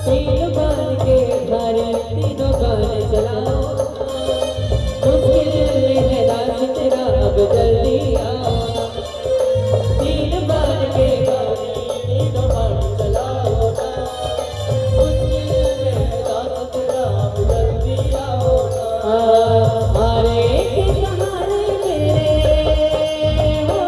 तीन बाण के धारी, तीनों बाण चलाओ। मुश्किल में है दास तेरा, अब जल्दी आओ। तीन बाण के धारी, तीनों बाण चलाओ ना। मुश्किल में है दास तेरा, अब जल्दी आओ ना। आ, हारे के सहारे मेरे, हो,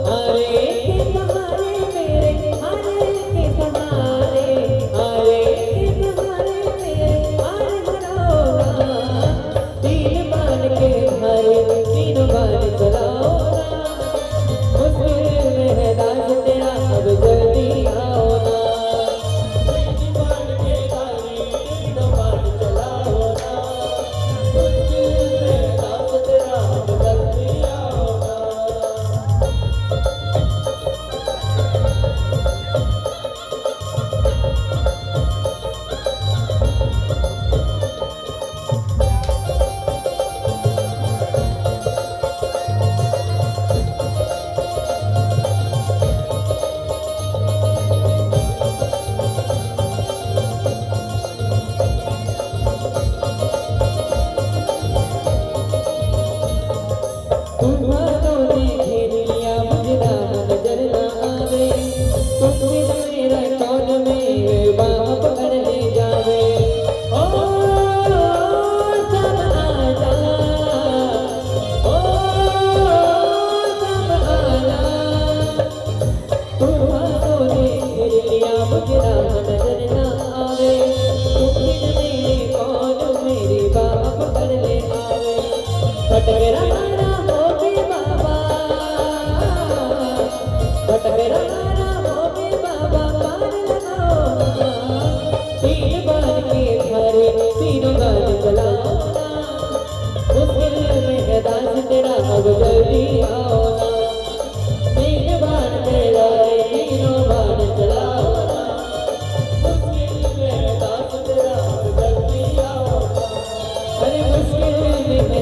हारे के सहारे मेरे, हारे के सहारे, हारे के सहारे मेरे, हार हराओ ना।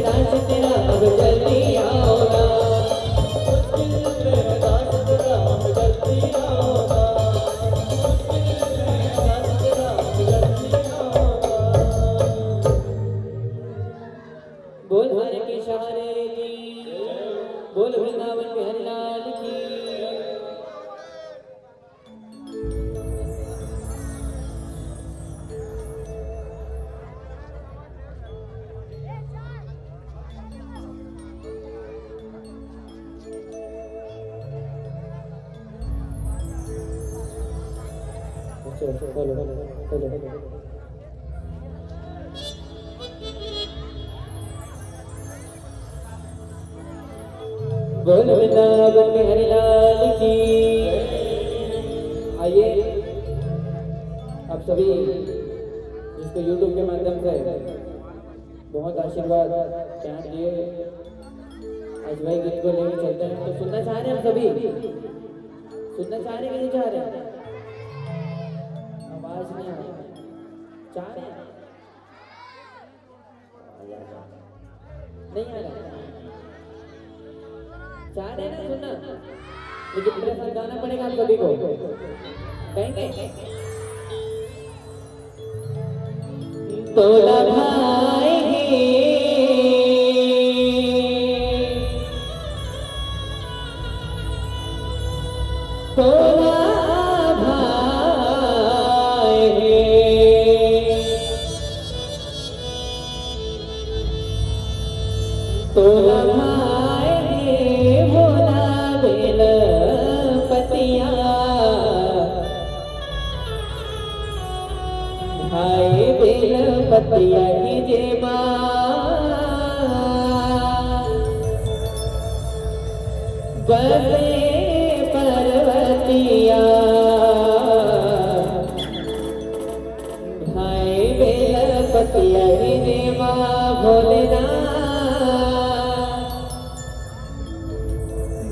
राज तेरा अब जल्दी आओ ना, मुश्किल में राज तेरा अब जल्दी आओ ना, मुश्किल में राज तेरा अब जल्दी आओ ना। बोल हर के सहारे की, बोल वृंदावन बिहारी लाल की। अच्छा, हेलो, हेलो। बोल वृंदावन बिहारी लाल की। आइए, आप सभी जिसको YouTube के माध्यम से बहुत आशीर्वाद प्यार दिए, आज वही गीत को लेके चलते हैं। तो सुनना चाह रहे हैं हम सभी? सुनना चाह रहे हैं कि नहीं चाह रहे? आवाज नहीं आ रही। चाह रहे हैं? नहीं आ रहा। चाह रहे हैं ना सुनना? लेकिन मेरे साथ गाना पड़ेगा आप सभी को। गाएंगे? तोला भाई हे, तोला भाई हे। तोला भाई हे भोला बेल पतिया, भाई बेल पतिया ही जेमा बसे पर्वतिया। हाय बेलपतिया रे देवा भोलेनाथ,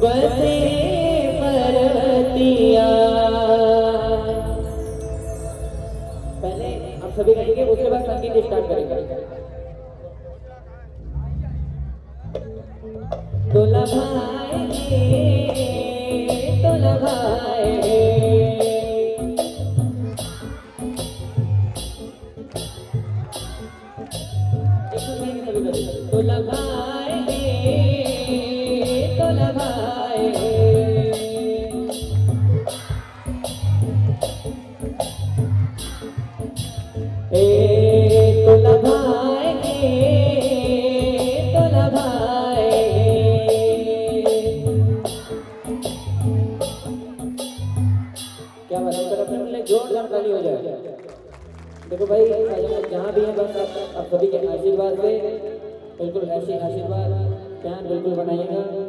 बसे पर्वतिया। पहले आप सभी गाएंगे, उसके बाद संगीत स्टार्ट करेंगे। तोला भाई रे, तोला भाई रे। एक तो मैं कभी कभी तोला भाई रे, तोला भाई रे। ए तोला भाई रे, तोला भाई रे। क्या बात है, पर अपने मिलने जोरदार ताली हो जाए। देखो भाई, आज हम लोग जहाँ भी हैं, बस आप, आप सभी के आशीर्वाद से, बिल्कुल ऐसे आशीर्वाद, प्यार बिल्कुल बनाइएगा।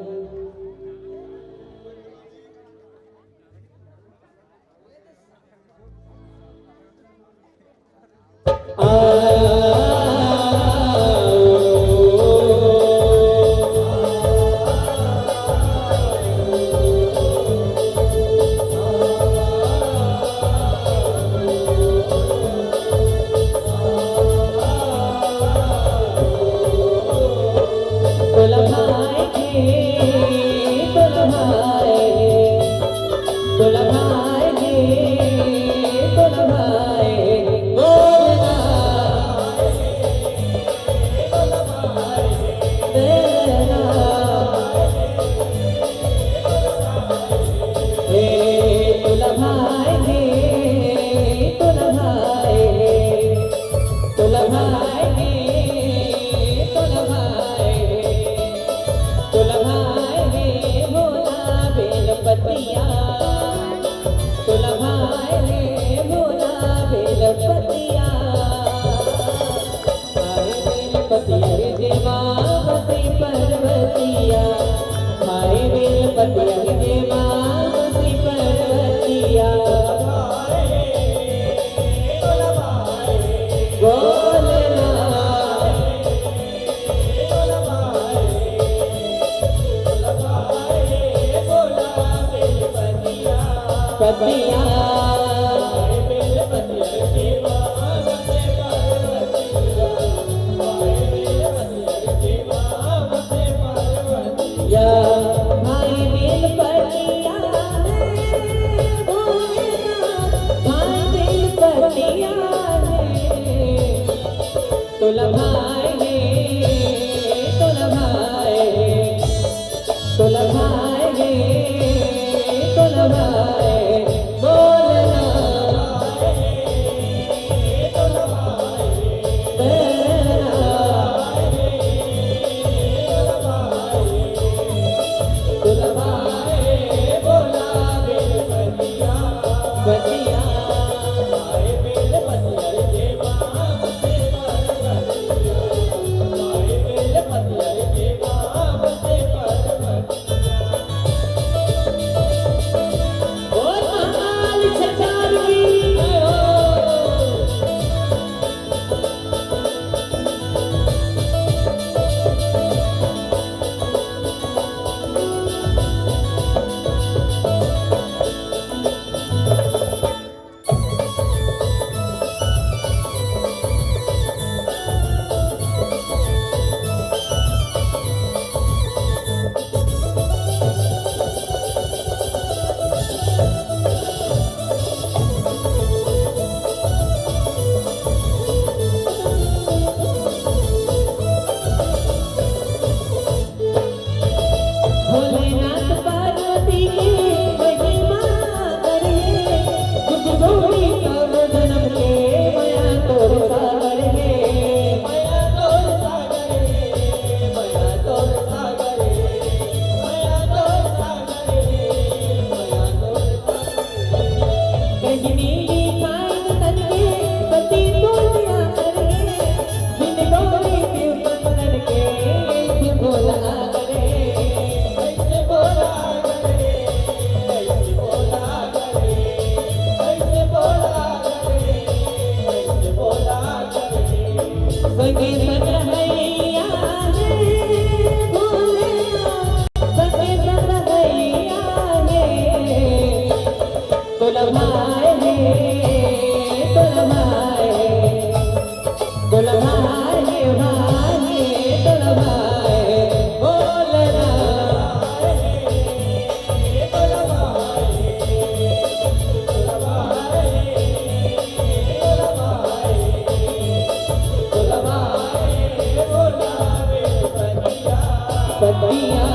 पतिया।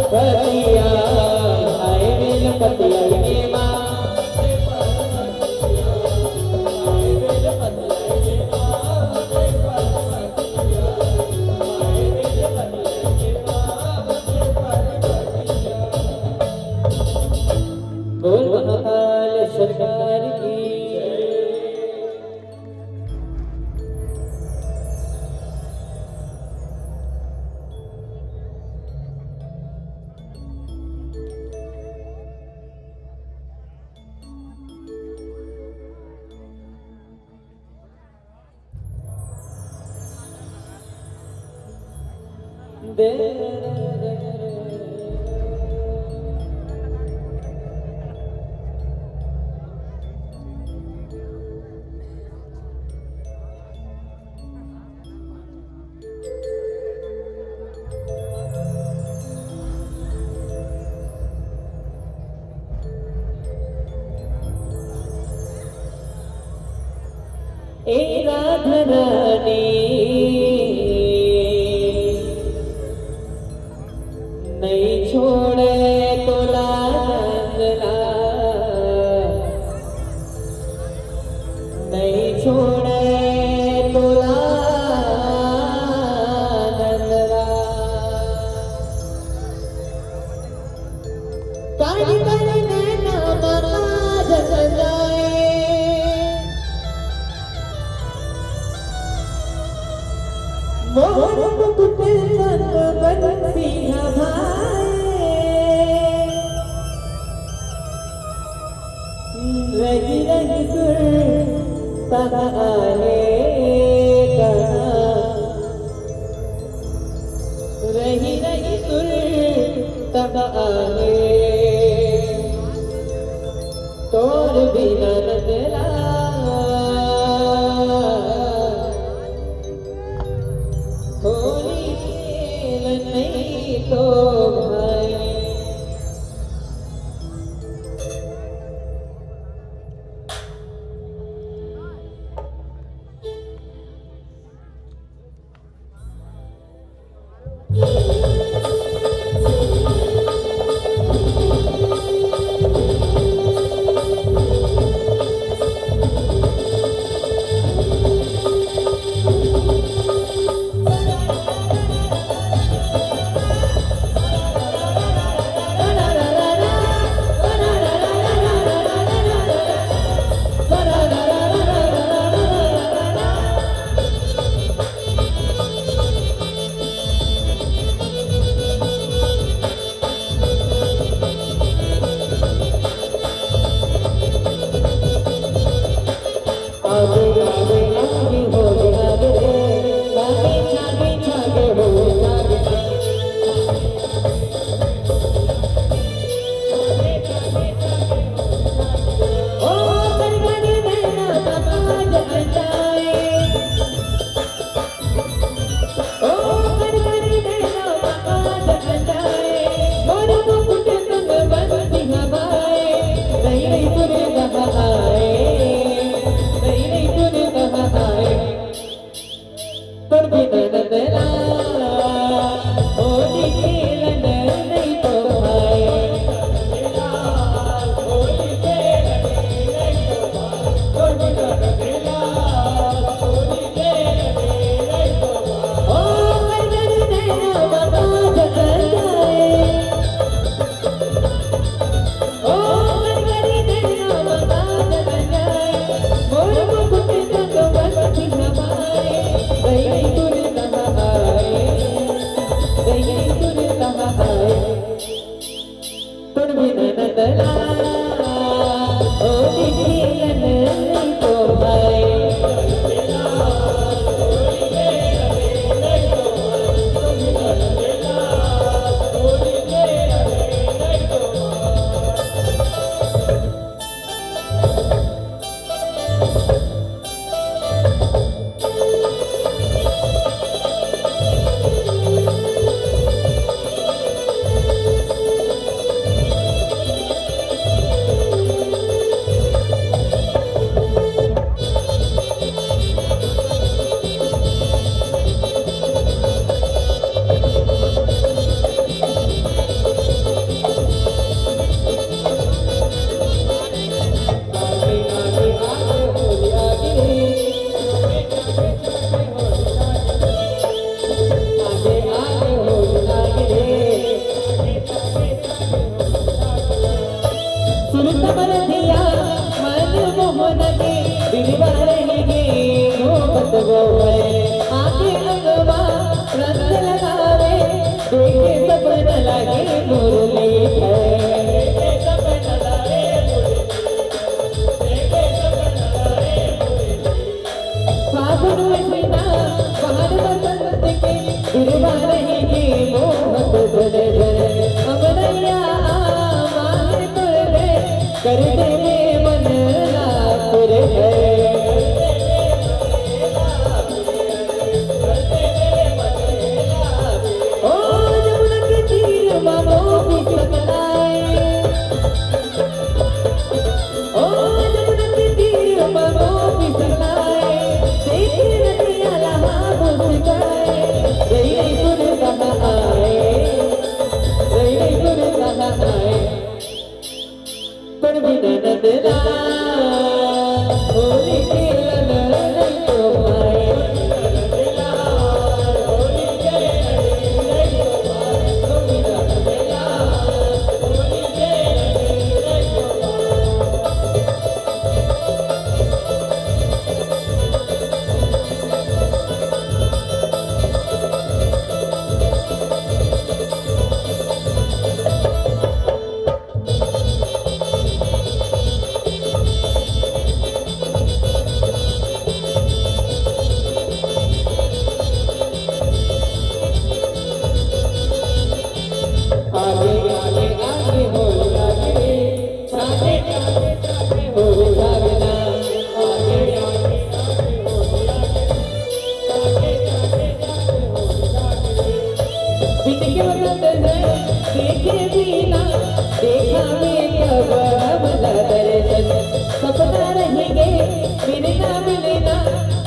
पतिया, आए बेल पतिया रे माँ। बोल महाकाल सरकार की। ए राधा रानी, नइ छोड़े तोला नंदलाल, नइ छोड़े तोला नंदलाल। काली काली नैना मा काजल जाए, मोहन मुकुट संग बंसी ह भाए। रहि रहि सुर तब आहे कहाँ, रहि रहि सुर तब आहे, तोर बिना नंदलाल होली खेल नहीं तो भाई। मरदिया मन मोहन के बिरवा रहिगे मोहब्बत वो है। आके अंगवा रंग लगावे, देखे सपन लागे मुरली है। फागुन महीना बहार बसंत के बिरवा रहिगे मोहक झर झर। अमरैया आवाज तुरले कर देवे मन लापुर है। ओ जमुना के तीर मा गोपी सकलाए। ओ जमुना के तीर मा गोपी सकलाए, देखे नदिया लहा मुस्काए। रही रही सुर कहाँ आए, रही रही सुर कहाँ आए। पर बिना नंदलाल होली खेलन नहीं तो भाए। आगे आगे आगे हो आगे, छागे छागे छागे हो जागना। आगे आगे आगे हो आगे, छागे छागे छागे हो जागना। बिन के वतन है देखे बिना, देखा में कब हमला दर्शन। सपना रहेंगे मिलना मिलना,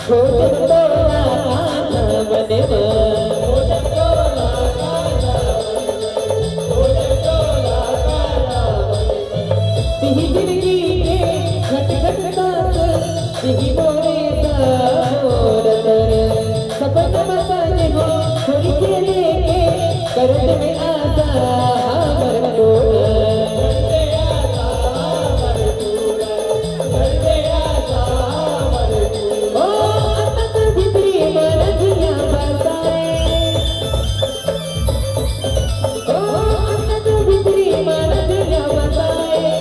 खोजब तोला कान्हा मनवा। तिही जिंदगी के घट घट बात, तिही मोरे सपना सपन बसाने हो, छोरी के लेके करत में आशा हमर पूरा। ओ अतक भीतरी मरदिया बसाए। ओ अतक भीतरी मरदिया बसाए।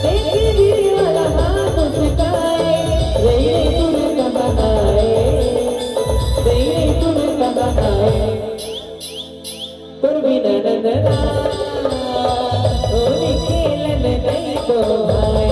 देखे गिरी वाला हाथ मुस्काए। रही रही सुर कहाँ आए, रही रही सुर कहाँ आए। तोर बिना नंदलाल होली खेलन नहीं तो भाए।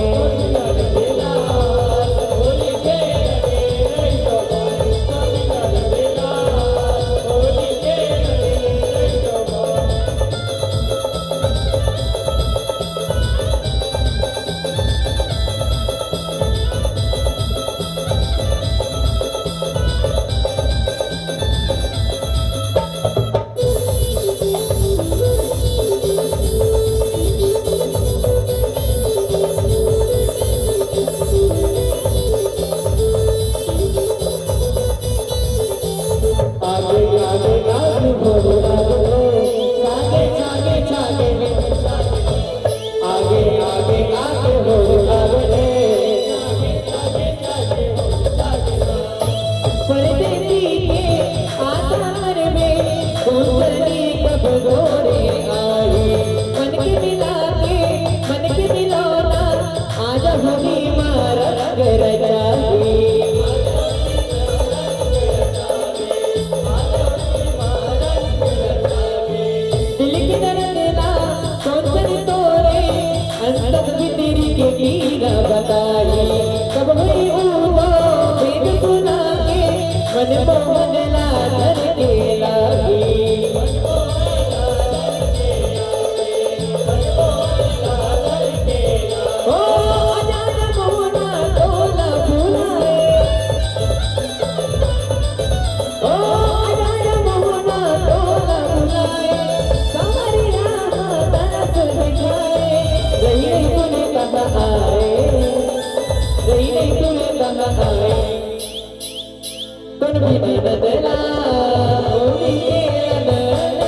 आगे आगे आगे हो आगे, आगे आगे आगे आगे हो आगे। परदेसी के आधार में दूसरी कब गोरे आई। मन के मिला के, मन के मिलौना, आजा होली मा रंग रचाई। दिल के दर्द ला सोचन तोरे, अंतस भीतरी के पीरा बताई। कब हुई ऊ तो भेद सुना के, मन मोहन ला धर के लागी। ओ अजान मोहना तोला भुलाए। ओ अजान मोहना तोला भुलाए। सावरिया हाँ तरस दिखाए। रही रही सुर कहाँ आए, रही रही सुर कहाँ आए। तोर बिना नंदलाल होली खेलन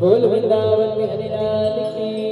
बोल वृंदावन बिहारी लाल की।